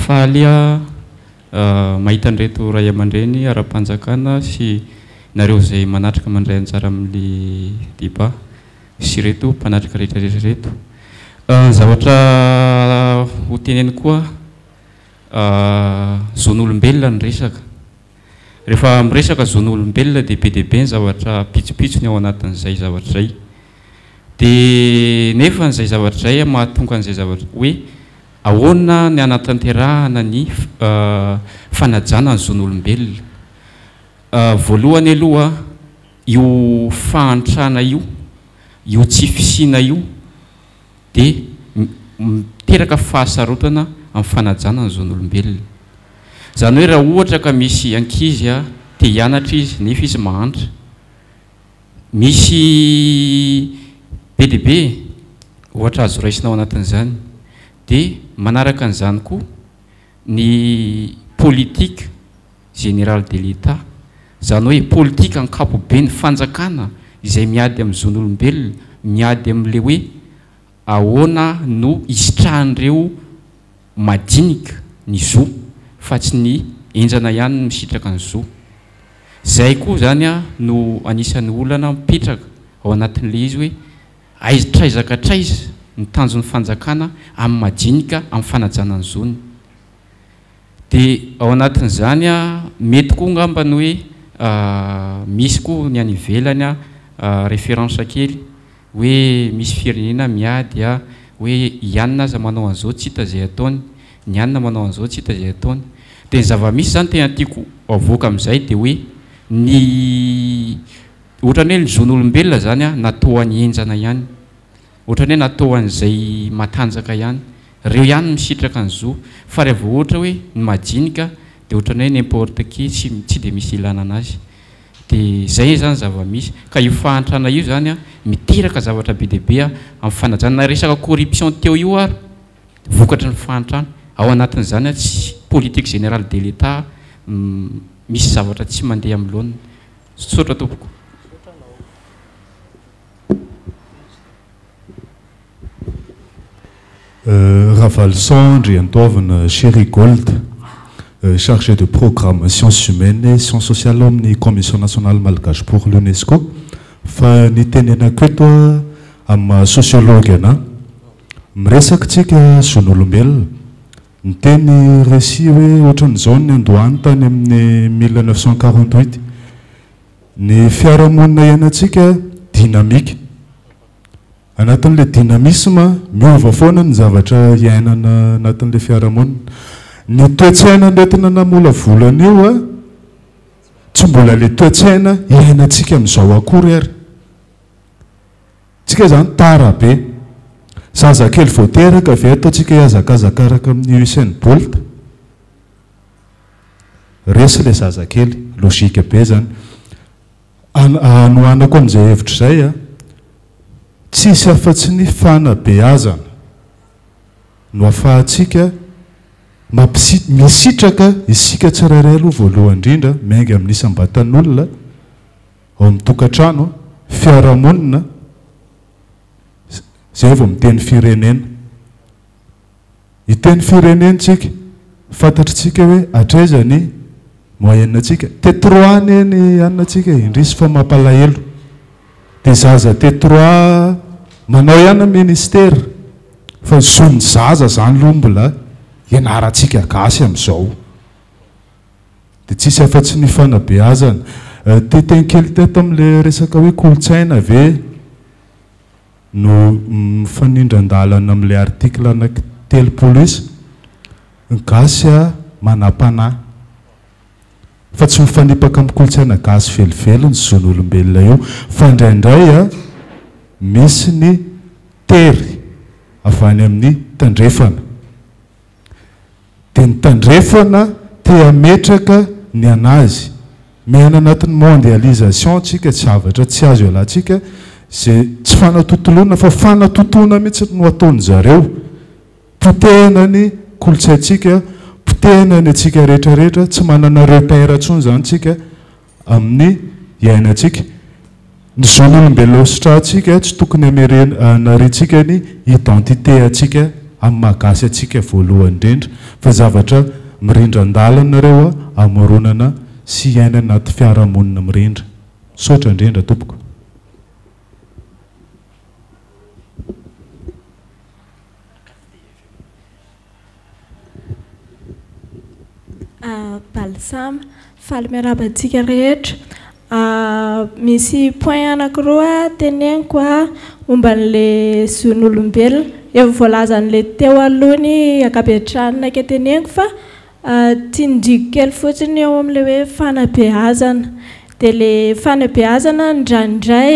Faly aho mahita an'ireto ray aman-dreny ara-panjakana sy nareo izay manatrika mandray anjara amin'ilay débat sy ireto mpanatrika rehetra rehetra ireto. Ny zavatra ho teneniko koa, zon'olombelona ny resaka. Rehefa miresaka zon'olombelona dia be dia be ny zavatra pitsopitsony ao anatin'izay zavatra izay. Dia nefa izay zavatra izay mahatonga an'izay zavatra hoe ahoana ny hanatanterahana ny fanajana ny zon'olombelona. Voalohany aloha. Io fahantrana io, io tsy fisiana io dia miteraka fahasarotana amin'ny fanajana ny zon'olombelona. Izany hoe raha ohatra ka misy ankizy te hianatra izy nefa izy mahantra, misy be dia be ohatra azo raisina ao anatin'izany. Dia manaraka an'izany koa ny politique générale de l'Etat, izany hoe politique ankapoben'ny fanjakana izay miady amin'ny zon'olombelona, miady amin'ilay hoe ahoana no hisitrahan'ireo madinika ny zo fa tsy ny henjana ihany no misitraka ny zo. Izay koa izany no anisan'ny olana mipetraka ao anatin'ilay izy hoe aiza traiza ka traiza ny tanjon'ny fanjakana amin'ny madinika amin'ny fanajana ny zony. Dia ao anatin'izany mety koa angamba ny hoe misy koa ny any ivelany référence kely hoe misy firenena miady hoe i anona aza manao an'izao tsy hita izay ataony, ny anona manao an'izao tsy hita izay ataony. Dia ny zava-misy izany tena tiako avoaka amin'izay dia hoe ny ohatran'ny hoe ny zon'olombelona izany natao any henjana ihany. Ohatran'ny hoe natao an'izay matanjaka ihany. Reo ihany no misitraka ny zo. Fa raha vao ohatra hoe ny majinika dia ohatran'ny hoe n'importe qui tsy tsy dia misy ilana anazy. Dia izay izany zava-misy. Ka io fahantrana io izany an, miteraka zavatra be dia be amin'ny fanajana. Na resaka corruption teo io ary vokatry ny fahantrana. Ao anatin'izany an, tsy politique générale de l'Etat misy zavatra tsy mandeha amin'ny laoniny. Misaotra tompoko. Ravalison Andriantoavina Cherie Gold, chargé de programme sciences humaines et sciences sociales ao amin'ny Commission nationale malgache pour l'UNESCO, fa ny tenenako eto amin'ny maha sociologue anà, miresaka tsika zon'olombelona, niteny Récit hoe ohatran'izao ny niandohany tany amin'ny 1948, Ny fiarahamonina iainantsika dynamique. Anatin'ilay dynamisme, miova foana ny zavatra iainana anatin'ilay fiarahamonina. Ny toe-tsaina nentina namolavola an'io tsy mbola ilay toe-tsaina iainantsika amin'izao akory ary. Tsika izany tara be. Zazakely vao teraka ve ataontsika hihazakazaka araka amin'i Usain Bolt? Resy ilay zazakely. Logique be izany. Hanohanako an'izay hevitra izay an, tsisy afa-tsy ny fanabeazana no afahantsika mampisi-, misitraka isika tsirairay aloha voalohany indrindra, miainga amin'ny isam-batan'olona, ao amin'ny tokantrano, fiarahamonina, izay vao miteny firenena. Hiteny firenena tsika, fantatritsika hoe hatraiza ny moyenne tsika. T trois anie ny anona tsika e, indrisy fa mampalahelo. Dia zaza T trois manao ihany ny ministera fa zon'ny zaza zany aloha mbola ianarantsika gasy amin'izao. Dia tsisy afa-tsy ny fanabeazana. Te hiteny kely teto amin'ilay resaka hoe kolontsaina ve? No mifanindran-dalana amin'ilay article anaky 30 isa, ny gasy manam-panahy. Fa tsy mifanipaka amin'ny kolontsaina gasy velively ny zon'olombelona io, fa indraindray misy ny tery avy any amin'ny tandrefana. Dia ny tandrefana te hametraka ny anazy. Miaina anatin'ny mondialisation tsika, zavatra tsy azo ialantsika, izay tsy fanatontoloana fa fanatontona mihitsy no ataon'izareo. Potehina ny kolontsaintsika, potehina ny antsika rehetra rehetra, tsy manana repère intsony izany tsika. Amin'ny iainantsika. Ny zon'olombelona hositrahantsika tsy tokony hamerenantsika ny identité antsika amin'ny maha gasy antsika voalohany indrindra fa zavatra mirindran-dalana ireo hamoronana sy hiainana anaty fiarahamonina mirindra. Misaotra indrindra tompoko. Balsam, faly miarahaba antsika rehetra. Misy point anankiroa teneniko momba an'ilay zon'olombelona. Efa voalazan'ilay teo aloha ny ankabetrahany naika teneniko fa tsindriako kely fotsiny eo amin'ilay hoe fanabeazana. Dia ilay fanabeazana indraindray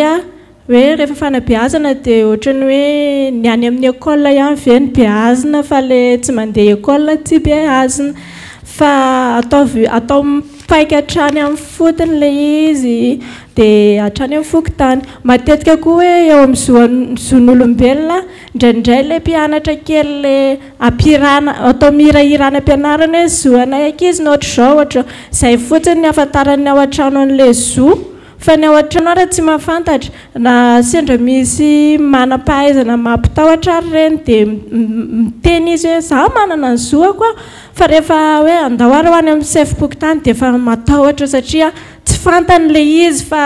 hoe rehefa fanabeazana dia ohatran'ny hoe ny any amin'ny école ihany ve no beazina fa ilay tsy mandeha école tsy beazina. Fa ataovy atao mipaika hatrany amin'ny fotony ilay izy dia hatrany amin'ny fokontany. Matetika koa hoe eo amin'ny zo zon'olombelona indraindray ilay mpianatra kely ilay ampihirana atao mihirahira any am-pianarana hoe zo anay ankizy ny ohatr'izao ohatr'izao. Izay fotsiny ny ahafantaran'ny ao an-trano an'ilay zo fa ny ao an-trano ary tsy mahafantatra. Na sendra misy manam-pahaizana mampitahotra ary ireny dia miteny izy hoe izaho manana ny zoako aho fa rehefa hoe andao ary ho any amin'ny sefom-pokontany dia efa matahotra satria tsy fantany ilay izy fa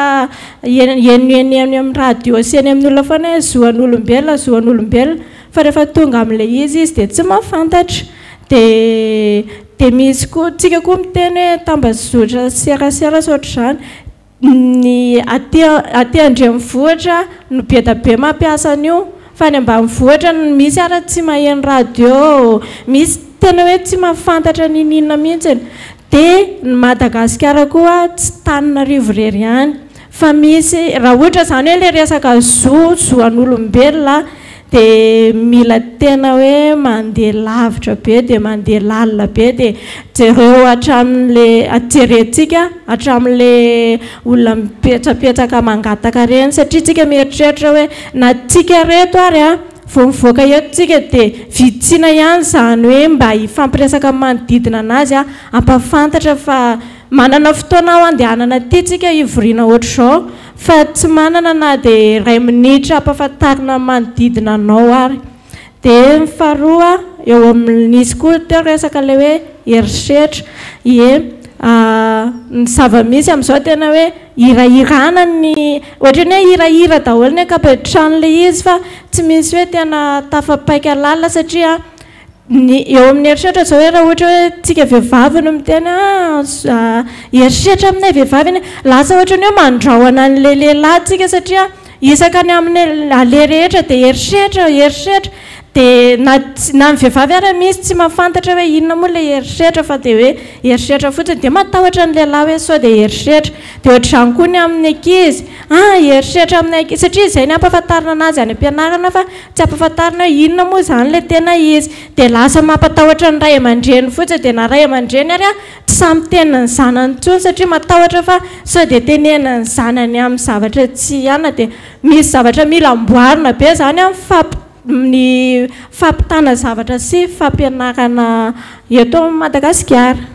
henoheno eny amin'ny radio sy eny amin'ny olona foana hoe zo an'olombelona, zo an'olombelona fa rehefa tonga amin'ilay izy izy dia tsy mahafantatra. Dia dia misy koa, tsika koa miteny hoe tambazotra serasera sy ohatr'izany. Ny aty aty andrenivohitra no be da be mampiasa an'io fa any ambanivohitra misy ara tsy maheno radio, misy tena hoe tsy mahafantatra n'inon'inona mihitsy. Dia ny Madagasikara koa tsy Tananarivo irery ihany fa misy raha ohatra izany hoe ilay resaka zo, zo an'olombelona dia mila tena hoe mandeha lavitra be dia mandeha lalina be dia jereo hatramin'ilay jerentsika hatramin'ilay olona mipetrapetraka mangataka ireny satria tsika mieritreritra hoe na tsika ireto ary an vao mivoaka eto tsika dia vitsiana ihany izany hoe mba hifampiresaka amin'ny manodidina an'azy an hampahafantatra fa manana fotoana aho andehanana aty tsika hivoriana ohatr'izao Fa tsy manana na dia iray minitra hampafantarina ny manodidina anao ary. Dia ny faharoa, eo amin'ny nisy koa teo resaka ilay hoe herisetra. Ie, ny zava-misy amin'izao tena hoe hirahirana ny, ohatran'ny hoe hirahira daholo ny ankabetran'ilay izy fa tsy misy hoe tena tafapaika lalina satria Ny eo amin'ny herisetra izao hoe raha ohatra hoe tsika vehivavy no miteny ah herisetra aminay vehivavy anie, lasa ohatran'ny hoe mandrahona an'ilay lehilahy tsika satria isaka ny amin'ny aleha rehetra dia herisetra, herisetra, dia na tsy na ny vehivavy ary misy tsy mahafantatra hoe inona moa ilay herisetra fa dia hoe herisetra fotsiny dia matahotra ny lehilahy hoe sao dia herisetra, dia ohatr'izany koa ny amin'ny ankizy, ah herisetra amin'ny ankizy satria izay ny ampahafantarina an'azy any am-pianarana fa Tsy ampafantarina hoe inona moa izany ilay tena izy. Dia lasa mampatahotra ny ray aman-dreny fotsiny. Dia na ray aman-dreny ary tsy sahy miteny ny zanany intsony satria matahotra fa sao dia tenenina ny zanany amin'ny zavatra tsy ihana. Dia misy zavatra mila amboarina be izany amin'ny fampi- ny fampitana zavatra sy fampianarana eto Madagasikara.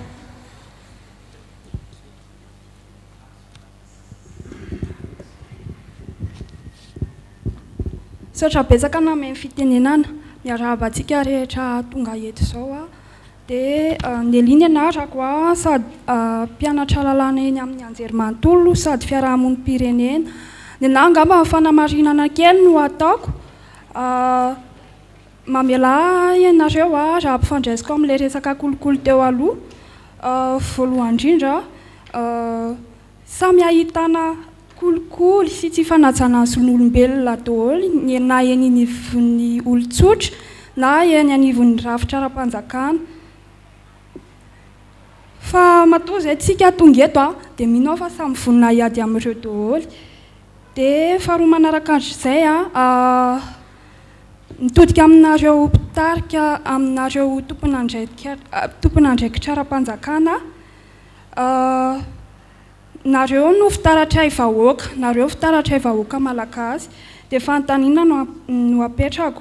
Misaotra betsaka nameno fitenenana. Miarahaba antsika rehetra tonga eto izao aho. Dia Nellie ny anarako a, sady mpianatra lalàna eny amin'ny anjerimanontolo sady fiarahamonim-pirenena. Ny anahy angamba ny fanamarinana kely no ataoko. Mamelà ahy ianareo raha ampifandraisiko amin'ilay resaka kolikoly teo aloha. Voalohany indrindra, samy ahitana kolikoly sy tsy fanajana ny zon'olombelona daholo ny na eny anivon'ny olon-tsotra na eny anivon'ny rafitra ara-panjakana. Fa matoa izay tsika tonga eto dia mino aho fa samy vonona hiady amin'ireo daholo. Dia faharoa manaraka an'izay, Mitodika aminareo mpitarika, aminareo tompon'andraikitra tompon'andraikitra ara-panjakana, nareo no fitaratray vahoaka, nareo fitaratray vahoaka malagasy, dia fanontaniana no no apetrako,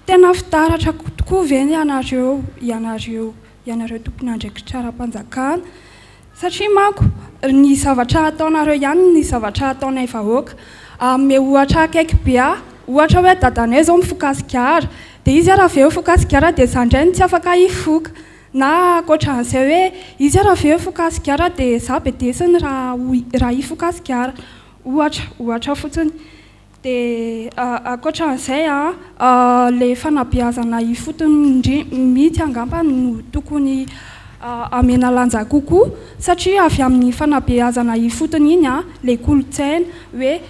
tena fitaratra tokoa ve ianareo, ianareo, ianareo tompon'andraikitra ara-panjakana? Satria manko, ny zavatra ataonareo ihany ny zavatra ataonay vahoaka. Hanome ohatra akaiky be ahy, ohatra hoe dadanay izao mifoka sigara, dia izy ary avy eo mifoka sigara dia za indray no tsy afaka hifoka. Na ankoatran'izay hoe izy ary avy eo mifoka sigara dia za bedesiny raha raha hifoka sigara. Ohatra, ohatra fotsiny. Dia ankoatran'izay an, ilay fanabeazana ifotony indrindra mihitsy angamba no tokony hamena lanja kokoa satria avy amin'ny fanabeazana ifotony iny an, ilay kolontsaina hoe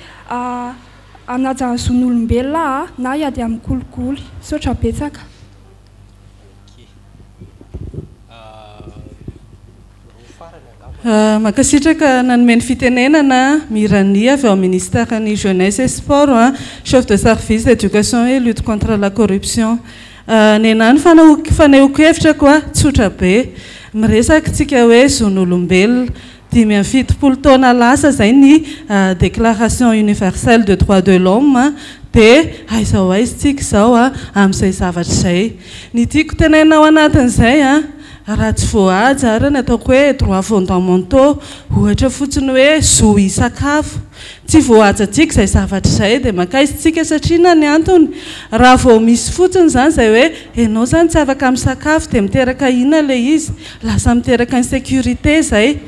hanaja ny zon'olombelona na hiady amin'ny kolikoly. Misaotra betsaka. Mankasitraka nanome ny fitenenana, Mirania avy ao amin'ny Ministeran'ny Jeunesse et Sport, Chef de service Education et lutte contre la corruption. Nenà ny fanehoako hevitra koa tsotra be. Miresaka tsika hoe zon'olombelona. 75 taona lasa izay ny Déclaration universelle de droits de l'homme dia aiza ho aiza tsika izao amin'izay zavatra izay. Ny tiako tenenina ao anatin'izay raha tsy voahaja ary ny ataoko hoe droits fondamentaux, ohatra fotsiny hoe zo hisakafo. Tsy voahajantsika izay zavatra izay dia mankaiza tsika satria inona ny antony? Raha vao misy fotsiny izany izay hoe ianao izany tsy afaka misakafo dia miteraka inona ilay izy? Lasa miteraka insécurité izay.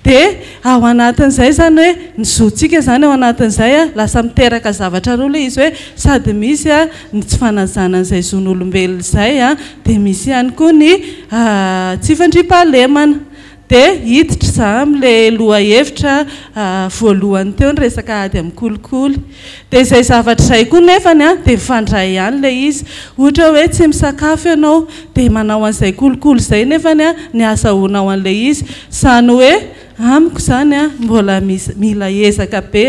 Dia ao anatin'izay izany hoe ny zontsika izany ao anatin'izay lasa miteraka zavatra roa ilay izy hoe sady misy ny tsy fanajana an'izay zon'olombelona izay dia misy ihany koa ny tsy fandriampahalemana. Dia hiditra izaho amin'ilay lohahevitra voalohany teo ny resaka ady amin'ny kolikoly. Dia izay zavatra izay koa nefany dia mifandray ihany ilay izy. Ohatra hoe tsy misakafo ianao dia manao an'izay kolikoly izay nefany ny ahazahoanao an'ilay izy. Izany hoe amiko izany mbola mila ezaka be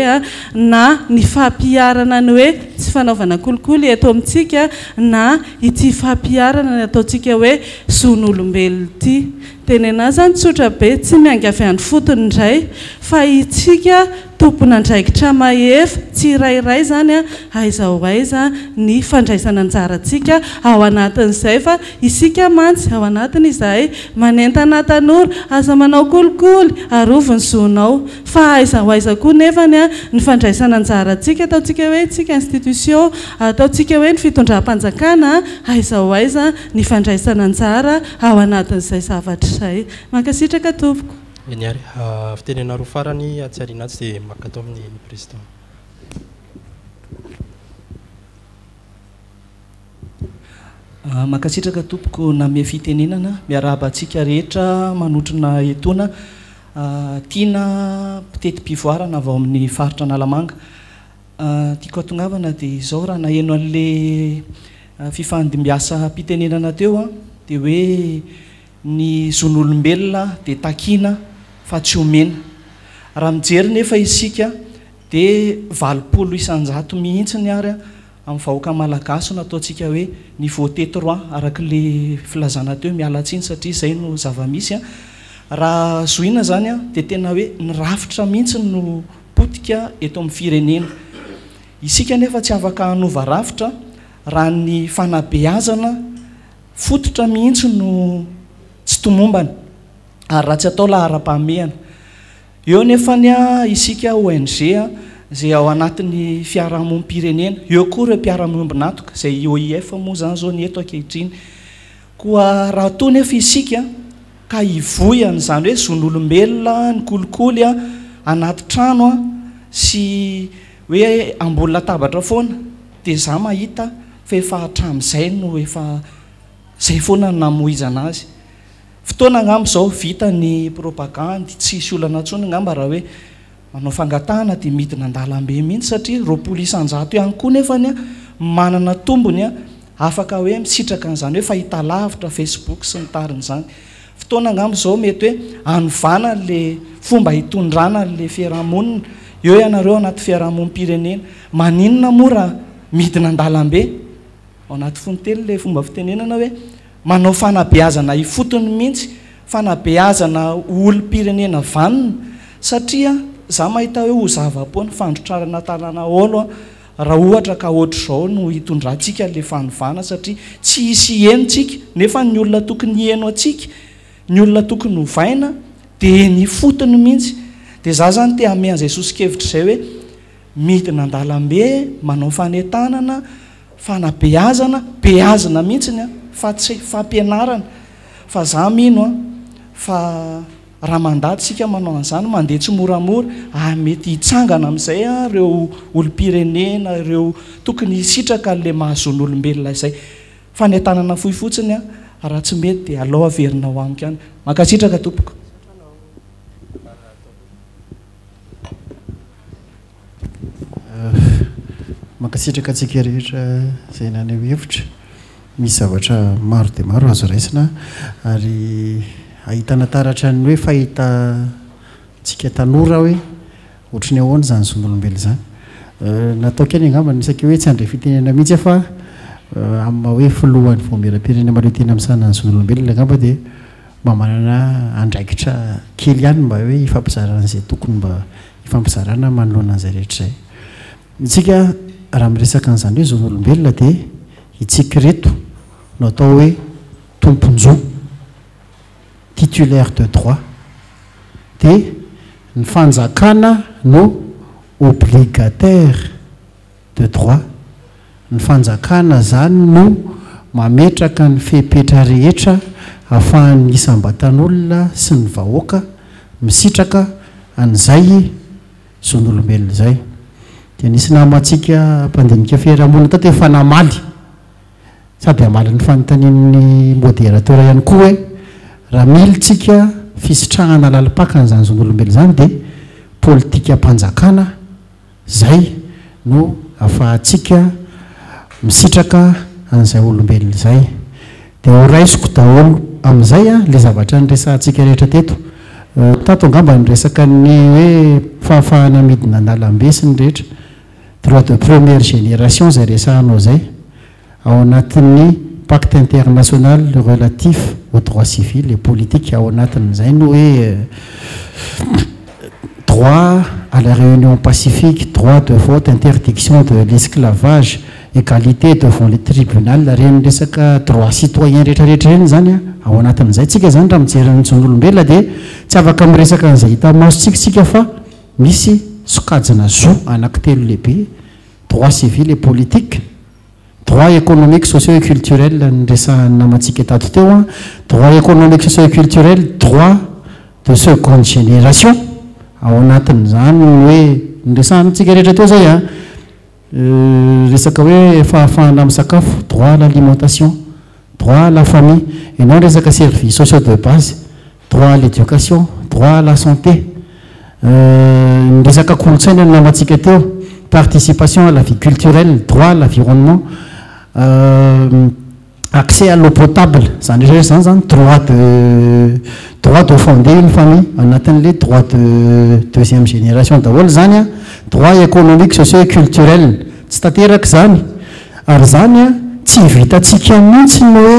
na ny fampiharana ny hoe tsy fanaovana kolikoly eto amintsika na ity fampiharana ny ataontsika hoe zon'olombelona ity. Dia nenà zany tsotra be, tsy miainga avy any fotony indray fa itsika tompon'andraikitra mahefa tsirairay zany an, aiza ho aiza ny fandraisana anjarantsika ao anatin'izay fa isika mantsy ao anatiny izahay manentana tanora aza manao kolikoly, arovy ny zonao fa aiza ho aiza koa nefany an ny fandraisana anjarantsika ataontsika hoe tsika institution, ataontsika hoe ny fitondram-panjakana aiza ho aiza ny fandraisana anjara ao anatin'izay zavatra izay. Mankasitraka tompoko. Eny ary. Fitenenana roa farany atsy aoriana atsy dia maka atao amin'ny Président. Mankasitraka tompoko nanome fitenenana. Miarahaba antsika rehetra manotrona etoana. Tiana mpiteti-pivoarana avy ao amin'ny faritra Analamanga. Tiako hatongavana dia izao, raha naheno an'le fifandimbiasam-pitenenana teo aho dia hoe ny zon'olombelona dia takiana fa tsy omena. Raha mijery nefa isika dia 80 isan-jato mihitsiny ary amin'ny vahoaka malagasy no ataontsika hoe niveau T3 araka ilay filazana teo, miala tsiny satria izay no zava-misy. Raha zohina izany dia tena hoe ny rafitra mihitsy no potika eto amin'ny firenena. Isika anefa tsy afaka hanova rafitra raha ny fanabeazana fototra mihitsy no tsy tomombana ary raha tsy atao laharam-pahamehana. Eo anefany isika ONG izay ao anatin'ny fiarahamonim-pirenena, eo koa ireo mpiara-miombon'antoka izay OIF moa izany izao ny eto ankehitriny. Koa raha toa nefa isika ka hivoy an'izany hoe zon'olombelona, ny kolikoly anaty trano sy hoe ambony latabatra foana dia za mahita fa efa hatramin'izay no efa zay foana no namoizana azy. Fotoana angamba izao vita ny propagandy, tsy hisy olana intsony angamba raha hoe Manao fangatahana dia midina an-dalambe mihitsy satria 20% ihany koa nefany manana tombony afaka hoe misitraka an'izany hoe fahitalavitra, facebook sy ny tariny izany. Fotoana angamba izao mety hoe hanovana an'ilay fomba hitondrana an'ilay fiarahamonina. Eo ianareo anaty fiarahamonim-pirenena. Maninona moa raha midina an-dalambe? Ao anaty fononteny ilay fomba fitenenana hoe manao fanabeazana ifotony mihitsy, fanabeazana ho olom-pirenena vanona satria za mahita hoe ho zava-poa ny fandrotrarana tanàna haolo raha ohatra ka ohatr'izao no hitondrantsika ilay fanovana satria tsy hisy hiheno tsika nefa ny olona tokony hiheno antsika, ny olona tokony hovaina dia eny ifotony mihitsy. Dia za zany te hamehy an'izay soso-kevitra izay hoe midina an-dalambe, manao fanentanana, Fanabeazana, beazina mihitsiny an, fa tsy fampianarana, fa za mino an, fa raha mandady isika manao an'izany, mandeha tsimoramora, ary mety hitsangana amin'izay an ireo olom-pirenena, ireo tokony hisitraka an'ilay maha zon'olombelona izay. Fanentanana fohy fotsiny an, raha tsy mety dia alao averina ho amiko ihany. Mankasitraka tompoko. Mankasitraka antsika rehetra izay naneho hevitra. Misy zavatra maro dia maro azo raisina ary ahitana taratra ny hoe fahita antsika tanora hoe ohatry ny ahoana izany zon'olombelona izany. Nataoko ihany angamba ny saika hoe tsy handray fitenenana mihitsy aho fa amin'ny maha hoe filohan'ny vaomieram-pirenena mahaleo tena misahana ny zon'olombelona angamba dia mba manana andraikitra kely ihany mba hoe hifampizarana izay tokony mba hifampizarana manoloana an'izay rehetra izay. Isika raha miresaka an'izany hoe zon'olombelona dia itsika ireto no atao hoe tompon-jo, titulaire de droit, dia ny fanjakana no obligataire de droit, ny fanjakana izany no mametraka ny fepetra rehetra ahafahan'ny isam-batan'olona sy ny vahoaka misitraka an'izay zon'olombelona izay. Dia nisy namantsika mpandinika fiarahamonina tato efa namaly, sady hamaly ny fanontanian'ny modérateur ihany koa hoe raha milintsika fisitrahana lalim-paka an'izany zon'olombelona izany dia politikam-panjakana izay no afahantsika misitraka an'izay olombelona izay. Dia ho raisiko daholo amin'izay ilay zavatra niresahantsika rehetra teto. Tato angamba niresaka ny hoe fahafahana midina an-dalambe sy ny rehetra. Droit de première génération izay resahanao izay. Ao anatin'ny pacte international relatif aux droits civils et politiques, ao anatin'izay ny hoe droit à la réunion pacifique, droit de vote, interdiction de l'esclavage, égalité devant le tribunal, ireny resaka droit citoyen rehetra rehetra ireny izany an, ao anatin'izay. Tsika izany raha mijery ny zon'olombelona dia tsy afaka miresaka an'izay hita masontsika isika fa misy sokajina zo anankitelo lehibe, droit civil et politique, droit économique, socio et culturel niresahan'ny namantsika tato teo an, droit économique, socio et culturel, droit de seconde génération, ao anatin'izany ny hoe niresahantsika rehetra teo izay an, resaka hoe fahafahana misakafo, droit à l'alimentation, droit à la famille, ianao niresaka services sociaux de base, droit à l'éducation, droit à la santé, ny resaka kolontsaina ny namantsika teo, participation à la vie culturelle, droit à l'environnement, accès à l'eau potable, izany rehetra rehetra izany zany droit de droit de fonder une famille, anatin'ilay droit de deuxième génération daholo izany an, droit économique, socio et culturel, tsy tanteraka izany, ary izany an tsy vitantsika mihitsy ny hoe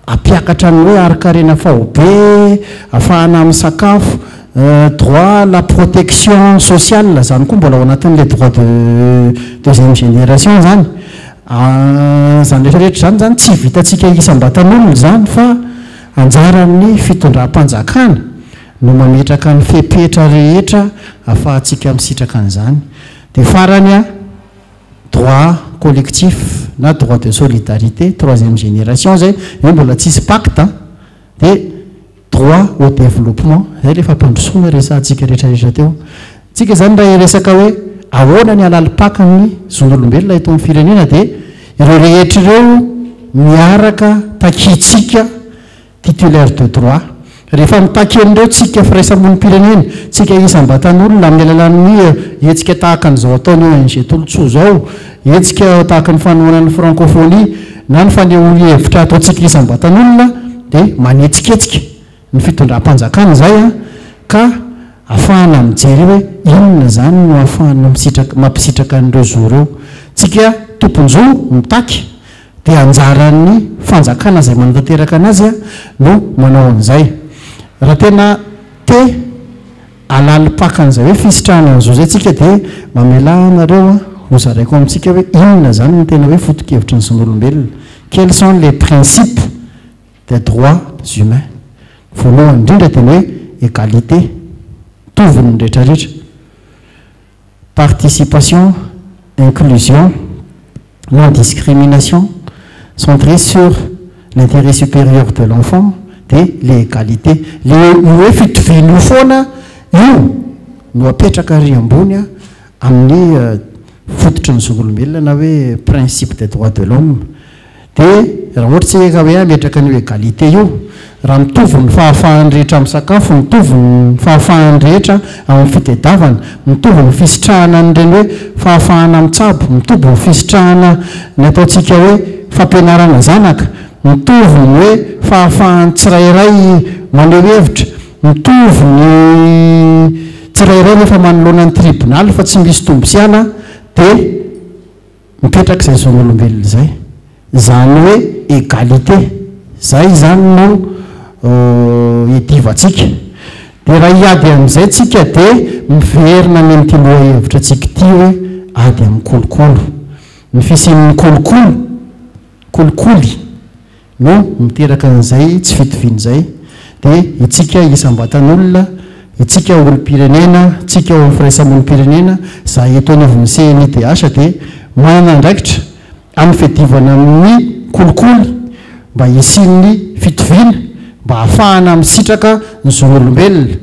Hampiakatra ny hoe harin-karena faobe, afahana misakafo, droit à la protection sociale, izany koa mbola ao anatin'ilay droit de deuxième génération izany. Izany rehetra rehetra izany izany tsy vitantsika isam-batan'olona izany fa anjaran'ny fitondram-panjakana no mametraka ny fepetra rehetra afahantsika misitraka an'izany. Dia farany an, droit collectif na droit de solidarité troisième génération zay, io mbola tsisy pacte an, dia droit au développement, zay le fampandrosoana resahantsika rehetra rehetra teo. Tsika zany raha hiresaka hoe ahoana ny halalim-paka ny zon'olombelona eto amin'ny firenena dia ireo rehetra ireo miaraka takiantsika titulaire de droit. Rehefa mitaky an'ireo tsika firaisamonim-pirenena, tsika isam-batan'olona amin'ny alalan'ny hetsika tahaka an'izao ataon'ny ONG Tolotsoa izao, hetsika tahaka ny fanohanana ny francophonie na ny fanehoan-hevitra ataontsika isam-batan'olona dia manetsiketsika ny fitondram-panjakana izay ka ahafahana mijery hoe inona izany no ahafahana misitraka mampisitraka an'ireo zo ireo. Tsika tompon-jo mitaky dia anjaran'ny fanjakana izay manatanteraka anazy no manao an'izay. Raha tena te halalim-paka an'izay hoe fisitrahana ny zo izay tsika dia mamelà anareo ho zaraiko amintsika hoe inona izany no tena hoe foto-kevitry ny zon'olombelona, quels sont les principes des droits humains. Voalohany indrindra dia ny hoe égalité, mitovy ny rehetrarehetra. Participation, inclusion, non discrimination, centré sur l'intérêt supérieur de l'enfant dia le égalité. Le io hoe fitoviana io foana io no apetraka ary ambony amin'ny fototry ny zon'olombelona na hoe principe des droits de l'homme. Dia raha ohatra tsika ka hoe hametraka an'io égalité io, raha mitovy ny fahafahan'ny rehetra misakafo, mitovy ny fahafahan'ny rehetra amin'ny fitedavana, mitovy ny fisitrahana an'ireny hoe fahafahana mitsabo, mitovy ny fisitrahana ny ataontsika hoe fampianarana zanaka, mitovy ny hoe fahafahan'ny tsirairay maneho hevitra. mitovy ny tsirairay rehefa manoloana ny tribonaly fa tsy misy tombosiana dia mipetraka izay zon'olombelona izay. Izany hoe égalité. Izay izany no iadivantsika. Dia raha hiady amin'izay tsika dia miverina any amin'ity lohahevitra antsika ity hoe ady amin'ny kolokolo. Ny fisian'ny kolokolo, kolikoly, no miteraka an'izay tsy fitoviana izay. Dia itsika isam-batan'olona, itsika olom-pirenena, tsika ao amin'ny firaisamonim-pirenena, izahay eto anivon'ny CNIDH dia manana andraikitra amin'ny fiadivana amin'ny kolikoly mba hisian'ny fitoviana, mba hahafahana misitraka ny zon'olombelona.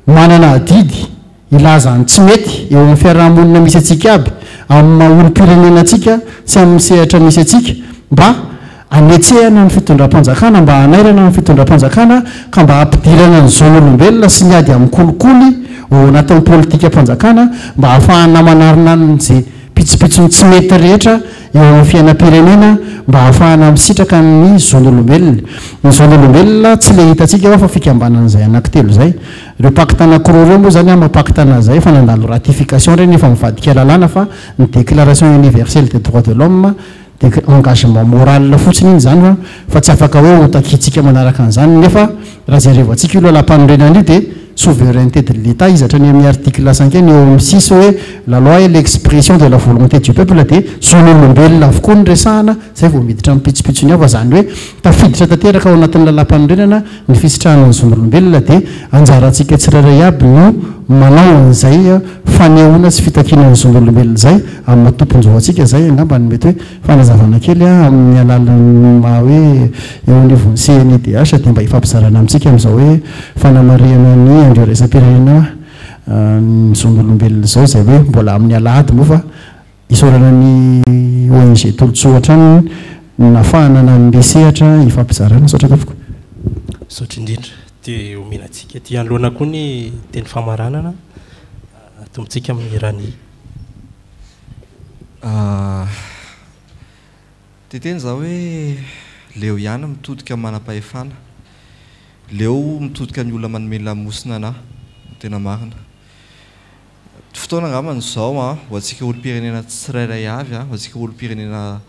Manana adidy hilaza ny tsy mety eo amin'ny fiaraha-monina misy antsika aby, amin'ny maha olom-pirenena antsika sy amin'ny sehatra misy antsika, mba hanetsehana ny fitondram-panjakana, mba hanairana ny fitondram-panjakana ka mba hampidirana ny zon'olombelona sy ny ady amin'ny kolikoly ao anatin'ny politikam-panjakana mba hahafahana manarina an'izay pitsopitsony tsy mety rehetra eo amin'ny fiainam-pirenena mba hahafahana misitraka ny zon'olombelona. Ny zon'olombelona tsy ilay hitantsika hoa fa fikambanan'izay anankitelo izay. Ireo pacte anankiroa ireo moa izany ama pacte an'izay efa nandalo ratification ireny efa mivadika lalàna fa ny déclaration universelle des droits de l'homme dia engagement moral fotsiny iny izany fa tsy afaka hoe ho takiantsika manaraka an'izany nefa raha jerevantsika io lalampanorenana io dia souveraineté de l'Etat izy hatrany amin'ny article cinquième eo amin'ny six hoe la loi est l'expression de la volonté du peuple dia zon'olombelona avokoa no resahana izay vao miditra amin'ny pitsopitsony ao fa izany hoe tafiditra tanteraka ao anatin'ny lalampanorenana ny fisitrahana ny zon'olombelona dia anjarantsika tsirairay aby no manao an'izay fanehoana sy fitakiana ny zon'olombelona izay amin'ny maha tompon-jo antsika izay angamba no mety hoe fanazavana kely amin'ny alalan'ny maha hoe eo anivon'ny CNIDH dia mba hifampizarana amintsika amin'izao hoe fanamarihana ny andro iraisam-pirenena ny zon'olombelona izao izay hoe mbola amin'ny alahady moa fa Isaorana ny ONG Tolotsoa hatrany ny nahafahana nanome sehatra hifampizarana. Misaotra tompoko. Misaotra indrindra. Dia omena antsika aty anoloana koa ny teny famaranana. Atombontsika amin'i Rani. Te hiteny za hoe leo ihany mitodika manam-pahefana. Leo mitodika ny olona manome lamosina anah, ny tena marina. Fotoana angambany izao an, ho antsika olom-pirenena tsirairay avy an, ho antsika olom-pirenena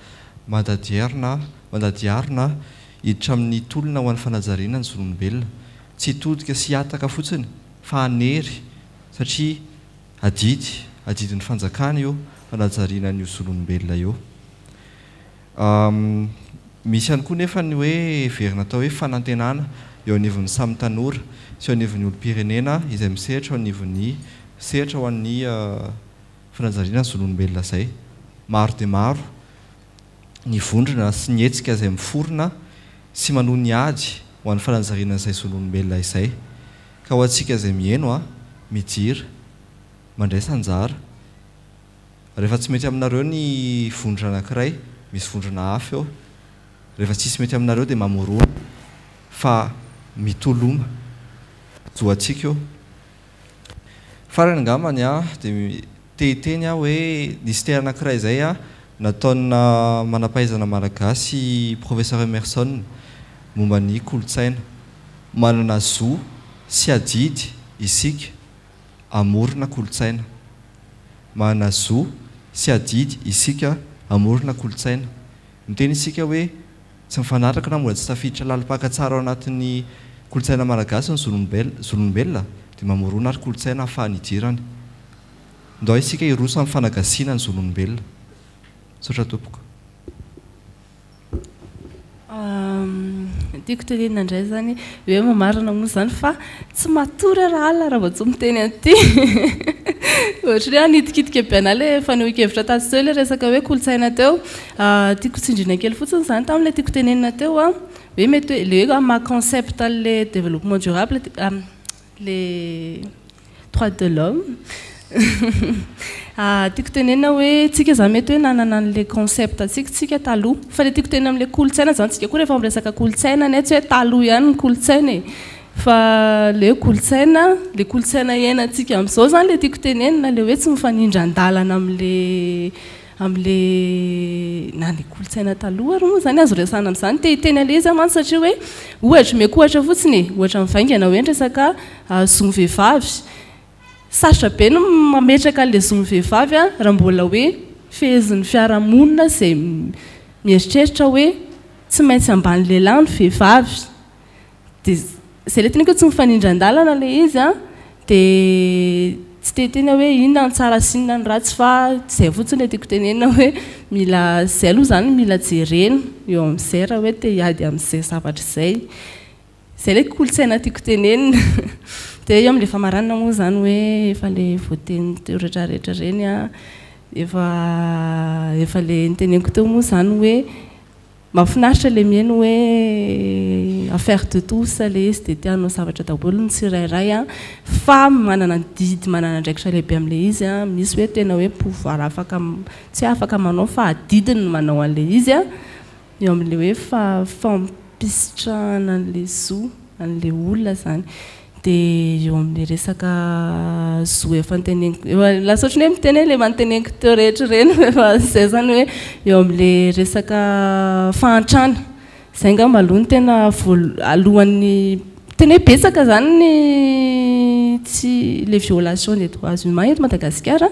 mandadierina, mandadiarina, hiditra amin'ny tolona ho an'ny fanajariana ny zon'olombelona. Tsy hitodika sy hihataka fotsiny fa hanery satria adidy, adidin'ny fanjakana io fanajariana an'io zon'olombelona io. Misy ihany koa nefa ny hoe heverina atao hoe fanantenana eo anivon'ny samy tanora sy eo anivon'ny olom-pirenena izay misehatra eo anivon'ny sehatra ho an'ny fanajariana ny zon'olombelona izay. Maro dia maro ny vondrona sy ny hetsika izay miforona sy manohy ny ady ho an'ny fanajariana izay zon'olombelona izay. Ka ho antsika izay miheno, mijira, mandraisa anjara. Rehefa tsy mety aminareo ny vondrona anankiray, misy vondrona hafa eo. Rehefa tsisy mety aminareo dia mamorona fa mitoloma. Zo antsika io. Farany angambany an, dia te hiteny aho hoe nisy teny anankiray izay an, nataona manam-pahaizana malagasy Professeur Emerson momba ny kolontsaina. Manana zo sy adidy isika hamorona kolontsaina. Manana zo sy adidy isika hamorona kolontsaina. Miteny isika hoe tsy mifanaraka na mbola tsy tafiditra lalim-paka tsara ao anatin'ny kolontsaina malagasy ny zon'olombelona dia mamorona ary kolontsaina ahafahany hidirany. Ndao isika hiroso amin'ny fanagasiana ny zon'olombelona. Misaotra tompoko. Tiako tenenina indray izany hoe mamarana moa izany fa tsy matory aho rahalina raha vao tsy miteny an'ity. Ohatran'ny hoe hanitikitika be an'ahy ilay fanehoan-kevitra tatsy teo ilay resaka hoe kolontsaina teo. Tiako tsindriana kely fotsiny izany tamin'ilay tiako tenenina teo hoe mety hoe ilay hoe amin'ny maha concept an'ilay développement durable les droits de l'homme Tiako tenenina hoe tsika zany mety hoe nanana an'le concept tsika tsika taloha fa le tiako tenenina am'le kolontsaina zany tsika koa rehefa miresaka kolontsaina anie tsy hoe taloha ihany ny kolontsaina e fa le hoe kolontsaina le kolontsaina iainantsika am'zao zany le tiako tenenina le hoe tsy mifanindran-dalana am'le. Amin'ilay na ny kolontsaina taloha ary moa izany azo resahana amin'izany. Te hiteny an'ilay izy aho mantsy satria hoe ohatra, omeko ohatra fotsiny e, ohatra mivaingana hoe ny resaka zon'ny vehivavy. Sarotra be ny mametraka an'ilay zon'ny vehivavy raha mbola hoe fehezin'ny fiarahamonina izay mieritreritra hoe tsy maintsy ambany lehilahy ny vehivavy. Dia izay ilay teneniko hoe tsy mifanindran-dalana ilay izy an, dia tsy te hiteny aho hoe inona ny tsara sy inona ny ratsy fa izay fotsiny ilay tiako tenenina hoe mila izay aloha izany mila jerena eo amin'izay raha hoe te hiady amin'izay zavatra izay. Izay ilay kolontsaina tiako tenenina. Dia eo amin'ilay famaranana moa izany hoe efa ilay voateny teo rehetrarehetra ireny an, efa efa ilay noteneniko teo moa izany hoe Mahafinaritra le mihaino hoe affaire de tous le izy dia te hanao zavatra daholo ny tsirairay an, fa manana adidy manana andraikitra lehibe amin'ilay izy an, misy hoe tena hoe pouvoir afaka tsy hoe afaka manao fa adidiny ny manao an'ilay izy an, eo amin'ilay hoe fampisitrahana an'ilay zo an'ilay olona izany. Dia eo amin'ilay resaka zo efa noteneniko, lasa ohatran'ny hoe miteny hoe ilay efa noteneniko teo rehetra ireny fa izay izany hoe eo amin'ilay resaka fahantrana, izay angamba aloha no tena voalo- alohan'ny, tena hoe betsaka izany ny tsy ilay violation des droits humains eto Madagasikara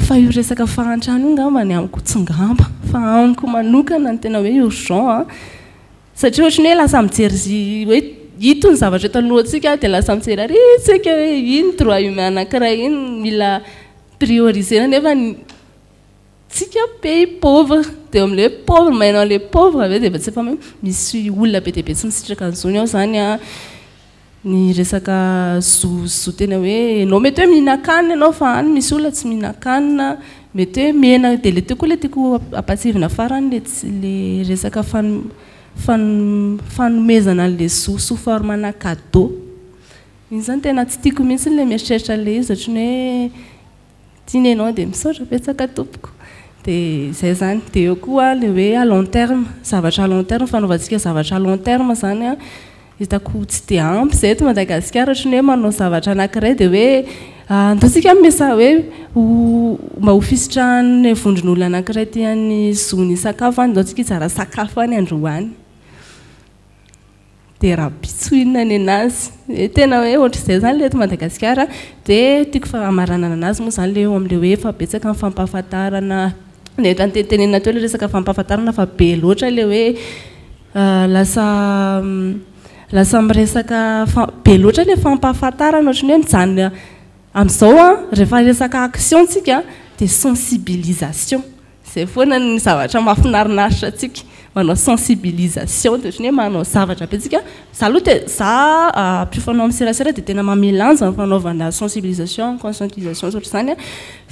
fa io resaka fahantrana io angamba ny amiko tsy ngamba fa amiko manokana ny tena hoe urgent an. Satria ohatran'ny hoe lasa mijery hoe ito ny zavatra eto alohantsika dia lasa mijery ary tsika hoe iny droit humain anankiray iny mila prioriser-na nefa tsika pays pauvre dia eo amin'ilay hoe pauvre mahay an'ilay pauvre ve dia efa tsy efa misy olona be dia be tsy misitraka ny zony ao izany an. Ny resaka zo zo tena hoe enao mety hoe mihinan-kanina ianao fa any misy olona tsy mihinan-kanina, mety hoe mihena dia le teo koa le tiako ampahatsiahivina farany le tsy le resaka fan- fan- fanomezana an'le zo sous forme ana cadeau, iny zany tena tsy tiako mihitsy le mieritreritra an'le izy ohatran'ny hoe Tiana ianao dia misaotra betsaka tompoko. Dia izay izany. Dia eo koa ilay hoe à long terme, zavatra à long terme, fanaovantsika zavatra à long terme izany an, hitako tsy dia ampy izay eto Madagasikara, ohatran'ny hoe manao zavatra anankiray dia hoe andao isika hanome sa hoe ho mba ho fisitrahan'ny vondron'olona anankiray tian'ny zony hisakafo any, andao isika hizara sakafo any androany. Dia rahampitso inona nenazy? Hoe tena hoe ohatr'izay izany ilay eto Madagasikara. Dia tiako fa hamaranana anazy moa izany ilay eo amin'ilay hoe efa betsaka ny fampahafantarana, ilay efa notenitenenina teo ilay resaka fampahafantarana fa be loatra ilay hoe lasa lasa miresaka fa be loatra ilay fampahafantarana ohatran'ny hoe mijanona amin'izao an, rehefa resaka action tsika dia sensibilisation. Izay foana ny zavatra mahafinarinaritra antsika, manao sensibilisation dia ohatran'ny hoe manao zavatra be tsika, za aloha te, za mpiofana ao amin'ny serasera dia tena manome lanja ny fanaovana sensibilisation, conscientisation sy ohatr'izany an,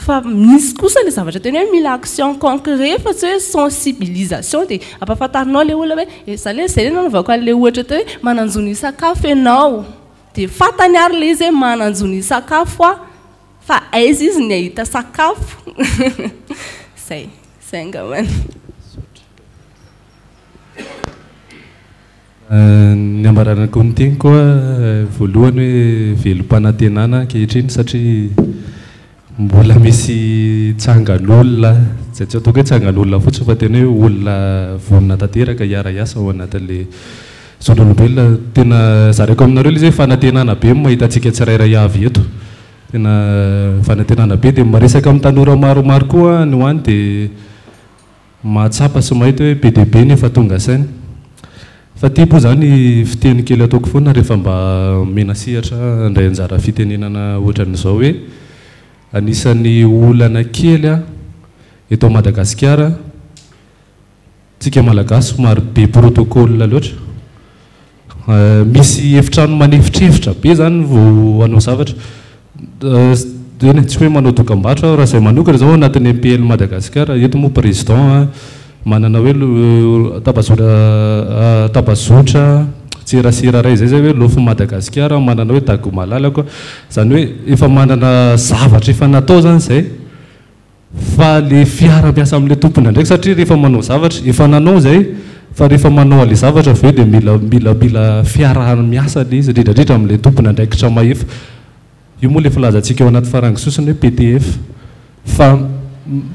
fa misy kosa ilay zavatra tena hoe mila action concret fa tsy hoe sensibilisation dia ampahafantarinao ilay olona hoe, za ilay, izay ilay nanaovako an'ilay ohatra teo hoe manan-jo ny hisakafo ianao, dia fantany ary ilay izy hoe manan-jo ny hisakafo aho. Fa aiza izy ny ahita sakafo? Zay, zay angambany. Ny ambaranako ny teniko voalohany hoe velom-panantenana ankehitriny satria mbola misy tsangan'olona, izay tsy ataoko hoe tsangan'olona fotsiny fa tena hoe olona vonona tanteraka hiara-hiasa ao anatin'ilay zon'olombelona. Tena zaraiko aminareo ilay izy hoe fanantenana be ny mahita antsika tsirairay avy eto. Tena fanantenana be dia miresaka amin'ny tanora maromaro koa any ho any dia mahatsapa sy mahita hoe be dia be ny efa tonga saina. Fa ity moa izany fiteny kely ataoko foana rehefa mba omena sehatra handray anjara fitenenana ohatran'izao hoe anisan'ny olana kely eto Madagasikara Tsika Malagasy somary be protocole loatra. Misy efitrano manefitrefitra be zany vao hanao zavatra. Eny e, tsy hoe manao dokambarotra aho, raha izay manokana izao anatin'ny MPL Madagascar, eto moa président manana hoe tambazotra tambazotra tserasera iray izay zay hoe Lofo Madagasikara, manana hoe Dago Malalako, izany hoe efa manana zavatra efa natao zany izay. Fa le fiara miasa amle tompon'andraikitra satria rehefa manao zavatra, efa nanao zay, fa rehefa manao anle zavatra avy eo dia mila mila mila fiaraha-miasa le izy, indrindra indrindra amle tompon'andraikitra mahefa. Io moa le filazantsika ao anaty farango sosona hoe PTF. Fa.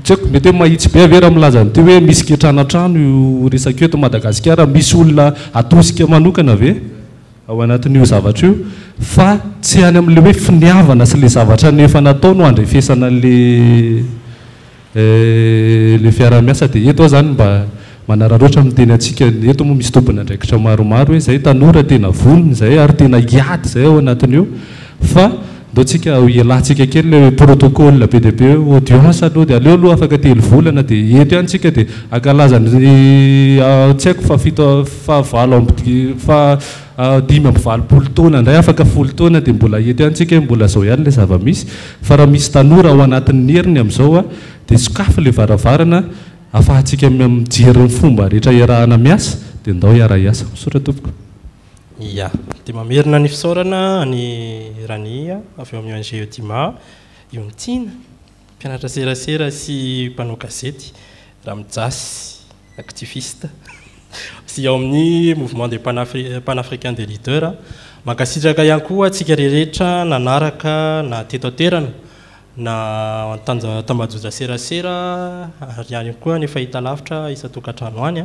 Tsy haiko, mety hoe mahitsy be ve raha milaza an'ity hoe misy kiantranoantrano io resaka io eto Madagasikara, misy olona atosika manokana ve ao anatin'io zavatra io fa tsy any amin'ilay hoe finiavana sy ilay zavatra efa natao no andrefesana an'ilay ilay fiaraha-miasa dia eto aho izany mba manararaotra miteny antsika eto moa misy tompon'andraikitra maromaro hoe izay tanora tena vonona izay ary tena hiady izay ao anatin'io fa ndao tsika hialantsika kely ilay protocole be dia be hoe audience aloha dia aleo aloha afaka telo volana dia eto ihany tsika dia hankalaza ny tsy haiko fahafito fahavalo amby faha 85 taona indray afaka folo taona dia mbola eto ihany tsika hoe mbola izao ihany ilay zava-misy fa raha misy tanora ao anatin'ny heriny amin'izao dia sokafy ilay varavarana afahantsika mijery ny fomba rehetra iarahana miasa dia ndao hiara-hiasa. Misaotra tompoko. Ia. Dia mamerina ny fisaorana an'i Rania avy ao amin'ny ONG Eudima, Iontiana, mpianatra serasera sy mpanao gazety, Ramijasy, activiste, sy ao amin'ny Mouvement des Panafricains des Leaders. Mankasitraka ihany koa antsika rehetra nanaraka na teto an-toerana na an-tambajotra serasera ary ihany koa ny fahitalavitra isan-tokantrano any.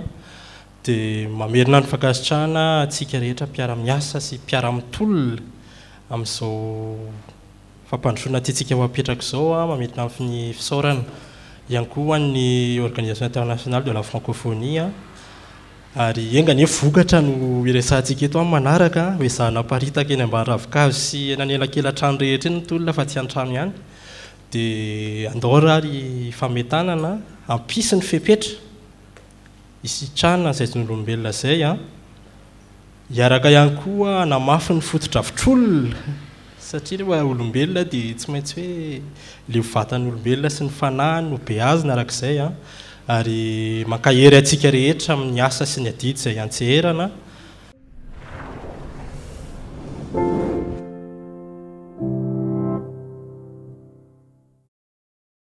Dia mamerina ny fankasitrahana antsika rehetra mpiara-miasa sy mpiara-mitolona amin'izao fampandrosoana tiantsika ho apetraka izao, mamerina ny fisaorana ihany koa ho an'ny Organisation Internationale de la Francophonie ary enga anie vokatra no hiresahantsika eto amin'ny manaraka, ho ezahana aparitaka eny ambany ravinkazo sy eny anelakelan-trano rehetra eny ny tolona fa tsy an-trano ihany, dia andao ary hifametanana hampisy ny fepetra hisitrahana izay zon'olombelona izay an, hiaraka ihany koa hanamafy ny fotodrafitr'olona satria rehefa olombelona dia tsy maintsy hoe ilay vatan'ny olombelona sy ny fanahiny no beazina araka izay an, ary mankahery antsika rehetra amin'ny asa sy ny adidy izay iantseherana.